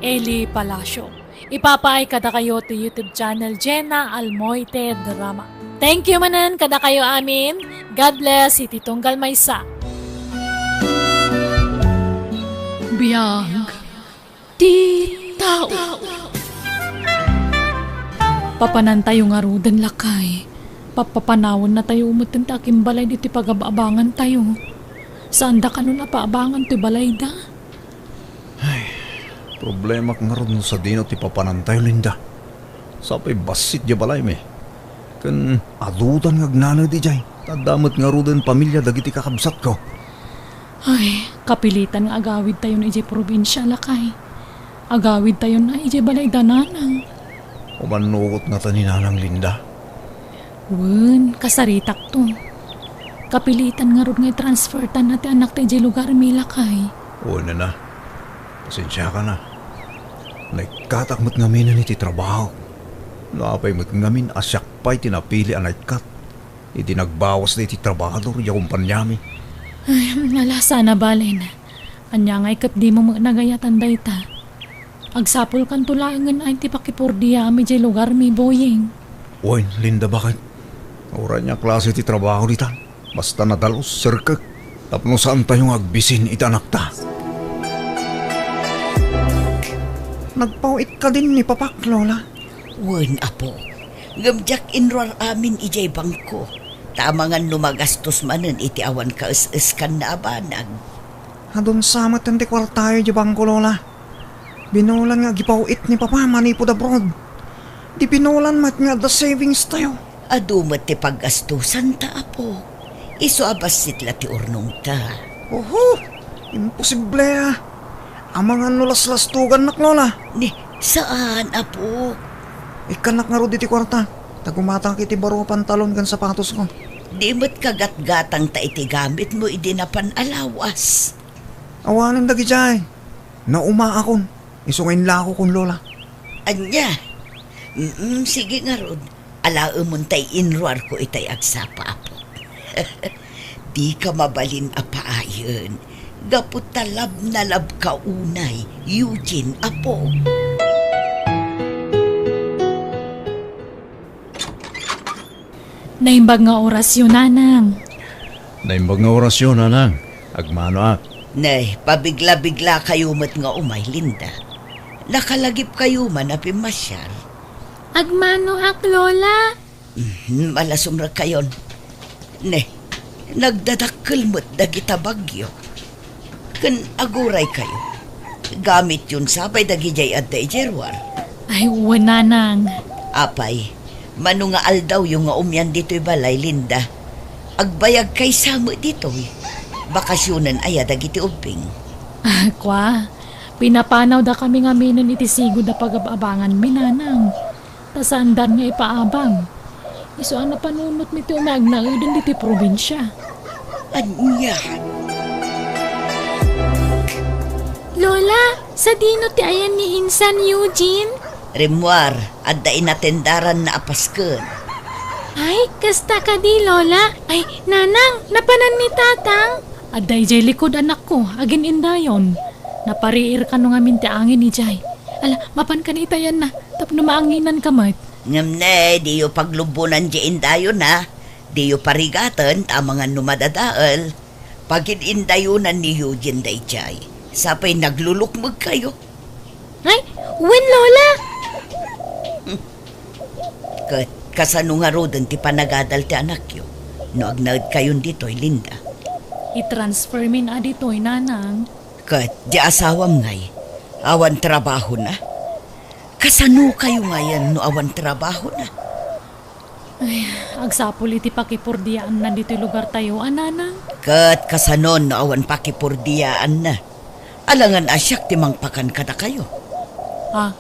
Eli Palacio. Ipapaay kadakayo ti YouTube channel Jenna Almoite Drama. Thank you manen kadakayo amin. God bless iti tunggal maysa. Biag ti tao. Papanantayo ngaruden, lakay. Pappapanawennatayo met ti akimbalay ditoy pagab-abangantayo. Saanda kanon a paabangan toy balayda. Ay, problemak ngarud no sadino ti papanantayo, Linda. Sapay bassit diay balaymi. Ken adudan nga agnaned idiay. Ta adda met ngaruden pamilia dagiti kakabsatko. Ay, kapilitan nga agawidtayon idiay probinsia, lakay. Agawidtayon idiay balayda, nanang. Umannugot ngata ni Nanang Linda? Wen, kasaritakto. Kapilitan ngarud nga i-transfertanna ti anakta idiay lugarmi, lakay. Wen a. Pasensiakan a. Naikkatak met ngaminen iti trabaho. No apay met ngamin a siak pay ti napili a naikkat. Idi nagbawasda iti trabahador ya kompaniami. Ay, ala, saan a balen. Ania ngay ket dimo met nagayatan dayta? Agsapulkanto laengen ay ti pakipurdiam idiay lugarmi, Boying. Wen, Linda, baket? Uray ania klase ti trabaho ditan? Basta nadal-os, serkek. Tapno saantayo nga agbisin iti anakta. Nagpaw-it kadin ni Papak, Lola? Wen, apo. Ngem diak inruar amin idiay bangko. Ta amangan no magastos manen iti awan kaes-eskanna a banag. Adun sa met ti kuartayo idiay bangko, Lola. Binolan nga agipaw-it ni Papa manipud abroad. Di binolan met nga adda savings tayo. Adu met ti paggastusanta, apo. Isu a bassit la ti urnongta. Oho! Imposible a. Amangan no laslastugannak, Lola. Ni, saan, apo. Ikkannak ngarud iti kuarta. Ta gumatangak iti baro a pantalon ken sapatosko. Di met kagatgatangta iti gamitmo idi napan a lawas. Awanen dagidiay. Naumaakon. Isu nga inlakokon, Lola. Ania? Mm, sige ngarud. Alaemon tay inruarko itay agsapa, apo. Dika mabalin a paayen. Gapu ta love na love ka unay, Eugene, apo. Naimbag nga orasyo, nanang. Naimbag nga orasyo, nanang. Agmanoak. Nay, pabigla-bigla kayo met nga umay, Linda. Nakalagip kayo man a pimmasiar. Agmanoak, Lola. Mhm, malasumrek kayon. Ne, nagdadakkel met dagita bagyo. Ken aguray kayo. Gamityon sa pay dagidiay adda idiay ruar. Ay, wen, nanang. Apay, mano nga aldawyo nga umian ditoy balay, Linda? Agbayag kay sa met ditoy. Bakasionen aya dagiti ubbing? Kua, pinapanawdakami ngaminen iti sigud a pagab-abanganmi, nanang. Ta saandan nga ipaabang. Isu a napanunotmi ti umay agnaeden ditoy probinsia. Ania? Lola, sadino ti ayan ni insan Eugene? Rimmuar, adda inatendaranna a pasken. Ay, kasta kadi, Lola? Ay, nanang, napanan ni tatang? Adda idiay likud, anakko, agin-indayon. Napariir kano ngamin ti angin idiay. Ala, mapan kadi ita ayanna, tapno maanginanka met. Ngem ne, diyo paglubbonan diay indayon, a. Diyo parigaten, ta amangan no madadael. Pagin-indayonan ni Eugene daydiay. Sapay naglulukmegkayo. Ay, wen, Lola! Ket kasano ngaruden ti panagadal ti anakyo no agnaedkayon ditoy, Linda? I-transfermin a ditoy, nanang. Ket di asawam ngay, awan trabahona? Kasanokayo ngayen no awan trabahona? Ay, agsapul iti pakipurdiaanna ditoy lugartayo a, nanang. Ket kasano no awan pakipurdiaanna? Alangan a siak ti mangpakan kadakayo. Ah.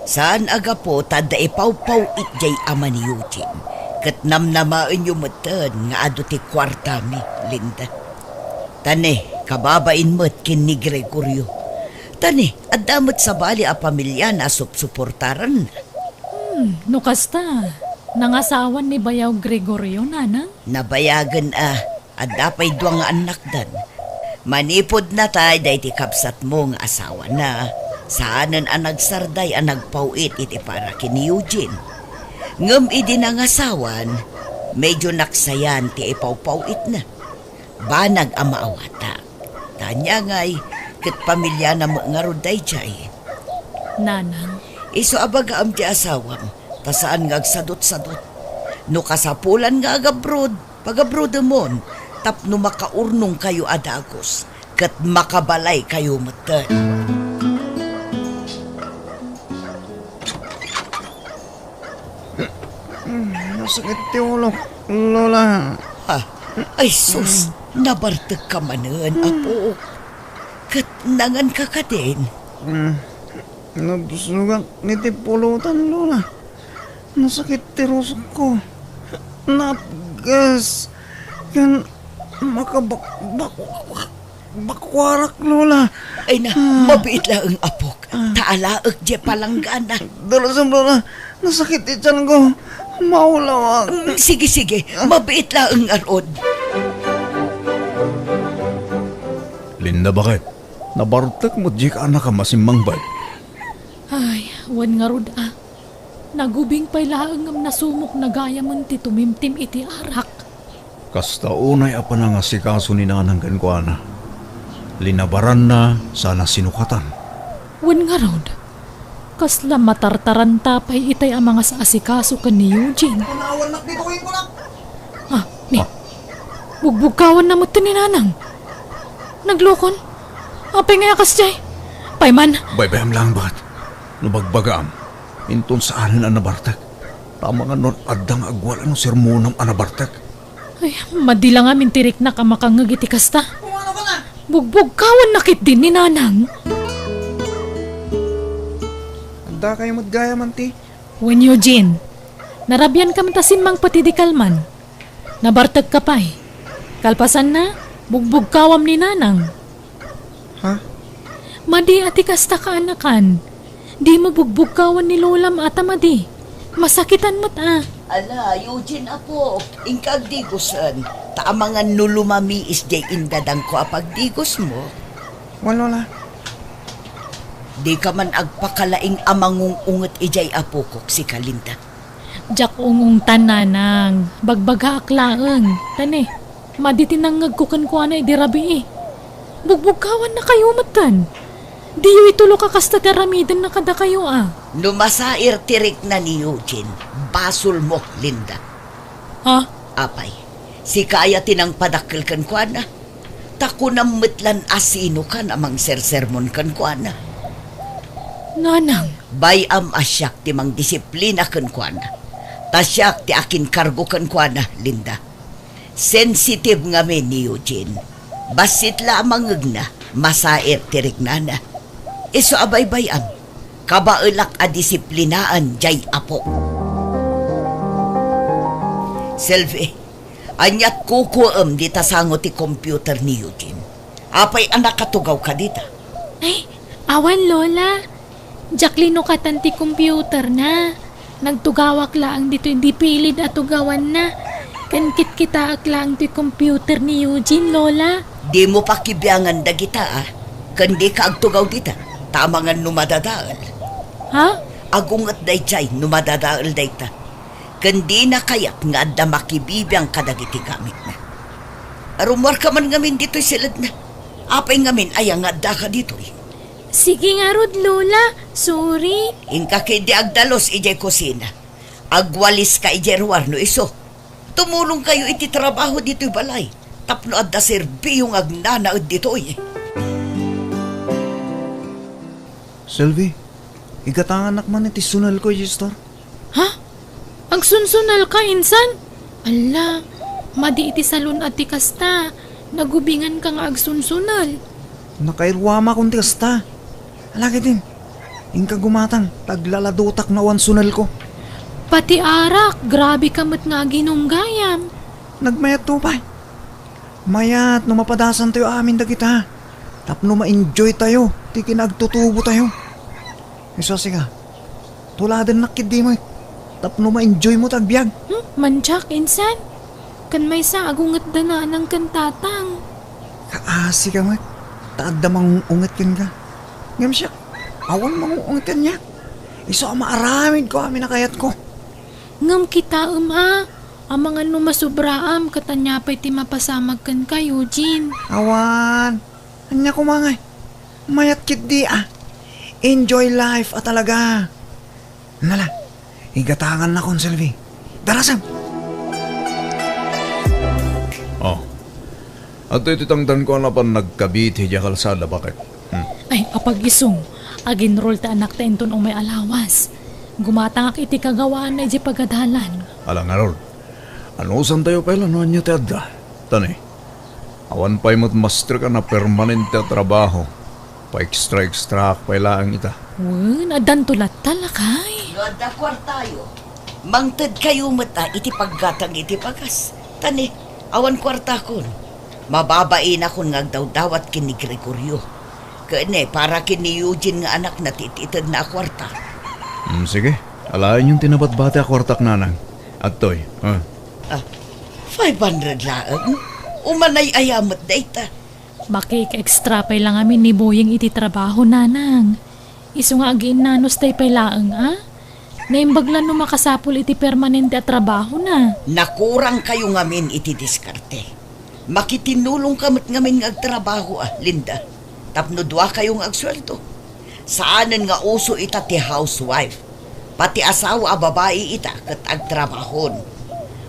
Saan a gapu ta adda ipawpaw-it diay ama ni Eugene, ket namnamaenyo metten nga adu ti kuartami, Linda. Ta ne, kababain met ken ni Gregorio. Ta ne, adda met sabali a pamiliana a supsuportaran. Hmm, no kasta, nangasawan ni bayaw Gregorio, nanang? Nabayagen a, adda pay dua nga annakdan. Manipud natay daydi kabsatmo nga asawana, saanen a nagsarday a nagpaw-it iti para ken ni Eugene. Ngem idi nangasawan, medyo naksayan ti ipawpaw-itna. Banag a maawata. Ta ania ngay, ket pamiliana met ngarud daydiay. Nanang. Isu a bagaam ti asawam, ta saan nga agsadutsadut. No kasapulan nga agabrod, pagabrodemon, tapno makaurnongkayo a dagus, ket makabalaykayo metten. Mm, nasakit ti ulok, Lola. Ha? Ay sus, nabartek ka manen, apo. Ket nangan ka kadin? Mm, nabsogak iti pulutan, Lola. Nasakit ti rusokko. Napgas. Ken makabak-, bak-, Bakuarak, Lola. Ay na, ah, mabiit laeng, apok. Ah. Ta alaek diay palanggana. Dalusem, Lola. Nasakit ti tianko. Maulawak. Mm, sige, sige. Ah. Mabiit laeng ngarud. Linda, baket? Nabartek met diay kaanakam a simmangbay. Ay, wen ngarud, ah. Nagubing pay laeng ngem nasumok na gayamen ti tumimtim iti arak. Kasta unay a panangasikaso ni Nanang kenkuana. Linabaranna sana sinukatan. Wen ngarud, kasla matartaranta pay itay a mangas-asikaso ken ni Eugene. Panawannak ditoy, kunak. Ah, ni. Ah. Bugbugkawanna met ni Nanang. Naglukon. Apay nga a kasdiay? Pay man. Baybay-am laeng, baket. No bagbagaam, inton saanen a nabartek. Ta amangan no adda nga agwal-an no sermonam a nabartek. Ay, madi la ngamin ti riknak a makangngeg iti kasta. Bugbugkawanna ketdi ni Nanang. Adda kayo met gayamen ti. Wen, Eugene, narabiankam ta simmangpet idi kalman. Nabartekka pay. Kalpasanna, bugbugkawam ni Nanang. Ha? Madi a ti kasta kaanakan. Dimo bugbugkawan ni Lolam a ta madi. Masakitan met a. Ala, Eugene, apo, inka agdigosen. Ta amangan no lumamiis diay indadangko a pagdigosmo. Wen, Lola. Dika man agpakalaing a mangung-unget idiay apokok, sika, Linda. Diak ung-ungtan, Nanang. Bagbagaak laeng. Ta ne, madi ti nangngegko kenkuana idi rabii. Bugbugkawannakayo metten. Diyo ituloka kasta ti aramidenna kadakayo a. No masair ti rikna ni Eugene, basolmo, Linda. Ha? Apay, sika aya ti nangpadakkel kenkuana? Ta kunam met lan a sinokan a mangsersermon kenkuana. Nanang. Bay-am a siak ti mangdisiplina kenkuana. Ta siak ti akinkargo kenkuana, Linda. Sensitive ngamin ni Eugene. Bassit la a mangngegna, masair ti riknana. Isu a baybay-am, kabaelak a disiplinaan jay apo. Selvi, aniat kukuem dita sango ti computer ni Eugene? Apay a nakatugaw ka dita? Ay, awan, Lola. Diak linukatan ti computerna. Nagtugawak laeng ditoy dipilid a tugawanna. Ken kitkitaek laeng toy computer ni Eugene, Lola. Dimo pakibiangan dagita, a. Ken dika agtugaw dita, ta amangan no madadael. Ha? Agunget daydiay no madadael dayta. Ken dina kayat nga adda makibibiang kadagiti gamitna. Rummuarka man ngamin ditoy siledna. Apay ngamin aya nga addaka ditoy? Sige ngarud, Lola. Sorry. Inka ketdi agdalus idiay kusina. Agwaliska idiay ruar no isu. Tumulongkayo iti trabaho ditoy balay tapno adda serbiyo nga agnanaed ditoy. Selvi, igatanganak man iti sunelko idiay store. Ha? Agsunsunelka, insan? Alla, madi iti salun-at ti kasta. Nagubinganka nga agsunsunel. Nakairuamakon ti kasta. Ala ketdin, inka gumatang, ta aglaladutak no awan sunelko. Pati arak, grabeka met nga aginum gayam. Nagmayatto pay. Mayat no mapadasantayo amin dagita tapno ma-enjoytayo ti kinaagtutubotayo. Isu a sika, tuladennak ketdi met tapno ma-enjoymo ti agbiag. Hmm, mandiak, insan. Ken maysa, agungetda nanang ken tatang. Kaasika met, ta adda mangung-unget kenka. Ngem siak, awan mangung-unget kaniak. Isu a maaramidko amin a kayatko. Ngem kitaem a, amangan no masubraam, ket ania pay ti mapasamak kenka, Eugene? Awan. Ania koma ngay? Mayat ketdi a. Enjoy life a talaga. Nala, igatangannakon, Selvi. Darasem! Oh. Adtoy ti tangdanko a napan nagkabit idiay kalsada, baket. Hmm. Ay, apag-isung. Ag-enroll ti anakta inton umay a lawas. Gumatangak iti kagawaanna idiay pagadalan. Ala ngarud. Anusantayo pay la no ania ti adda? Tani, awan pay met mastrek a napermanente a trabaho. Pa-extra-extraak pay laeng ita. Wen, addanto latta, lakay. No adda kuartayo, mangtedkayo met a iti paggatang iti bagas. Tani, awan kuartakon. Mababainakon nga agdawdawat ken ni Gregorio. Ken ni, para ken ni Eugene nga anakna ti it-itedna a kuarta. Hmm, sige. Alaenyon ti nabatbati a kuartak, nanang. Adtoy, ah. Ah, five hundred laeng? Umanay-aya met dayta. Makika-extra pay la ngamin ni Boying iti trabaho, nanang. Isu nga agiinnanustay pay laeng, a? Naimbag la no makasapul iti permanente a trabahona. Nakurangkayo ngamin iti diskarte. Makitinulongka met ngamin nga agtrabaho, a, Linda, tapno duakayo nga agsueldo. Saanen nga uso ita ti housewife. Pati asawa a babai ita ket agtrabahon.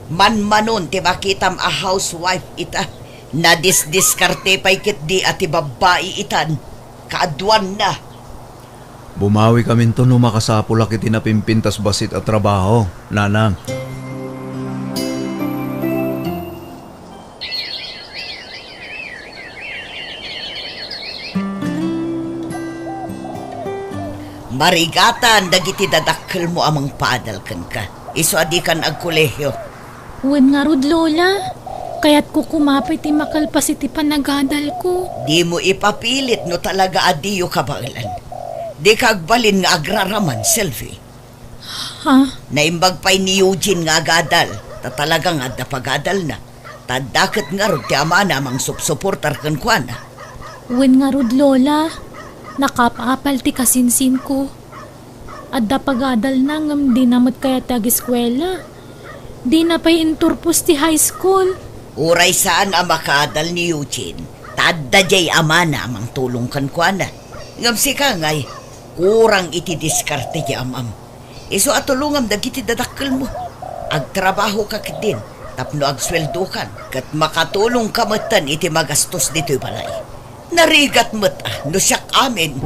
Manmanon ti makitam a housewife ita. Nadisdiskarte pay ketdi a ti babbai itan. Kaaduanna. Bumawikaminto no makasapulak iti napimpintas bassit a trabaho, nanang. Marigatan dagiti dadakkelmo a mangpaadal kenka. Isu a dikan agkolehio. Wen ngarud, Lola. Kayatko koma pay ti makalpas iti panagadalko. Dimo ipapilit no talaga a diyo kabaelan. Dika agbalin nga agraraman, Selvi. Ha? Naimbag pay ni Eugene nga agadal, ta talaga nga adda pagadalna. Ta adda ket ngarud ti amana a mangsupsuportar kenkuana. Wen ngarud, Lola. Nakaap-apal ti kasinsinko. Adda pagadalna ngem dina met kayat ti agiskuela. Dina pay inturpos ti high school. Uray saan a makaadal ni Eugene, ta adda diay amana a mangtulong kenkuana. Ngem sika ngay, kurang iti diskarte ti am-am. Isu a tulongam dagiti dadakkelmo. Agtrabahoka ketdin tapno agsueldokan ket makatulongka metten iti magastos ditoy balay. Narigat met a no siak amin.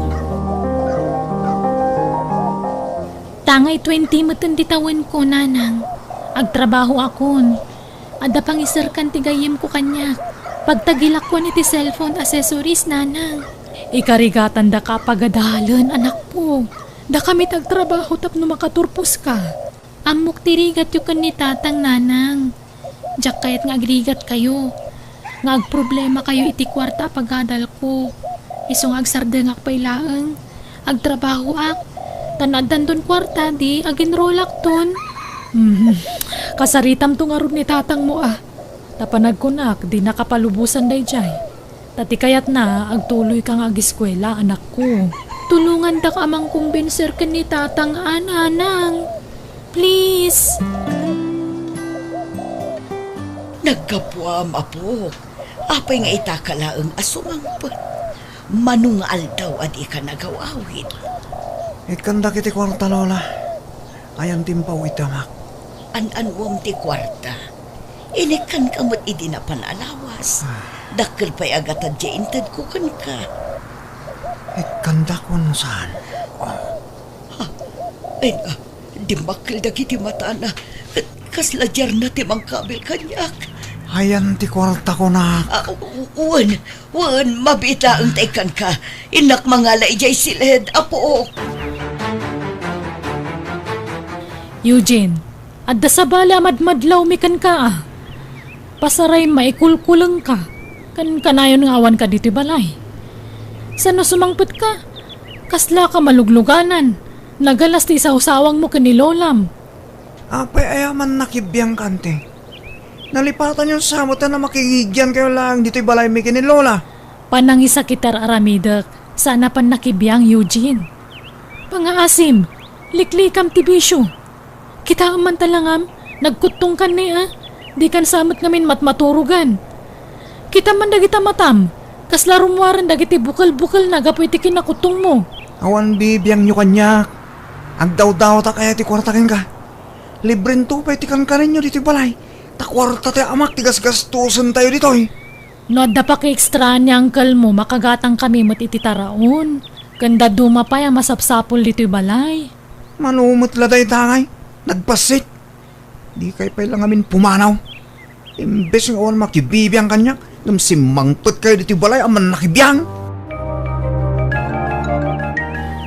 Tangay twenty metten ti tawenko, nanang. Agtrabahoakon. Adda pangiserkan ti gayyemko kaniak. Pagtagilakon iti cellphone accessories, nanang. Ikarigatandaka a pagadalen, anakko. Dakami ti agtrabaho tapno makaturposka. Ammok ti rigatyo ken ni tatang, nanang. Diak kayat nga agrigatkayo, nga agproblemakayo iti kuarta a pagadalko. Isu nga agsardengak pay laeng. Agtrabahoak, ta naaddanton kuarta, di agenrolakton. Hmm, kasaritamto ngarud ni tatangmo a. Ta panagkunak, dina kapalubosan daydiay. Ta ti kayatna, agtuloyka nga agiskuela, anakko. Tulongandak a mangkumbinser ken ni tatang a, nanang. Please. Naggapuam, apok. Apay nga itaka laeng a sumangpet? Mano nga aldaw a dika nagaw-awid? Ikkandak iti kuarta, Lola. Ayan ti impaw iti amak. An-anuam ti kuarta? Inikkanka met idi napan a lawas. Ah. Dakkel pay a gatad ti intedko kenka. Ikkandak wenno saan? Ah. Ha? Ay na, dimmakkel dagiti matana. Ket kasla diarna ti mangkabil kaniak. Ayan ti kuarta, kunak. Ah, u-, u-, wen, wen, mabiit laeng ta ikkanka. Innak mangala idiay siled, apok. Eugene, adda sabali a madmadlawmi kenka a. Pasaray maikulkulengka, ken kanayon nga awanka ditoy balay. Saan no sumangpetka? Kaslaka malugluganan. Nagalas ti isawsawangmo ken ni lolam. Apay aya a mannakibiangka, anti? Nalipatanyo sa met a makigigiankayo laeng ditoy balaymi ken ni lola. Panangisakit ti ar-aramidek, saan a pannakibiang, Eugene. Pangaasim, liklikam ti bisio. Kitaem man ta langam, nagkuttongkan ni a, dikan sa met ngamin matmaturogan. Kitam man dagita matam, kasla rummuaren dagiti bukel-bukelna gapu iti kinnakuttongmo. Awan bibiangyo kaniak. Agdawdawtak aya ti kuarta kenka? Librento pay ti kankanenyo ditoy balay, ta kuarta ti amak ti gasgastusentayo ditoy. No adda pakiekstraan ni unclemo, makagatangkami met iti taraon. Ken dadduma pay a masapsapul ditoy balay. Mano met la dayta ngay, nagbassit. Dikay pay la ngamin pumanaw. Imbes nga awan makibibiang kaniak, ngem simmangpetkayo ditoy balay a mannakibiang.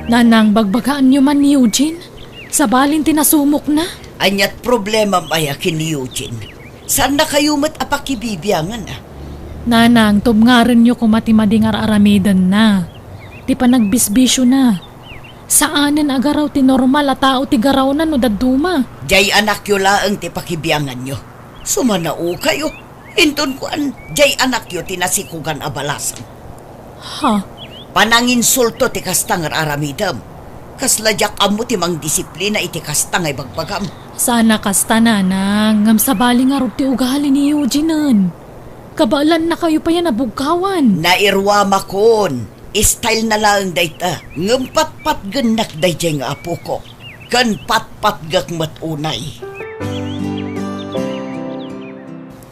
Nanang, bagbagaanyo man ni Eugene. Sabalin ti nasumokna. Aniat problemam aya ken ni Eugene? Saannakayo met a pakibibiangan a? Nanang, tubngarenyo koma ti madi nga ar-aramidenna. Ti panagbisbisiona. Saanen a garaw ti normal a tao ti garawna no dadduma. Diay anakyo laeng ti pakibianganyo. Sumanaokayo. Inton kuan, diay anakyo ti nasikogan a balasang. Ha? Pananginsulto ti kasta nga ar-aramidem. Kasla diak ammo ti mangdisiplina iti kasta nga ibagbagam. Saan a kasta, nanang, ngem sabali ngarud ti ugali ni Eugene-en. Kabaelannakayo pay a nabugkawan. Nairuamakon. Style na laeng dayta, ngem patpatgennak daydiay nga apokok, ken patpatgek met unay.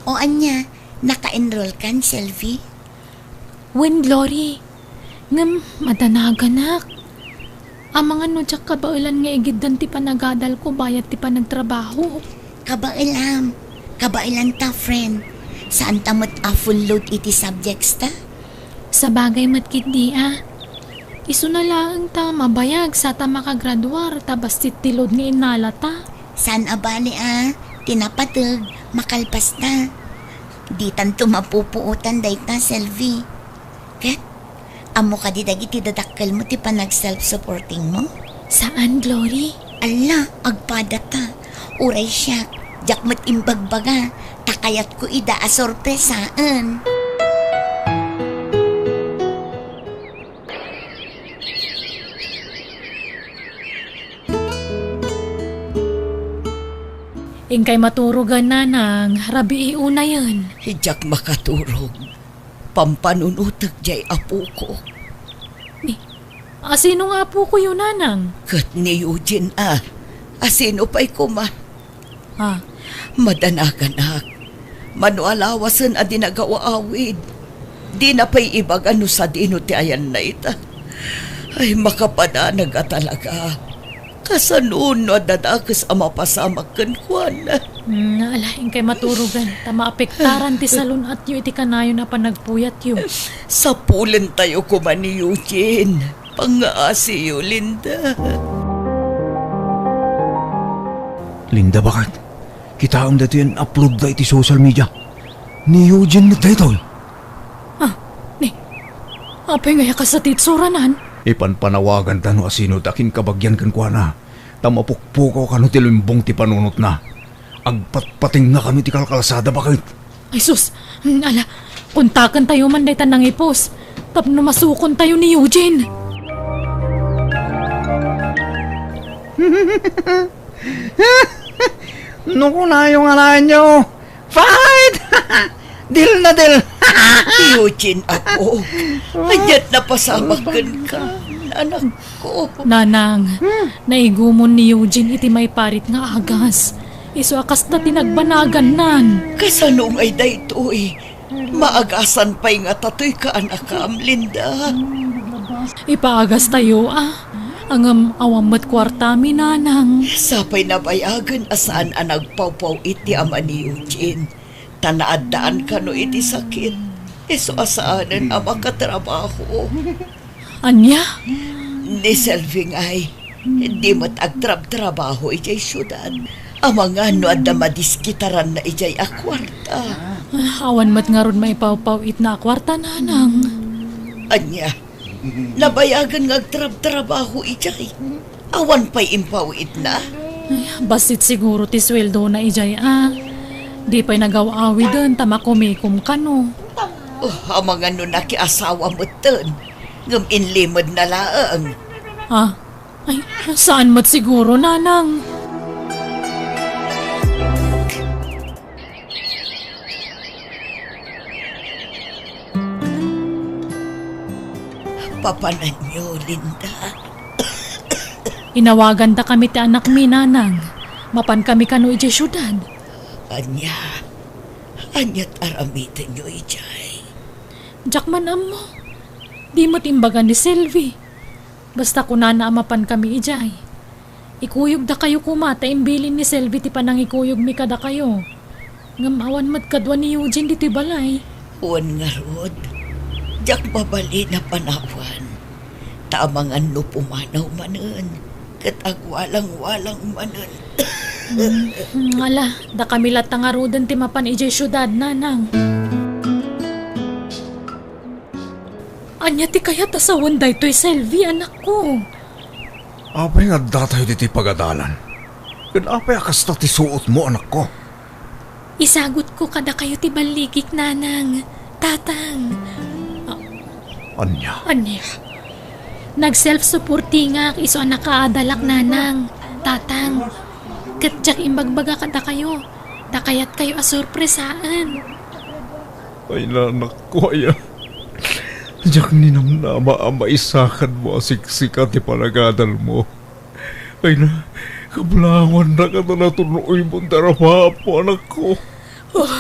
O ania, naka-enroll kan, Selvi? Wen, Glory. Ngem madanaganak. Amangan no diak kabaelan nga igiddan ti panagadalko bayat ti panagtrabaho. Kabaelam. Kabaelanta, friend. Saanta met a full load iti subjects ta? Sabagay met ketdi a. Isuna laeng ta mabayag sa ta makagraduar ta bassit ti load nga innalata. Saan a bali a, ti napateg, makalpasta. Ditanto mapupuotan dayta, Selvi. Ket, ammo kadi dagiti dadakkelmo ti panag-self-supportingmo? Saan, Glory. Alla, agpadata. Uray siak, diak met imbagbaga, ta kayatko ida a sorpresaen. Inkay maturogan, nanang, rabii unayen. Diak makaturog. Pampanunotek diay apoko. Ni, asino nga apokoyo, nanang? Ket ni Eugene a. Asino pay koma? Ha? Madanaganak. Mano a lawasen a di nagaw-awid. Dina pay ibaga no sadino ti ayanna ita. Ay, makapadanag a talaga. Kasano no adda dakes a mapasamak kenkuana? Hmm, ala, inkay maturogan, ta maapektaran ti salun-atyo iti kanayon a panagpuyatyo. Sapulentayo koma ni Eugene. Pangngaasiyo, Linda. Linda, baket? Kitaem daytoy a na-upload da iti social media. Ni Eugene met daytoy. Ah, ni, apay nga kasta ti itsuranan? Ipanpanawaganta no asino ti akinkabagian kenkuana. Ta mapukpukaw kano ti limbong ti panunotna. Agpatpatingna kano iti kalkalsada, baket? Ay sus, hmm, ala, kontakentayo man dayta nangipos tapno masukontayo ni Eugene. No kunayo nga laenyo, fight! Deal na deal! Eugene, apo, ania't napasamak kenka, anakko? Nanang, naigumon ni Eugene iti maiparit nga agas. Isu a kasta ti nagbanagannan. Kasano ngay daytoy? Maagasan pay ngata toy kaanakam, Linda. Ipaagastayo, a. Ngem awan met kuartami, nanang. Sapay nabayagen a saan a nagpawpaw-it ti ama ni Eugene. Ta naaddaan kano iti sakit. Isu a saanen a makatrabaho. Ania? Ni Selvi ngay, di met agtrabtrabaho idiay siudad. Amangan no adda madiskitaranna idiay a kuarta. Ah, awan met ngarud maipawpaw-itna a kuarta, nanang. Ania? Nabayagen nga agtrabtrabaho idiay. Awan pay impaw-itna? Ay, bassit siguro ti suweldona idiay, a. Di pay nagaw-awiden ta makumikom kano. Oh, amangan no nakiasawa metten, ngem inlimedna laeng. Ah, ay, saan met siguro, nanang? Papananyo, Linda. Inawagandakami ti anakmi, nanang. Mapankami kano idiay siudad. Ania? Ania't aramidenyo idiay? Diak man ammo. Di met imbaga ni Selvi. Basta kunana a mapankami idiay. Ikuyogdakayo koma ta imbilin ni Selvi ti panangikuyogmi kadakayo. Ngem awan met kadua ni Eugene ditoy balay. Wen ngarud, diak mabalin a panawan. Ta amangan no pumanaw manen, ket agwalangwalang manen. Hmm, ala, dakami latta ngaruden ti mapan idiay siudad, nanang. Ania ti kayat a sawen daytoy, Selvi, anakko? Apay nga addatayo ditoy pagadalan? Ken apay a kasta ti suotmo, anakko? Isagutko kadakayo ti balligik, nanang, tatang. A-, Ania? Ania? Nag-self-supportingak isu a nakaadalak, nanang, tatang. Ket diak imbagbaga kadakayo, ta kayatkayo a sorpresaen. Ay, nanakko, aya. Diak ninamnama a maisakadmo a siksika ti panagadalmo. Ay na, kablangonnak a ta natun-oymon ti arapaapmo, anakko. Oh,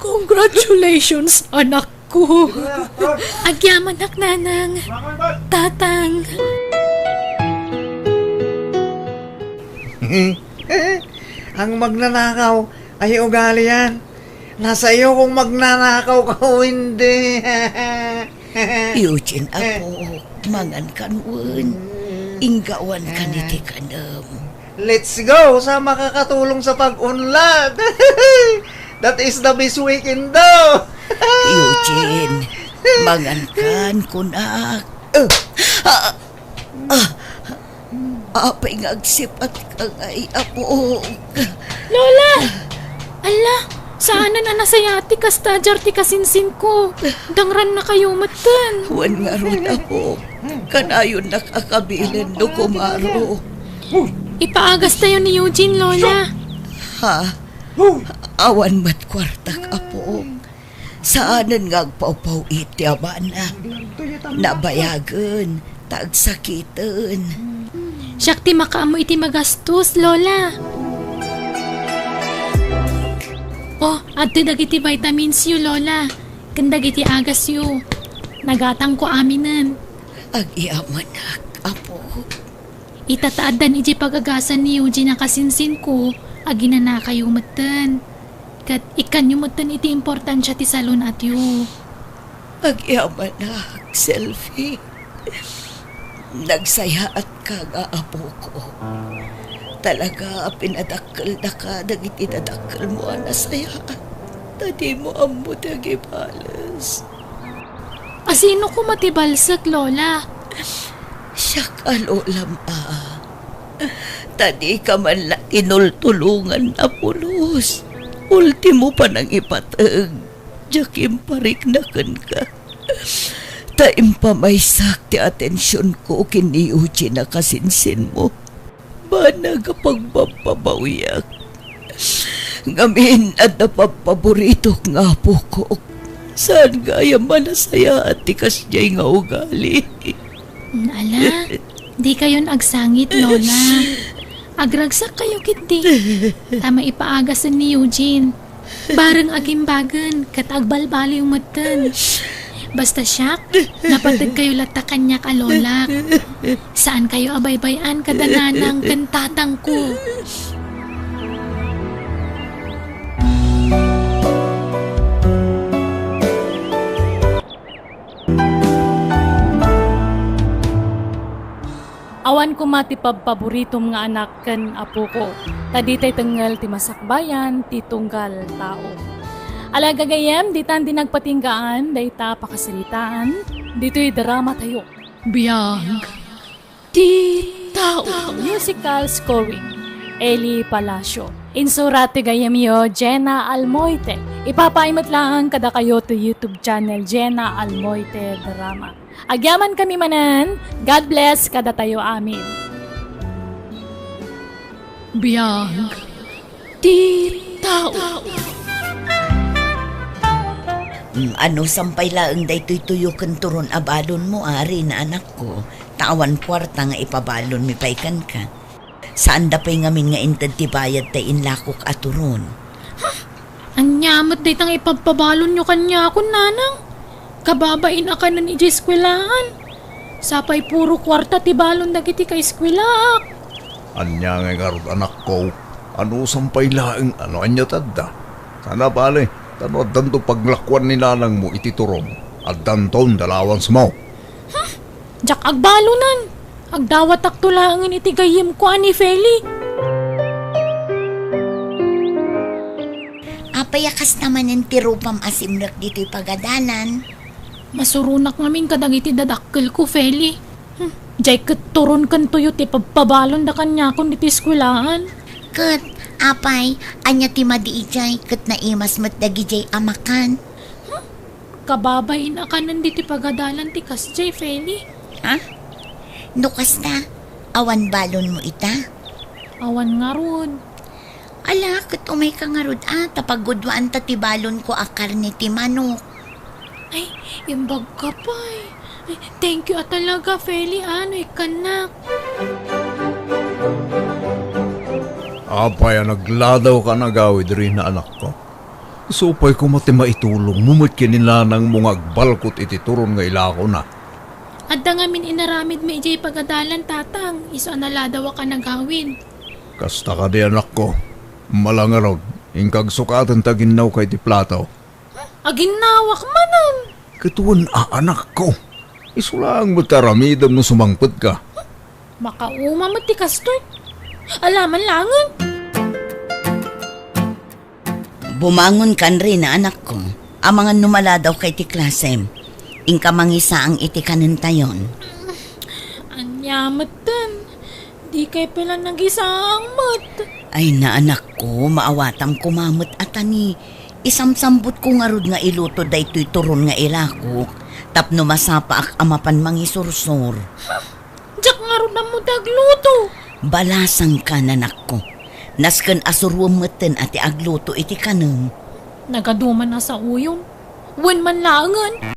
congratulations, anakko. Agyamanak, nanang, tatang. Ang magnanakaw ay ugalian. Nasa iyo kung magnanakaw ka o hindi. Eugene, apo, mangan kan wen. Inggawan kan iti kanem. Let's go sa makakatulong sa pag-unlad. That is the best we can do. Eugene, mangan kan, kunak. Ah, ah, Apay nga agsipatka ngay, apo? Lola! Ala, saanen a nasayaat ti kasta, diay ti kasinsinko. Dangrannakayo metten. Wen ngarud, apo. Kanayonnak a kabilen no kumaro. Ipaagastayo ni Eugene, Lola. Ha? Awan met kuartak, apo. Saanen nga agpawpaw-it ti amana. Nabayagen ta agsakiten. Siak ti makaammo iti magastos, Lola. Oh, adtoy dagiti vitaminsyo, Lola, ken dagiti agasyo. Nagatangko aminen. Agyamanak, apo. Ita ta addan idiay pag-agasan ni Eugene a kasinsinko, Aginanakayo metten, ket ikkanyo metten iti importansia ti salun-atyo. Agyamanak, Selfie. Nagsayaatka nga apoko. Talaga a pinadakkeldaka dagiti dadakkelmo a nasayaat, ta dimo ammo ti agibales. Asino koma ti balsek, Lola? Siak a lolam a. Ta dika man la tinultulongan a pulos. Ultimo panangipateg, diak imparikna kenka. Ta impamaysak ti atensionko ken ni Eugene a kasinsinmo. Banag a pagbabbabawiak. Ngamin, adda pabbaboritok nga apokok. Saan gayam a nasayaat ti kasdiay nga ugali. Ala, dikayon agsangit, Lola. Agragsakkayo ketdi. Ta maipaagas ni Eugene. Bareng agimbagen ket agbalbaliw metten. Basta siak, napategkayo latta kaniak a lolak. Saankayo a baybay-an kada nanang ken tatangko. Awan koma ti pabpaboritom nga anak ken apoko, ta ditay tengngel ti masakbayan ti tunggal tao. Ala, gagayyem, ditan ti nagpatinggaan dayta a pakasaritaan ditoy dramatayo. Biag ti tao. Musical scoring, Eli Palacio. Insurat ti gayyemyo, Jenna Almoite. Ipapaay met laeng kadakayo ti YouTube channel, Jenna Almoite Drama. Agyamankami manen. God bless kadatayo amin. Biag ti tao. Mm, ano, sampay laeng daytoy tuyo ken turon a balonmo, Ari, na anakko, ta awan kuarta nga ipabalonmi pay kenka. Saanda pay ngamin nga inted ti bayad tay inlakok a turon. Ania met dayta nga ipabpabalonyo kaniakon, nanang? Kababain a kanen idiay eskuelaan. Sapay puro kuarta ti balon dagiti kaeskuelaak. Ania ngay ngarud, anakko? Anusan pay laeng, ano ania ti adda? Sana bale, ta no addanto paglakuan ni nanangmo iti turom, addanton dalawansmo. Diak agbalonan. Agdawatakto laengen iti gayyemko a ni Feli. Apay a kasta manen ti rupam a simrek ditoy pagadalan? Masuronak ngamin kadagiti dadakkelko, Feli. Hmm, diay ket turon ken tuyo ti pabpabalonda kaniakon ditoy eskuelaan. Ket, apay, ania ti madi idiay ket naimas met dagidiay a makan? Hmm? Kababain a kanen ditoy pagadalan ti kasdiay, Feli. Ha? No kasta, awan balonmo ita? Awan ngarud. Ala, ket umayka ngarud a, ta pagudwaanta ti balonko a karne ti manok. Ay, imbag ka pay. Ay, thank you a talaga, Feli, a, no ikkannak. Apay a nagladaw ka nagawid, Rina, anakko. Isu pay koma ti maitulongmo met ken ni nanangmo nga agbalkot iti turon nga ilakona. Adda ngamin inaramidmi idiay pagadalan, tatang, isu a naladawak a nagawid. Kasta kadi, anakko. Mala ngarud, inka agsukaten ta aginnawka iti plato. Aginnawak manen. Ket wen a, anakko. Isu laeng met ti aramidem no sumangpetka. Makauma met ti kastoy. Alaman laengen. Bumangon kan, Rina, anakko. Amangan no maladawka iti klasem. Inka mangisaang iti kanentayon. Ania metten? Dikay pay la nagisaang met. Ay na, anakko, maawatam koma met a ta ni isamsambutko ngarud nga iluto daytoy turon nga ilakok tapno masapaak a mapan mangisursor. Diak ngarud ammo ti agluto. Balasangka, nanakko. Nasken a suroem metten a ti agluto iti kanem. Nagaduman a saoyom. Wen man laengen.